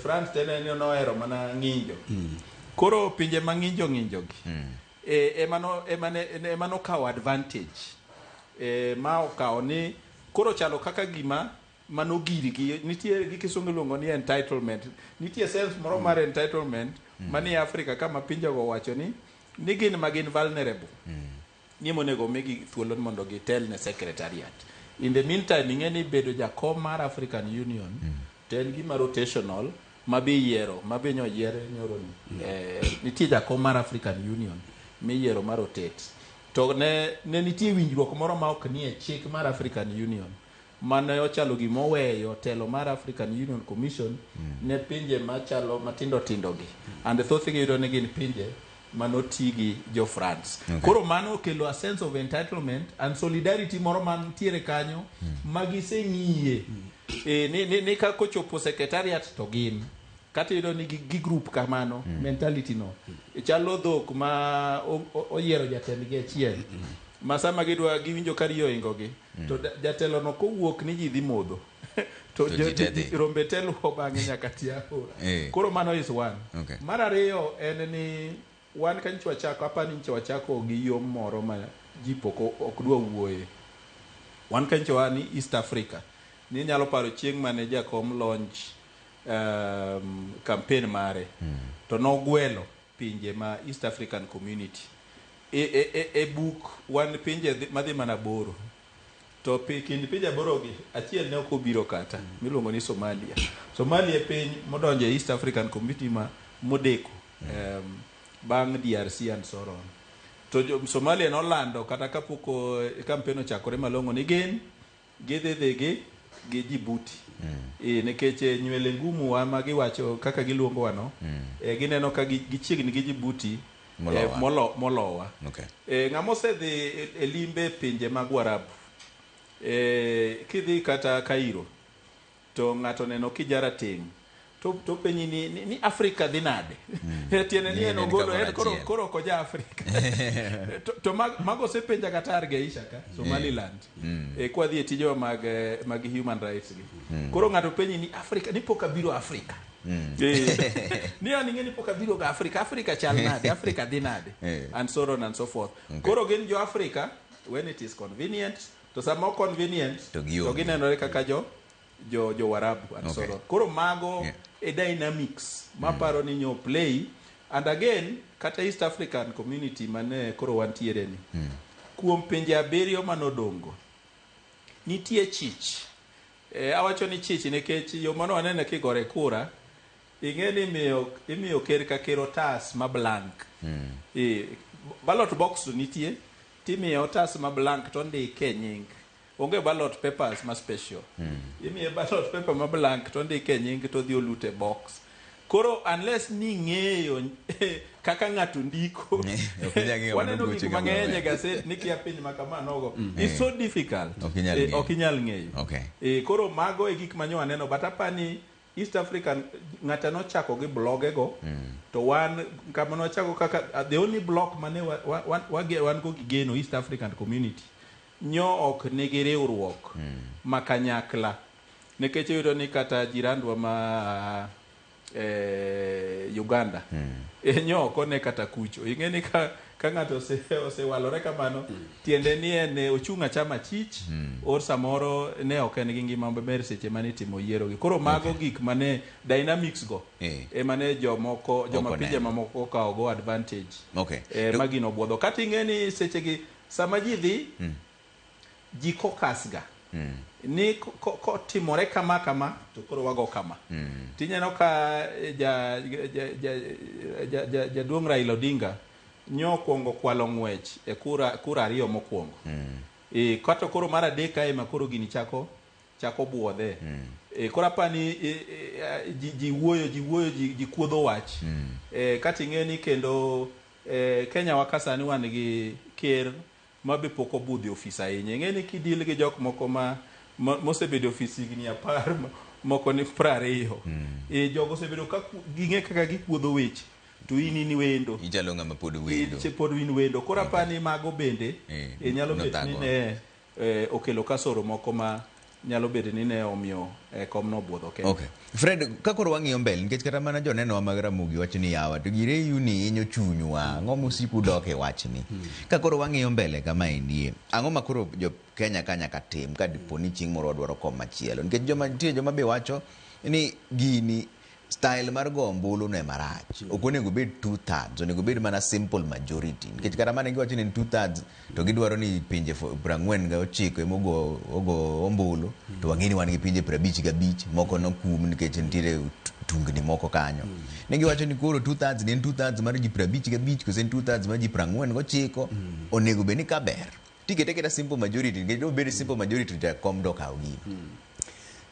France tene nohero mana ng'injo. Koro pinje ma ng'injo ng'injo gi ema nokawo advantage, ma okawo ni koro chalo kaka gima mano girgi nitie gi kisungu iluongo ni entitlement. Nitie sense moro mar entitlement manie Africa kama pinjego wacho ni gin ma gin vulnerable, ni monego migi thuolo mondo gitel ne secretariat. In the meantime, ing'e ni bedo jakom mar African Union to en gima rotational ma be iyiero ma be nyoyier nyoro ni nitie jakom mar African Union miyiero ma rotate. To ne nitie winjruok moro ma ok nie chik mar African Union mane ochalo gima oweyo telo mar African Union Commission ne pinje machalo matindo tindo gi, and thothgi yudo ni gin pinje manoti gi jo France. Koro mano okelo a sense of entitlement and solidarity moro mantiere kanyo ma giseng'iye ni ka kochopo secretariat to gin kata iyudo ni gi group kamano mentality no chalo dhok ma oyiero jatendgi achiel ma sama gidwa giwinjo ka riyo oingo gi to jatelo no kowuok ni ji dhi modho to rombe te luwo bang'e nyaka tie aora. Koro mano is one. Mar ariyo en ni wan ka nyicha wachako apani nyicha wachako gi yo moro ma ji pok ok dwa wuoye. Wan ka nyicha wan ni East Africa ni nyalo paro chieng' mane jakom launch campaign mare to nogwelo pinje ma East African Community e buk wan pinje madhi mana 8 to kind pinje 8 gi achiel ne ok obiro kata miluongo ni Somalia. Somalia e piny modonjo e East African Community ma modeko. Bang' DRC and so on. To jo Somalia nolando kata kapok campaign ochakore malong'o ni gin gidhi dhi gi Djibouti. Nikech nywele ngumu wa ma giwacho kaka giluongo wa no, gineno ka gichiegni gi Djibouti Molowa. Molowa. Okay. Ng'ama osedhi e limbe pinje mag Warabu, kidhi kata Cairo to ng'ato neno kijarateng' to penji ni Afrika dhi nade? Tiende ni en ogolo en koro ok oja Afrika. To mago osepenja kata Argeisha ka Somaliland. Kwa dhi e tijewa mag human rights gi. Koro ng'ato penji ni Afrika ni pok abiro Afrika. Ni an ing'e ni pok abiro ga Afrika, Afrika chal nade, Afrika dhi nade, and so on and so forth. Koro gin jo Afrika when it is convenient, to sama ok convenient To to gionge. ginenore kaka jo Warabu and so on. Koro mago e dynamics maparo ni nyo play. And again kata East African community mane koro wantiere ni kuom pinje 7 manodongo nitie chich. Awacho ni chich nikech yo mano wanene kigore kura ing'e ni imiyo ker ka ker otas ma blank. Ballot box to nitie timiye otas ma blank to ndike nying. Onge ballot papers ma special. Imiye ballot paper ma blank to ndike nying to dhi olute box. Koro unless ni ng'eyo kaka ng'ato ndiko, waneno gik mang'eny e gaset ni kia piny ma kama nogo. It's so difficult. Ok inyal ng'eyo. Okay. Koro mago e gik manyo waneno, but apani East African ng'ata nochako gi blogego, to wan kama nochako kaka the only block mane wan go gi geno East African community nyo ok nigi riwruok ma kanyakla, nikech iyudo ni kata jirandwa ma Uganda nyo ok one kata kucho. Ing'e ni ka ng'ato osewalore kamano, tiende ni en ochung' achama chich, or samoro ne ok en gi ngima maber seche mane itimo yiero gi. Koro mago gik mane dynamics go ema ne jomoko joma pinje mamoko okawo go advantage. Ma gino obwodho. Kata ing'e ni seche gi sama ji dhi, ji kokas ga ni kotimore kama kama to koro wago kama. Tineno ka jaduong' Raila Odinga nyo kwongo kwalo ng'wech e kura 2 mokwongo. Kata koro mar 3 kae ma koro gini chako buodhe. Koro apani ji wuoyo ji kuodho wach. Kata ing'e ni kendo Kenya wa ka sani wan gi ker ma be pok obudho e ofis ahinya. Ing'e ni kidil gi jok moko ma mosebedo e ofis higni 10, moko ni 20. Jogo osebedo ka ging'e kaka gikuodho weche, to in wendo. Ichalo ng'ama pod wendo. Pod in wendo. Koro apani mago bende nyalo bet ni ne okelo kasoro moko ma nyalo bedo ni ne omiyo komno obwodho Kenya. Okay. Fred, ka koro wang'iyo mbele, nikech kata mana joneno mag Ramogi wacho ni yawa to gire ni hinyo chunywa, ang'o mosiko udok e wachni? Ka koro wang'iyo mbele kama endie, ang'o ma koro jo Kenya ka nyaka tim ka dipo ni chieng' moro wadwaro kom machielo? Nikech joma nitie joma be wacho ni gini style mar go ombulu no ema rach. Ok onego bed 2/3, onego bed mana simple majority. Nikech kata mana giwacho ni en 2/3 to gidwaro ni pinje 49 ema ogo ombulu, to wang'e ni wan gi pinje 55 moko nokum nikech nitiere tungni moko kanyo. Ne giwacho ni koro 2/3 ni en 2/3 mar ji 55 kose en 2/3 mar ji 49, onego bed ni kaber tikete kata simple majority, nikech obed simple majority to kom do kaw gino.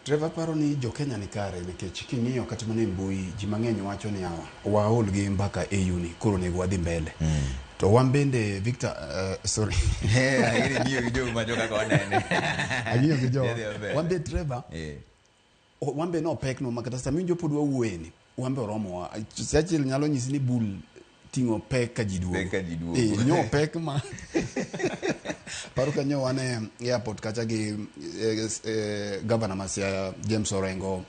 Trevor paro ni jo Kenya ni kare nikech king'iyo kata mana e mbui ji mang'eny wacho ni awa waol gi mbaka AU ni koro onego wadhi mbele. To wan bende Victor, sorry. Ang'iyo gi jogo ma joka wanene. Ang'iyo gi jogo. Wan be Trevor, wan be no pek no makata sama winjo pod wawuoye ni wan be oromowa. Achiel nyalo nyisi ni bul ting'o pek ka ji duogo. Pek ka ji duogo. Nyo pek ma paro ka nyo wan e airport kacha gi governor ma Siaya James Orengo,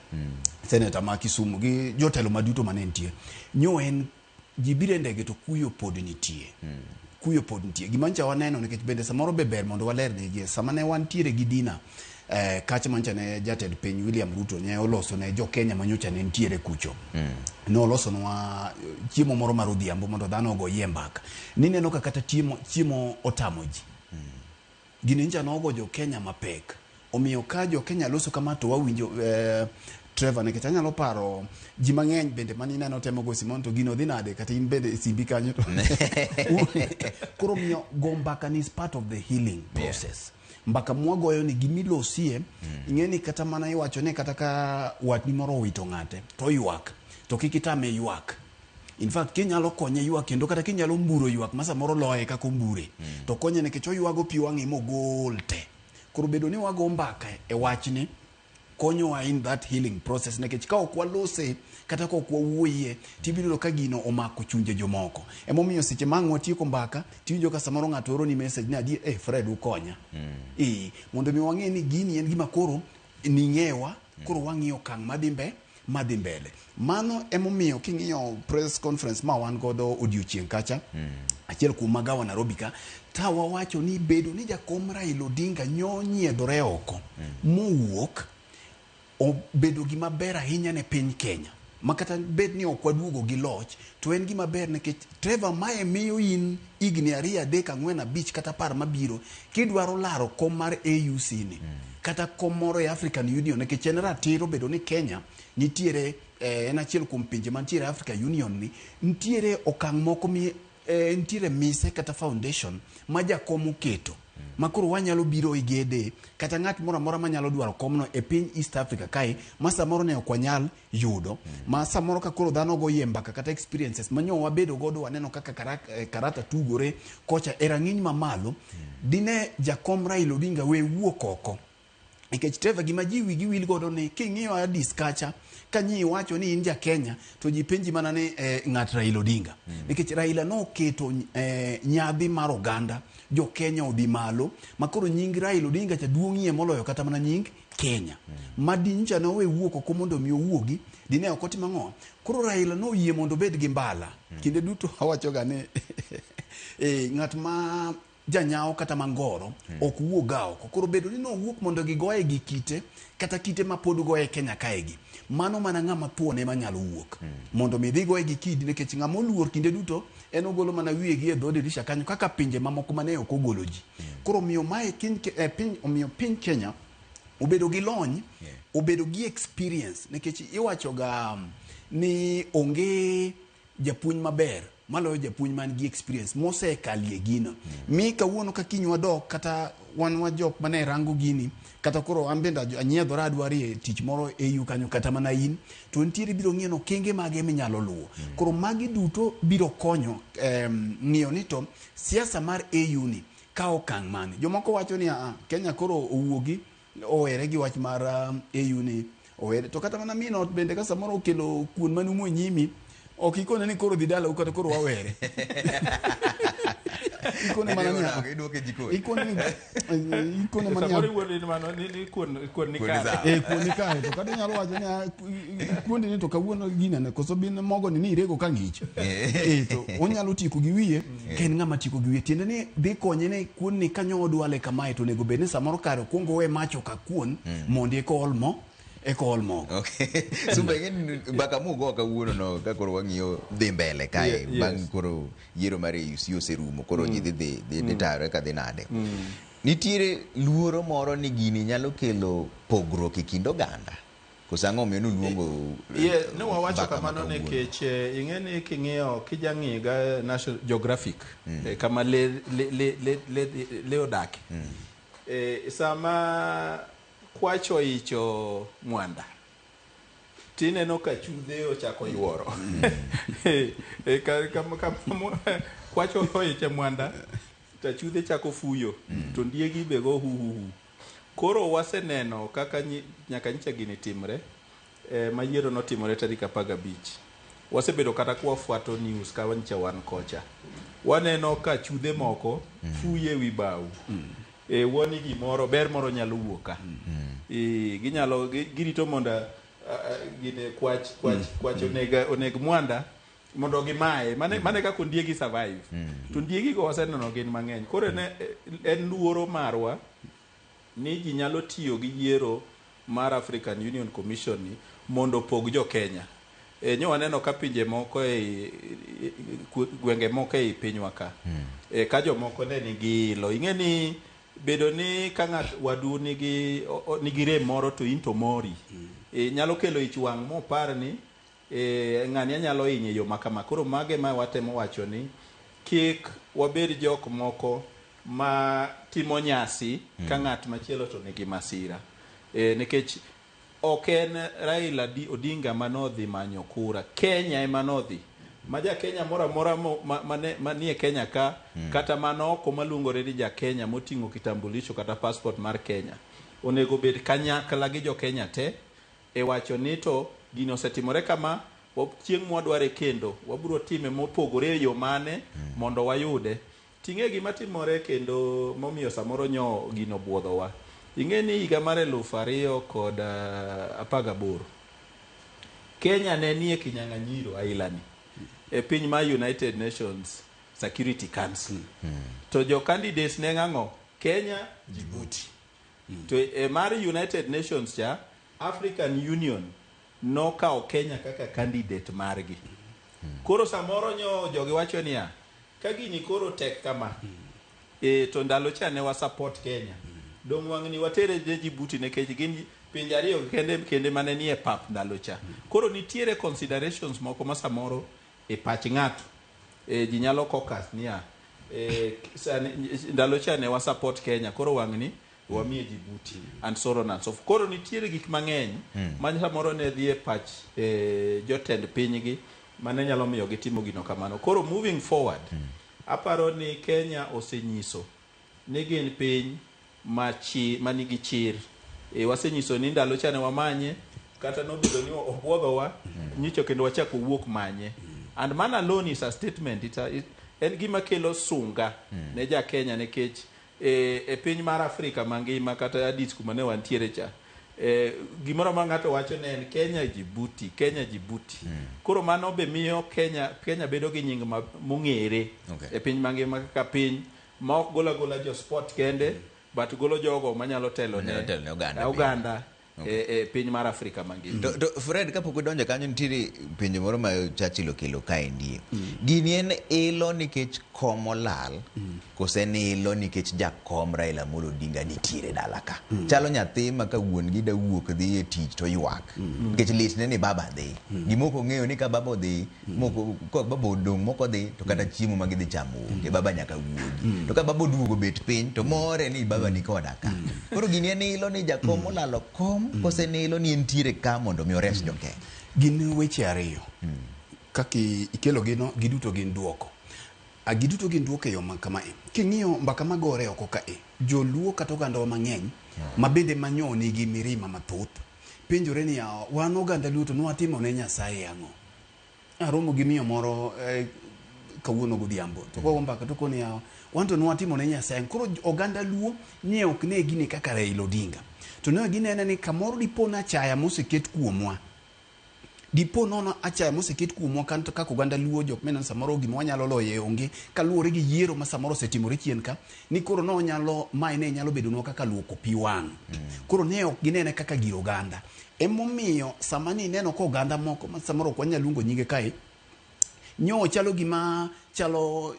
senator ma Kisumu gi jotelo maduto mane nitie. Nyo en ji biro e ndege to kuyo pod nitie. Kuyo pod nitie. Gima ncha waneno nikech bende samoro be ber mondo waler negi sama ne wantiere gi dina kacha mancha ne jatend piny William Ruto ne oloso ne jo Kenya manyocha ne nitiere kucho. Ne olosonwa chiemo moro mar odhiambo mondo dhano ogo yie mbaka. Nineno ka kata chiemo otamo ji. Gini ncha nogo jo Kenya mapek. Omiyo ka jo Kenya loso kama to wawinjo Trevor nikech anyalo paro ji mang'eny bende mane ineno temo go Simon to gino dhi nade kata in bende e simbi kanyo to koro miyo go mbaka ni is part of the healing process. Mbaka mwagoyo ni gimilosie ing'e ni kata mana iwacho ni kata ka watni moro owito ng'ate to oywak to kik itame ywak. In fact kinyalo konye ywak kendo kata kinyalo mburo ywak ma samoro loye kaka ombure to konye nikech oywago pi wang'e mogol te. Koro bedo ni wago mbaka e wachni konyowa in that healing process nikech ka ok walose kata ka ok wawuoyie tibiro yudo ka gino omako chunje jomoko. Emomiyo seche ma ang' watieko mbaka tiwinjo ka samoro ng'ato oroni message ni adier eh Fred ukonya. Eh, mondo mi wang'e ni gini en gima koro ning'ewa koro wang'iyo okang' madhi mbe madhi mbele. Mano emomiyo king'iyo press conference ma wan godo odiochieng' kacha achiel kuom magawa Nairobi ka ta wawacho ni bedo ni jakom Raila Odinga nonyiedhore oko mowuok obedo gima ber ahinya ne piny Kenya ma kata bed ni ok waduogo gi loch to en gima ber nikech Trevor mae miyo in higni 2 3 4 5 kata 10 mabiro kidwaro laro kom mar AUC ni kata kom moro e African Union nikech en ratiro bedo ni Kenya nitiere en achiel kuom pinje mantiere Africa Union ni nitiere okang' moko mi nitiere mise kata foundation ma jakom oketo ma koro wanyalo biro igede kata ng'at moro amora manyalo dwaro komno e piny East Africa kae ma samoro ne ok wanyal yudo ma samoro ka koro dhano goyie mbaka kata experiences manyo wabedo godo waneno kaka karata tugore kocha e rang'iny mamalo dine jakom Raila Odinga we wuok oko nikech Trevor gima ji wigi wil godo ni king'iyo Addis kacha ka nyi iwacho ni in ja Kenya to ji penji mana ni ng'at Raila Odinga nikech Raila noketo nyadhi mar oganda jo Kenya odhi malo ma koro nying Raila Odinga cha duong'ie moloyo kata mana nying Kenya ma dincha nowe wuok oko mondo mi owuogi dine ok otimo ang'o koro Raila noyie mondo obed gi mbala kinde duto awachoga ni ng'at ma janyawo kata mangoro ok wuog ga oko koro bedo ni nowuok mondo gigoye gi kite kata kite ma pod goye Kenya kaegi mano mana ng'ama thuon ema nyalo wuok mondo mi dhi goye gi kidi nikech ng'ama oluor kinde duto en ogolo mana wiye gi e dho dirisha kanyo kaka pinje mamoko mane ok ogolo ji koro omiyo mae omiyo piny Kenya obedo gi lony obedo gi experience nikech iwacho ga ni onge japuonj maber maloyo japuonj man gi experience mosekalie gino mi kawuono ka kiny wadok kata wan wa jok mane rango gini kata koro an bende anyiedhora adwarie tich moro AU kanyo kata mana in to nitiere biro ng'iyo okenge mage minyalo luwo koro magi duto biro konyo ng'iyo ni to siasa mar AU ni ka okang' mane jomoko wacho ni Kenya koro owuogi owere gi wach mar AU ni owere to kata mana min ot bende ka samoro okelo kuon manumu e nyimi ok ikone ni koro dhi dalau kata koro wawere ikone mana ni iduoke jikon ikone ni mana samoro iwuondo ni mano ni kuon ni kare kuon ni kare to kata inyalo wacho ni kuondi ni to kawuono ginene koso bin mogo ni irego ka ng'ich to onyalo tieko gi wiye ka en ng'ama tieko gi wiye tiende ni dhi konye ni kuon ni kanyo odwale kamae to onego bed ni samoro kare okuongo we macho ka kuon mondo eka ol mo eka ol mogo. Okay. Sumba ing'e mbaka mugo kawuono no ka koro wang'iyo dhi mbele kae bang' koro yiero mar AUC oserumo koro ji dhi tayore ka dhi nade. Nitiere luoro moro ni gini nyalo kelo pogruok e kind oganda. Koso ang'o omiyo nuluongo ne wawacho kamano nikech ing'e ni king'iyo kijang'iga National Geographic kama le odake sama kwach oicho mwanda tineno ka chudhe ochako yuoro kwach oicho mwanda to chudhe chako fuyo to ndiegi be go huhuhu. Koro waseneno kaka nyaka nyicha gini timre ma yiero notimore tarik 15. Wasebedo kata kwafuato news ka nyicha wan kocha waneno ka chudhe moko fuye ewi bau wuoni gimoro ber moro nyalo wuok ka ginyalo girito mondo gine kwach oneg mwanda mondo gimaye mane kaka ondiegi survive to ondiegi go waseneno gin mang'eny. Koro en luoro marwa ni ji nyalo tiyo gi yiero mar African Union Commission ni mondo opog jo Kenya. Nyo waneno ka pinje moko e gwenge moko ei pinywa ka ka jomoko ne nigi ilo. Ing'e ni Bedo ni ka ng'at wadu nigi nigi rem moro to in to mori. Nyalo kelo ich wang' mopar ni ng'ani anyalo hinye e yo ma kama. Koro mage ma watemo wacho ni kik wabed jok moko ma timo nyasi ka ng'at machielo to nigi masira. Nikech ok en Raila Odinga manodhi manyo kura. Kenya ema nodhi. Ma ja Kenya moro amora manie Kenya ka, kata mano oko maluongore ni ja Kenya moting'o kitambulisho kata passport mar Kenya, onego bed kanyakla gi jo Kenya te e wacho ni to gini osetimore kama, chieng' mwadware kendo wabiro time mopogore e yo mane mondo wayude. Ting'e gima timore kendo momiyo samoro nyo gino buodhowa. Ing'e ni higa mar 2018 Kenya ne nie kinyang'anyiro ailani e piny mar United Nations Security Council. To jo candidates ne ng'ang'o? Kenya, Djibouti. To e mar United Nations cha, African Union nokawo Kenya kaka candidate margi. Koro samoro nyo jogi wacho niya, ka gini koro tek kama, to ndalo cha ne wa support Kenya. Dong' wang'ni watere ne Djibouti nikech gin pinje ariyo kende mane nie pap ndalo cha. Koro nitiere considerations moko ma samoro e pach ng'ato ji nyalo caucus niya, ndalo cha ne wa support Kenya, koro wang'ni wamiye Djibouti and so on and so forth. Koro nitiere gik mang'eny ma samoro ne dhi e pach jotend pinygi mane nyalo miyo gitimo gino kamano. Koro moving forward, aparo ni Kenya osenyiso ni gin piny manigi chir. Wasenyiso ni ndalo cha ne wamanye, kata nobedo ni obwodhowa, nyicho kendo wachako wuok manye. And man alone is a statement. En gima kelo sunga ne ja Kenya nikech e piny mar Afrika mangima kata Addis kuma ne wantiere cha, gimoro ma ng'ato wacho ne en Kenya Djibouti, Kenya Djibouti. Koro mano be miyo Kenya bedo gi nying mong'ere e piny mangima kaka piny ma ok golo agola jo sport kende, but golo jogo manyalo telo ne oganda e piny mar Afrika mangima. To Fred, kapok odonjo kanyo nitiere penjo moro ma Churchill okelo kaendi. Gini en ilo nikech kom olal, kose en ilo nikech jakom Raila Amolo Odinga nitiere dala ka? Chalo nyathi ma ka wuon gi da wuok dhi e tich to ywak. Nikech litne ni baba dhi. Gima ok ong'eyo ni ka baba odhi, moko ka baba odong' moko dhi, to kata chiemo ma gidhi chamo onge, baba nyaka wuogi. To ka baba oduogo bet piny, to more ni baba ni koda ka. Koro gini en ilo ni jakom olalo kom, kose en ilo ni entiere ka mondo mi ores jo Kenya? Gin weche ariyo. Kaka ikelo gino, giduto gin duoko. Giduto gin duoko e yo ma kama e. King'iyo mbaka magore oko ka e, joluo kata ogandawa mang'eny, ma bende manyo nigi mirima mathoth, penjore ni wan oganda luo to nwatimo ne Nyasaye ang'o? Aromo gi miyo moro kawuono godhiambo, to kogo mbaka to koni wan to nwatimo ne Nyasaye. Koro oganda luo ne ok ne gini kaka Raila Odinga. To ne ginene ni kamoro dipo na achaya moseket kuomwa. Dipo nono achaya moseket kuomwa kaka oganda luo jok meneno samoro gima wanyalo loye onge kaluwore gi yiero ma samoro osetimore chien ka, ni koro no nyalo mae ne nyalo bedonwa kaka luoko pi wang'. Koro ne ok ginene kaka gir oganda. Emomiyo sama ni ineno ka oganda moko ma samoro ok wanyal luongo nyinge kae, nyo chalo gima chalo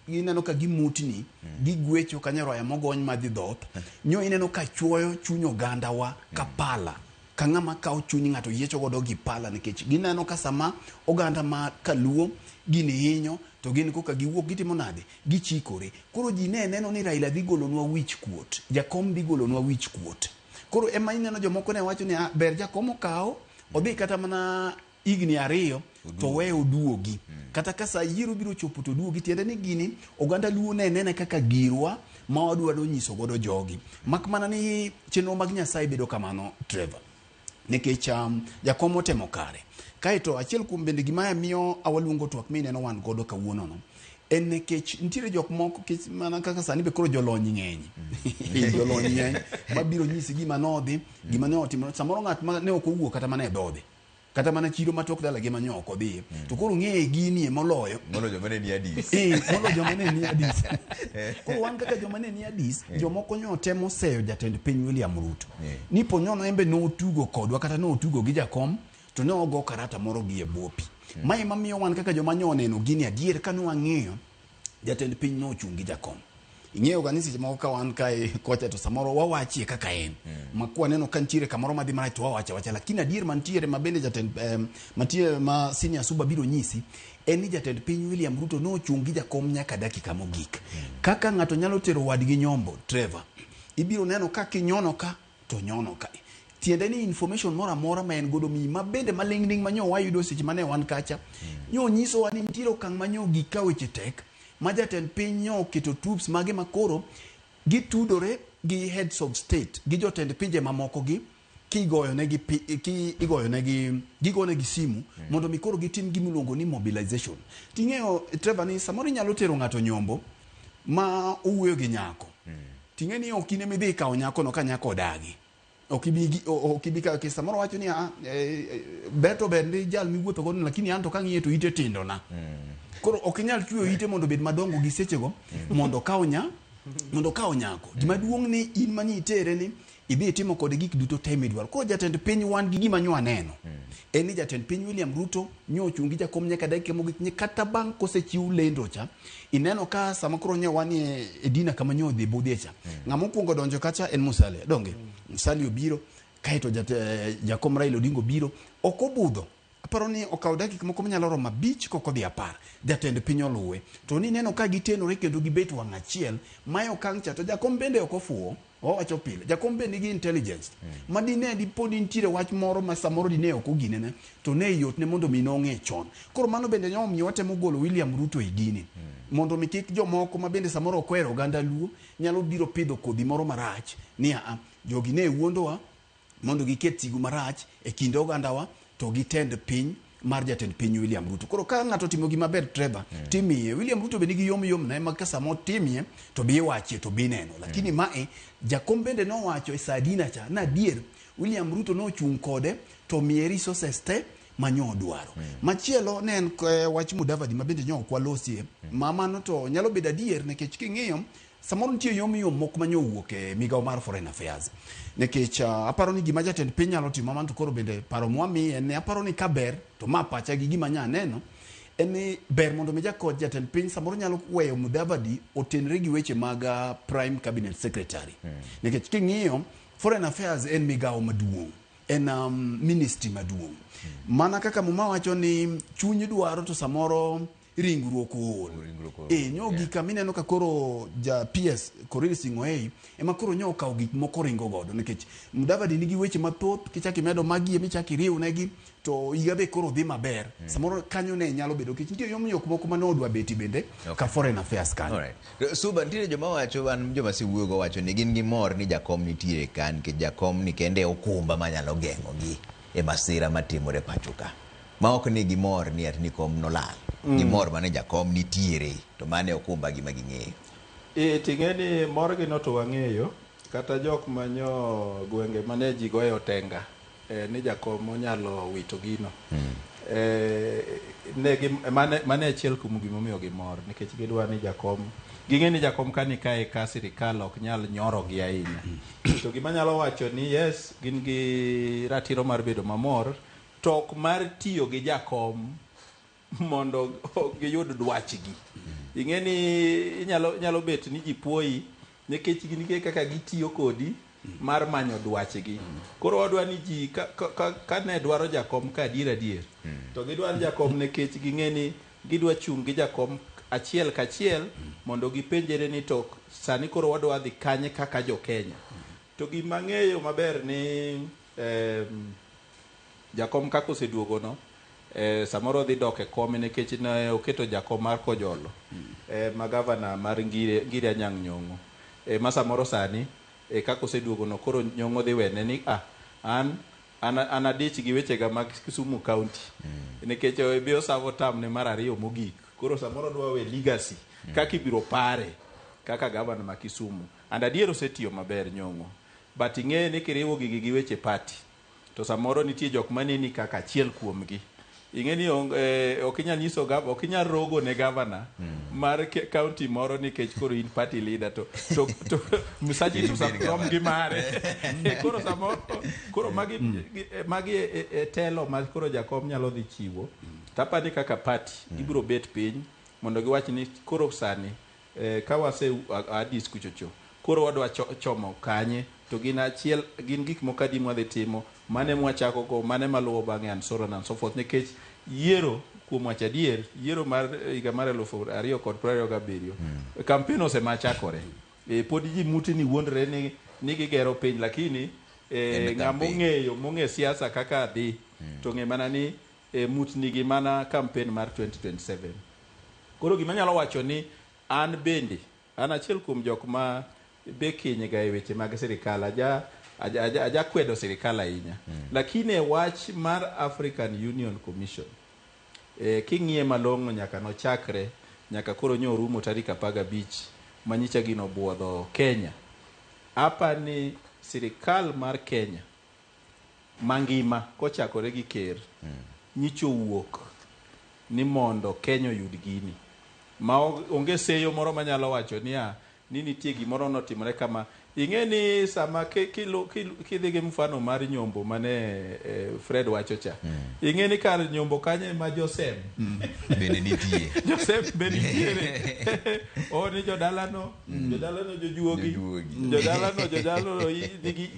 ineno ka gimutni, gigwecho ka nyaroya mogony madhi dhoth, nyo ineno ka chuoyo chuny ogandawa ka pala. Ka ng'ama kawo chuny ng'ato yiecho godo gi pala nikech gineno ka sama oganda ma kaluo gini hinyo to gin koka giwuok gitimo nade, gichikore. Koro ji ne neno ni Raila dhi golonwa wich kuot, jakom dhi golonwa wich kuot. Koro ema ineno jomoko ne wacho ni ber jakom okaw odhi kata mana higni 2 to we oduogi. Kata ka sa yiero biro chopo to oduogi, tiende ni gini oganda luo ne nene kaka girwa ma wadwaro nyiso godo jogi. Mak mana ni chenro mag Nyasaye bedo kamano, Trevor. Nikech jakom otemo kare. Kaeto achiel kuom bende gima miyo awaluongo twak mineno wan godo kawuono no, en nikech nitiere jok moko mana kaka sani be koro jolony ng'eny. Jolony ng'eny mabiro nyisi gima nodhi, gima ne otimore. Samoro ng'at ma ne ok owuok kata mana e dhodhe, kata mana chiro matok dalagi ma nyo ok odhiye. To koro ng'eye gini e moloyo. Moloyo joma ne ni Addis. Moloyo joma ne ni Addis. Koro wan kaka joma ne ni Addis, jomoko nyo temo seyo jatend piny William Ruto. Ni po nyono embe notugo kodwa kata notugo gi jakom, to ne ogo karata moro gi e bwo pi. Mae mamiyo wan kaka joma nyo oneno gini adier ka nwang'iyo, jatend piny nochung' gi jakom. Ing'eyo ga ni seche moko ka wan kae kocha to samoro wawachie kaka en. Ma kwaneno ka nitiere kamoro madhi marach to wawacho awacha. Lakini adier mantiere ma bende jatend mantie ma senior Suba biro nyisi en ni jatend piny William Ruto nochung' gi jakom nyaka dakika mogik. Kaka ng'ato nyalo tero wadgi nyombo, Trevor, ibiro neno ka kinyono ka to nyono ka. Tiende ni information moro amora ma en godo miyi ma bende maling'ling' ma nyo wayudo seche mane wan kacha, nyo nyisowa ni nitiere okang' ma nyo gik ka weche tek ma jatend piny nyo oketo troops mage ma koro gitudore gi heads of state gi jotend pinje mamoko gi kigoyonegi ki igoyonegi gigonegi simu mondo mi koro gitim gima iluongo ni mobilization. Ting'eyo Trevor ni samoro inyalo tero ng'ato nyombo ma owuoyo gi nyako. Ting'e ni ok in ema idhi ikawo nyakono ka nyako odagi. Ok ibi kawo samoro wacho ni ber to ber ni jal miwuotho godo lakini an to kang'iye to ite tindo na. Koro ok inyal chweyo ite mondo obed madongo gi sechego mondo okaw nyako. Gima duong' ni in mani itere ni idhi itimo kode gik duto te midwaro. Koro jatend piny wan gi gima nyo aneno. En ni jatend piny William Ruto nyo ochung' gi jakom nyaka dakika mogik kata bang' kosechiw lendo cha. Ineno ka sama koro nyo wan e dina kama nyo odhi budhie cha. Ng'ama okuongo donjo kacha en Musalia. Donge? Musalia obiro kaeto jakom Raila Odinga obiro. Ok obudho. Aparo ni okawo dakika moko manyalo romo 5 kok odhi 10. Jatend piny oluwe. To ni neno ka gitenore kendo gibet wang' achiel. Mae okang' cha to jakom bende ok ofuwo. Wawacho pile. Jakom be nigi intelligence. Ma dine dipodi nitiere wach moro ma samoro dine ok oginene to ne yot ne mondo mi nong'e chon. Koro mano bende nyo omiyo watemo golo William Ruto e gini. Mondo mi kik jomoko ma bende samoro ok ohero oganda Luo nyalo biro pidho kodhi moro marach ni a jogi ne wuondowa mondo giket sigu marach e kind ogandawa to gitend piny mar jatend piny William Ruto. Koro ka ng'ato timo gima ber Trevor, timiye. William Ruto be nigi yom yom ne ma ka sama otimie to bi iwachie to bi neno. Lakini mae jakom bende nowacho e saa dina cha na adier William Ruto nochung' kode to miye resources te manyo dwaro. Machielo ne en wach Mudavadi ma bende nyo ok walosie. Ma mano to nyalo bedo adier nikech king'iyo samoro nitie yom yom moko manyo owuok e migawo mar Foreign Affairs. Nikech aparo ni gima jatend piny nyalo timo mano to koro bende paro mwamiye en ni aparo ni ka ber to ma pacha gi gima nya neno en ni ber mondo mi jakod jatend piny samoro nyalo weyo Mudavadi otenre gi weche mag Prime Cabinet Secretary. Nikech king'iyo Foreign Affairs en migawo maduong', en ministry maduong'. Mana kaka Muma wacho ni chuny dwaro to samoro ringruok ool. Nyo gika mineno ka koro ja PS Korir Sing'oei ema koro nyo okawo gik moko ringo godo nikech Mudavadi nigi weche mathoth kichak imedo magi michak iriwnegi to higa be koro dhi maber. Samoro kanyo ne nyalo bedo nikech nitie yom yok moko mane odwa beti bende ka Foreign Affairs kanyo. Alright. Suba, nitiere joma wacho, an joma asewuoyogo wacho ni gin gi mor ni jakom nitie ka nikech jakom ni kende okumba manyalo geng'ogi e masira matimore pacho ka. Ma ok ni gimor ni ati ni kom nolal. Gimor mana ni jakom nitiere to mane okumba gima ging'eyo. Ting'e ni morgi no to wang'eyo kata jok manyo gwenge mane ji goye otenga ni jakom onyalo wito gino. Mane achiel kuom gimomiyo gimor nikech gidwa ni jakom ging'e ni jakom ka ni kae ka sirikal ok nyal nyorogi ahinya. To gima nyalo wacho ni yes gin gi ratiro mar bedo mamor to ok mar tiyo gi jakom mondo giyud dwachgi. Ing'e ni inyalo bet ni ji puoyi nikech gin gi kaka gitiyo kodi mar manyo dwachgi. Koro wadwa ni ji ka ne dwaro jakom ka adier adier to gidwaro jakom nikech ging'e ni gidwa chung' gi jakom achiel kachiel mondo gipenjre ni to sani koro wadwa dhi kanye kaka jo Kenya. To gima ng'eyo maber ni jakom kaka oseduogo no samoro dhi dok e kome nikech ne oketo jakom mar Kojolo ma gavana mar Ngire Anyang' Nyong'o ma samoro sani kaka oseduogo no koro Nyong'o dhi wene ni an adich gi wechega mag Kisumu County nikech bi osavo tam ne mar ariyo mogik. Koro samoro dwa we legacy kaka ibiro pare kaka gavana ma Kisumu. And adier osetiyo maber Nyong'o, but ing'e ni kiriwo gigi gi weche party to samoro nitie jok maneni kaka achiel kuomgi. Ing'e ni ok inyal nyiso ok inyal rogo ne gavana mar county moro nikech koro in party leader to Musaji to rom gi mare. Koro samoro koro magi e telo ma koro jakom nyalo dhi chiwo. Tapani kaka party gibiro bet piny mondo giwach ni koro sani Ka wase Addis kuchocho koro wadwa chomo kanye to gin achiel gin gik moko adi mwadhi timo mane mwachako go mane maluwo bang'e and so on and so forth nikech yiero kuom wacho adier yiero mar higa mar 2027 campaign osemachakore. Pod ji mutini wuondre ni gigero piny lakini ng'ama ong'eyo mong'e siasa kaka dhi to ng'e mana ni mutni gi mana campaign mar 2027. Koro gima anyalo wacho ni an bende an achiel kuom jok ma be kinyga e weche mag sirikal aja kwedo sirikal ahinya. Lakini e wach mar African Union Commission king'iye malong'o nyaka nochakre nyaka koro nyo orumo tarik 15 manyicha gino buodho Kenya. Apa ni sirikal mar Kenya mangima kochakore gi ker nyicho wuok ni mondo Kenya oyud gini. Ma onge seyo moro manyalo wacho niya ni nitie gimoro notimore kama. Ing'e ni sama kidhi gi mfano mar nyombo mane Fred wacho cha. Ing'e ni kar nyombo kanyo ema Josem bende nitie. Josem be nitiere. O ni jodalano, jodalano jojuogi. Jodalano nigi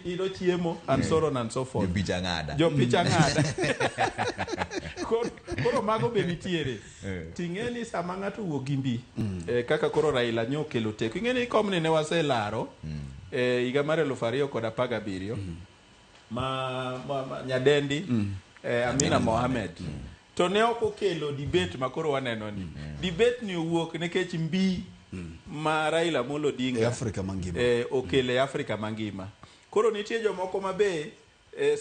ido chiemo and so on and so forth. Jopicha ng'ada. Jopicha ng'ada. Koro mago be nitiere. Ting'e ni sama ng'ato wuok gi mbi kaka koro Raila nyo okelo teko. Ing'e ni komni ne waselaro higa mar 2017 ma nyadendi Amina Mohamed to ne ok okelo debate ma koro waneno ni. Debate ni owuok nikech mbi ma Raila Amolo Odinga e Afrika mangima okele e Afrika mangima. Koro nitie jomoko ma be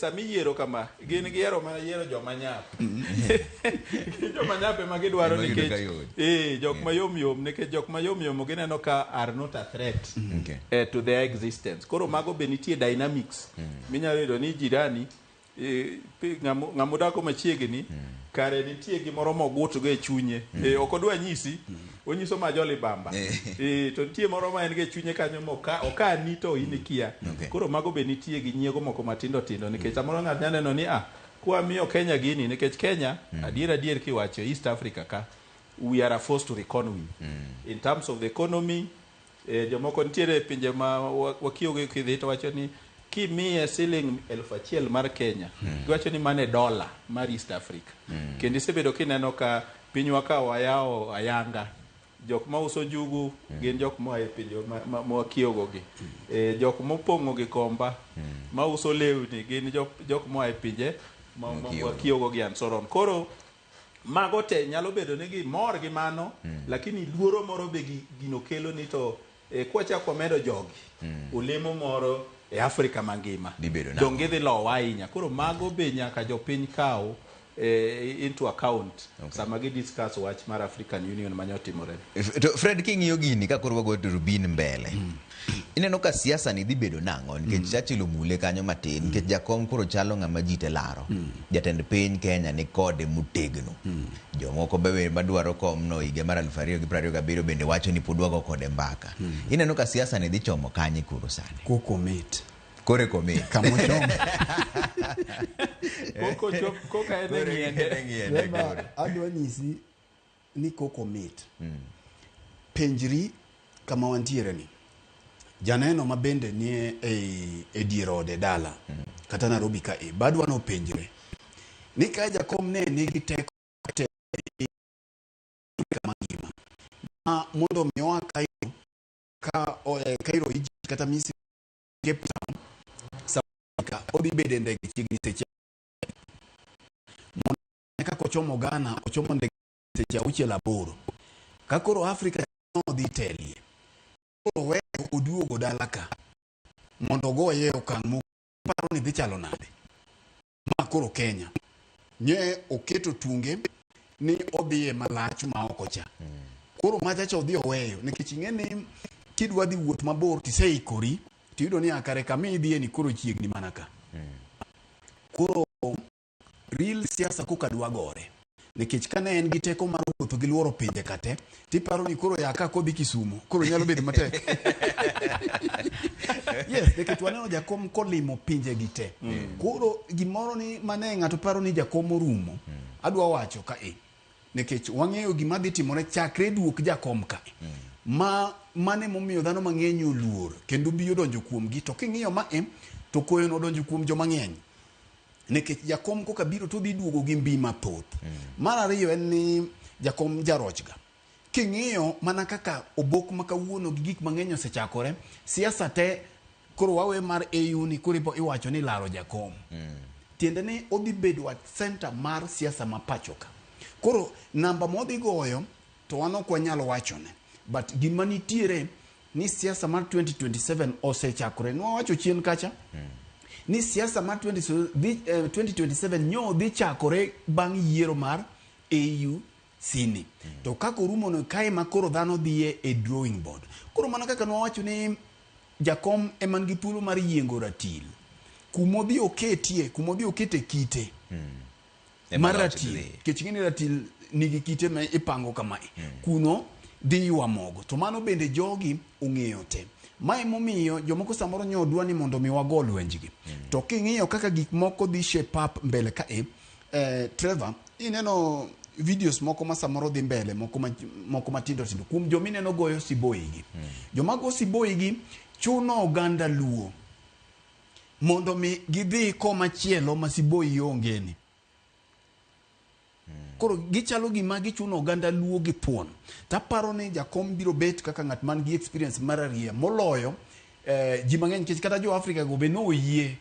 sami yiero kama gin giero mana yiero joma nyap. Joma nyap ema gidwaro nikech jok mayom yom nikech jok mayom yom gineno ka are not a threat to their existence. Koro mago be nitie dynamics minyalo yudo ni jirani ng'ama odako machiegni kare nitie gimoro mogutgo e chunye. Ok odwa nyisi, onyiso ma jolibamba. To nitie moro ma en go e chunye kanyo okani to in ikia. Koro mago be nitie gi nyiego moko matindo tindo nikech samoro ng'ato nyalo neno ni kwamiyo Kenya gini nikech Kenya adier adier kiwacho East Africa ka we are a force to reckon with. In terms of the economy, jomoko nitiere pinje ma wakiewo kidhi to wacho ni kimiye siling 1000 mar Kenya, giwacho ni mane dola mar East Africa. Kendo isebedo kineno ka pinywa ka wayawo ayanga, jok mauso njugu gin jok moa e pinje mwakiewo gi. Jok mopong'o Gikomba mauso lewni gin jok moa e pinje mwakiewo gi and so on. Koro mago te nyalo bedo ni gimor gi mano, lakini luoro moro be gino kelo ni to kwachako wamedo jogi olemo moro e Afrika mangima donge dhi lowa ahinya. Koro mago be nyaka jopiny kaw into account sama gi discuss wach mar African Union manyotimore. To Fred, king'iyo gini ka koro wago rubin mbele, ineno ka siasa ni dhi bedo nang'o nikech Churchill omule kanyo matin nikech jakom koro chalo ng'ama ji te laro. Jatend piny Kenya ni kode motegno. Jomoko be madwaro komno higa mar 2027 bende wacho ni pod wago kode mbaka. Ineno ka siasa ni dhi chomo kanye koro sani? Koko mit. Kore komit. Kamochomo. Koko chop koka en e ng'iende. Adwa nyisi ni koko mit. Penjri kama wantiere ni. Janeno ma bende nie e dier ode dala kata Nairobi ka e badwa no penjre ni ka jakom ne nigi teko te kama ngima ma mondo mi oa Cairo ka Cairo Egypt kata Misri Cape Town South odhi bedo e ndege chiegni seche mondo kaka ochomo Ghana ochomo ndege seche 6-8 ka koro Afrika odhi telie koro weyo oduogo dala ka mondo ogoye okang' moparo ni dhi chalo nade ma koro Kenya nye oketo tunge ni odhiye malach ma oko cha. Koro machacha odhi oweyo nikech ing'e ni kidwa dhi wuoth mabor tiseikori tiyudo ni kare kama idhiye ni koro chiegni mana ka. Koro real siasa koka dwa gore nikech kane en gi teko mar wuotho gi luoro pinje kate tiparo ni koro ya ka kodhi Kisumo koro nyalo bedo matek. Yes, nikech waneno jakom kolimo pinje gi te. Koro gimoro ni mane ng'ato paro ni jakom orumo, adwa wacho ka Nikech wang'eyo gima dhi timore chakre duok jakom ka. Ma mane momiyo dhano mang'eny oluor kendo biyo donjo kuomgi to king'iyo mae to koyo nodonjo kuom joma ng'eny. Nikech jakom koka biro to dhi duogo gi mbi mathoth. Mar ariyo en ni jakom jarochga. King'iyo mana kaka obok ma kawuono gi gik mang'eny osechakore, siasa te koro wawe mar AU ni koro iwacho ni laro jakom. Tiende ni odhi bedo at center mar siasa ma pacho ka. Koro namba modhi goyo to wan ok wanyal wachone. But gima nitiere ni siasa mar 2027 osechakore. Nwawacho chien kacha ni siasa mar 2027 nyo dhi chakore bang' yiero mar AU sini. To kaka orumo no kae ma koro dhano dhiye e drawing board. Koro mana kaka nwawacho ni jakom ema nigi thuolo mar yiengo ratil. Kumodhi oketie, kumodhi okete kite. Mar ratil. Nikech ing'e ni ratil nigi kite ma ipango kamae. Kuno dhi ywa mogo. To mano bende jogi ong'eyo te. Mae momiyo jomoko samoro nyo dwa ni mondo mi wago lwenjgi. To king'iyo kaka gik moko dhi shape up mbele kae, Trevor, ineno videos moko ma samoro dhi mbele, moko matindo tindo kuom jomineno goyo siboi gi. Joma go siboi gi chuno oganda Luo mondo mi gidhi koma chielo ma siboi onge ni. Koro gichalo gima gichuno oganda Luo gi thuon. Taparo ni jakom biro bet kaka ng'at man gi experience mar ariya moloyo ji mang'eny nikech kata jo Afrika go be noyie.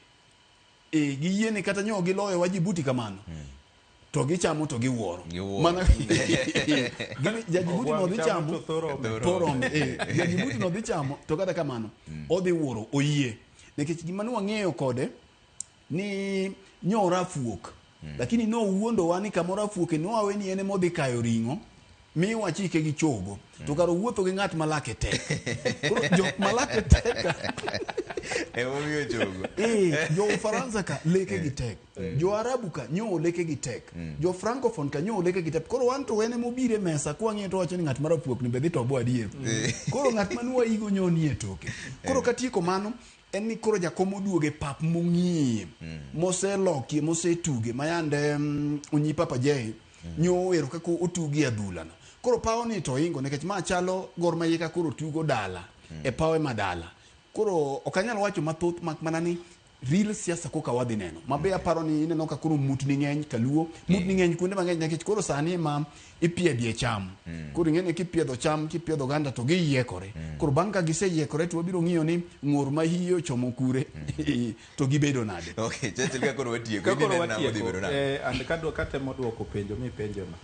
Giyie ni kata nyo giloyo wa Djibouti kamano. To gichamo to giwuoro. Mana ja Djibouti no dhi chamo to rome. Ja Djibouti no dhi chamo to kata kamano odhi wuoro oyie. Nikech gima ne wang'eyo kode ni nyora fuok. Lakini no wuondowa ni kamoro afuoke nowawe ni en emodhi kayo ring'o mi wachike gi chogo. To kar owuotho gi ng'at ma lake tek. Koro jok ma lake tek emomiyo chogo. Jo Ufaransa ka leke gi tek. Jo Arabu ka nyo leke gi tek. Jo Francophone ka nyo leke gi tek. Koro wan to en emobiro e mesa kwang'iyo to wacho ni ng'at mar afuok ni be dhi tobo adier. Koro ng'at ma nwaigo nyo nie toke. Koro katieko mano en ni koro jakom oduoge pap mong'iye, moselokie, mosetuge, mayande Onyi Papa J nyo owero kaka otugi adhula no. Koro pawo ni to ingo nikech ma chalo Gor Mahia ka koro tugo dala, e pawe ma dala. Koro ok anyal wacho mathoth mak mana ni real siasa koka wadhi neno. Mabe aparo ni ineno ka koro mutni ng'eny kaluo, mutni ng'eny kuonde mang'eny nikech koro sani ma ipiedhie cham. Koro ing'e ni kipiedho cham, kipiedho oganda to giyiekore. Koro bang' ka giseyiekore to wabiro ng'iyo ni ng'ur ma hiye ochomo kure to gibedo nade. Okay, Churchill ka koro watieko, Ka koro ineno nang'o dhi bedo watieko, nade? And kadwa katemo duoko penjo mipenjo no.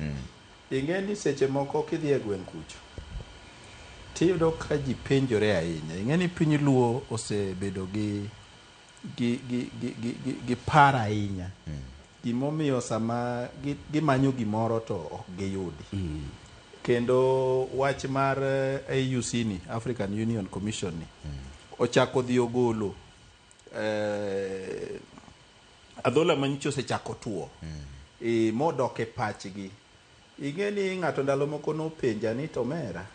Ing'e ni seche moko kidhi e gweng' kucho tiyudo ka ji penjore ahinya. Ing'e ni piny Luo osebedo gi gi paro ahinya. Gimomiyo sama gimanyo gimoro to ok giyudi. Kendo wach mar AUC ni, African Union Commission ni, ochako dhi ogolo adhola manyicho osechako tuo. Modok e pachgi. Ing'e ni ng'ato ndalo moko nopenja ni to omera,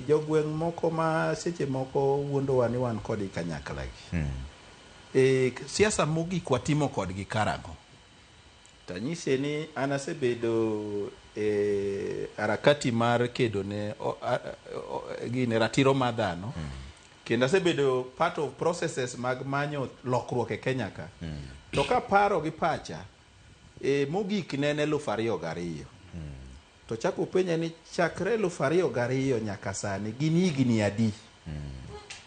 jogweng' moko ma seche moko wuondowa ni wan kodgi kanyakla gi. Siasa mogik watimo kodgi karang'o? Tanyise ni an asebedo harakati mar kedo ne gine ratiro mar dhano. Kendo asebedo part of processes mag manyo lokruok e Kenya ka. To kaparo gi pacha, mogik ne en 2002. To chako penja ni chakre 2002 nyaka sani gin higni adi?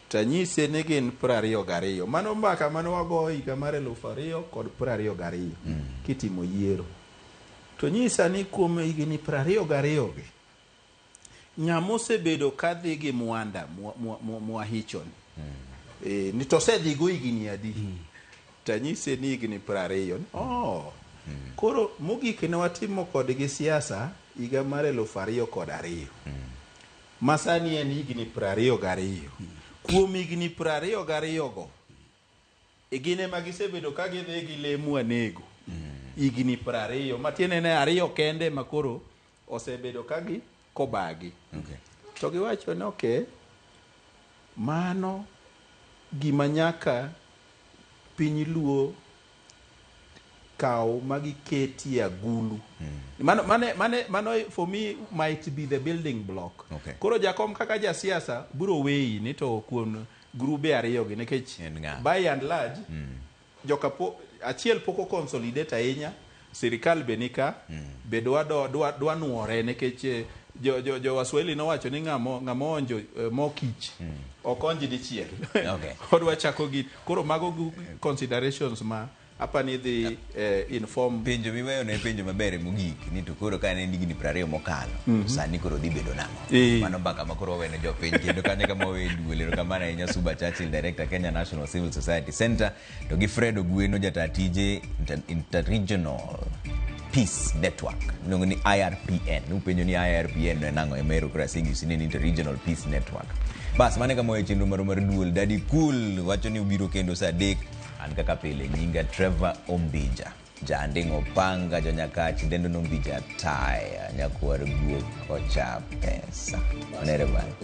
Tanyise ni gin 22. Mano mbaka mane wago higa mar 2022 kitimo yiero. To nyisa ni kuom higni 22 gi, ng'ama osebedo kadhi gi Mwanda Mwahichoni ni to osedhi go higni adi? Tanyise ni higni 20. Oh. Koro mogik ne watimo kodgi siasa higa mar 2002. Ma sani en higni 22. Kuom higni 22 go, gin ema gisebedo ka gidhi gi le mwanego. Higni 20. Matiende ne ariyo kende ma koro osebedo ka gi kobagi. To giwacho ni okay, mano gima nyaka piny Luo kaw ma giketie agulu. Mano, mane, mane, mano for me might be the building block. Koro jakom kaka jasiasa biro weyi ni to kuom grube ariyo gi nikech by and large joka po, achiel pok o consolidate ahinya sirikal be nika be dwa do, dwa, dwa nuore nikech jo, jo, jo Waswahili nowacho ni ng'amo ng'ama onjo mo kich ok onji dichiel. Odwa chako gi koro mago considerations ma apani dhi inform. Penjo miweyo ne penjo maber mogik ni to koro ka ne en higni 20 mokalo sani koro dhi bedo nang'o? Mano mbaka ma koro wawene jopiny kendo kanyo kama wawe duol. Erokamano ahinya Suba Churchill, Director, Kenya National Civil Society Center, to gi Fred Ogweno, jata tije Interregional Peace Network iluongo ni IRPN. Upenjo ni IRPN en ang'o? Ema koro aseng'isi ni en Interregional Peace Network. Bas mano e kama wawe chenro marwa mar duol. Daddy Cool wacho ni ubiro kendo saa 3. An kaka pile nyinga Trevor Ombija Janding' Opanga jonyakach dendo nombija taya nyakwar guok ocha pesa. Onere bye.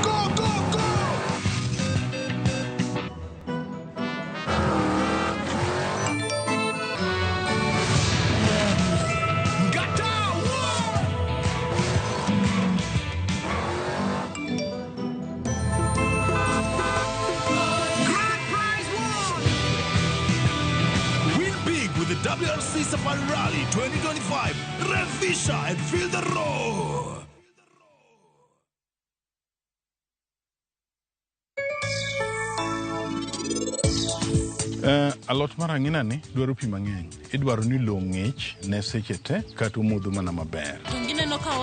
Go, go, go! Ngata! Grand prize won! Win big with the WRC Safari Rally 2025. Revisha and feel the roar. Alot mar ang'ina ni dwaro pi mang'eny. Idwaro ni lowo ng'ich ne seche te kata omodho mana maber. Donge ineno ka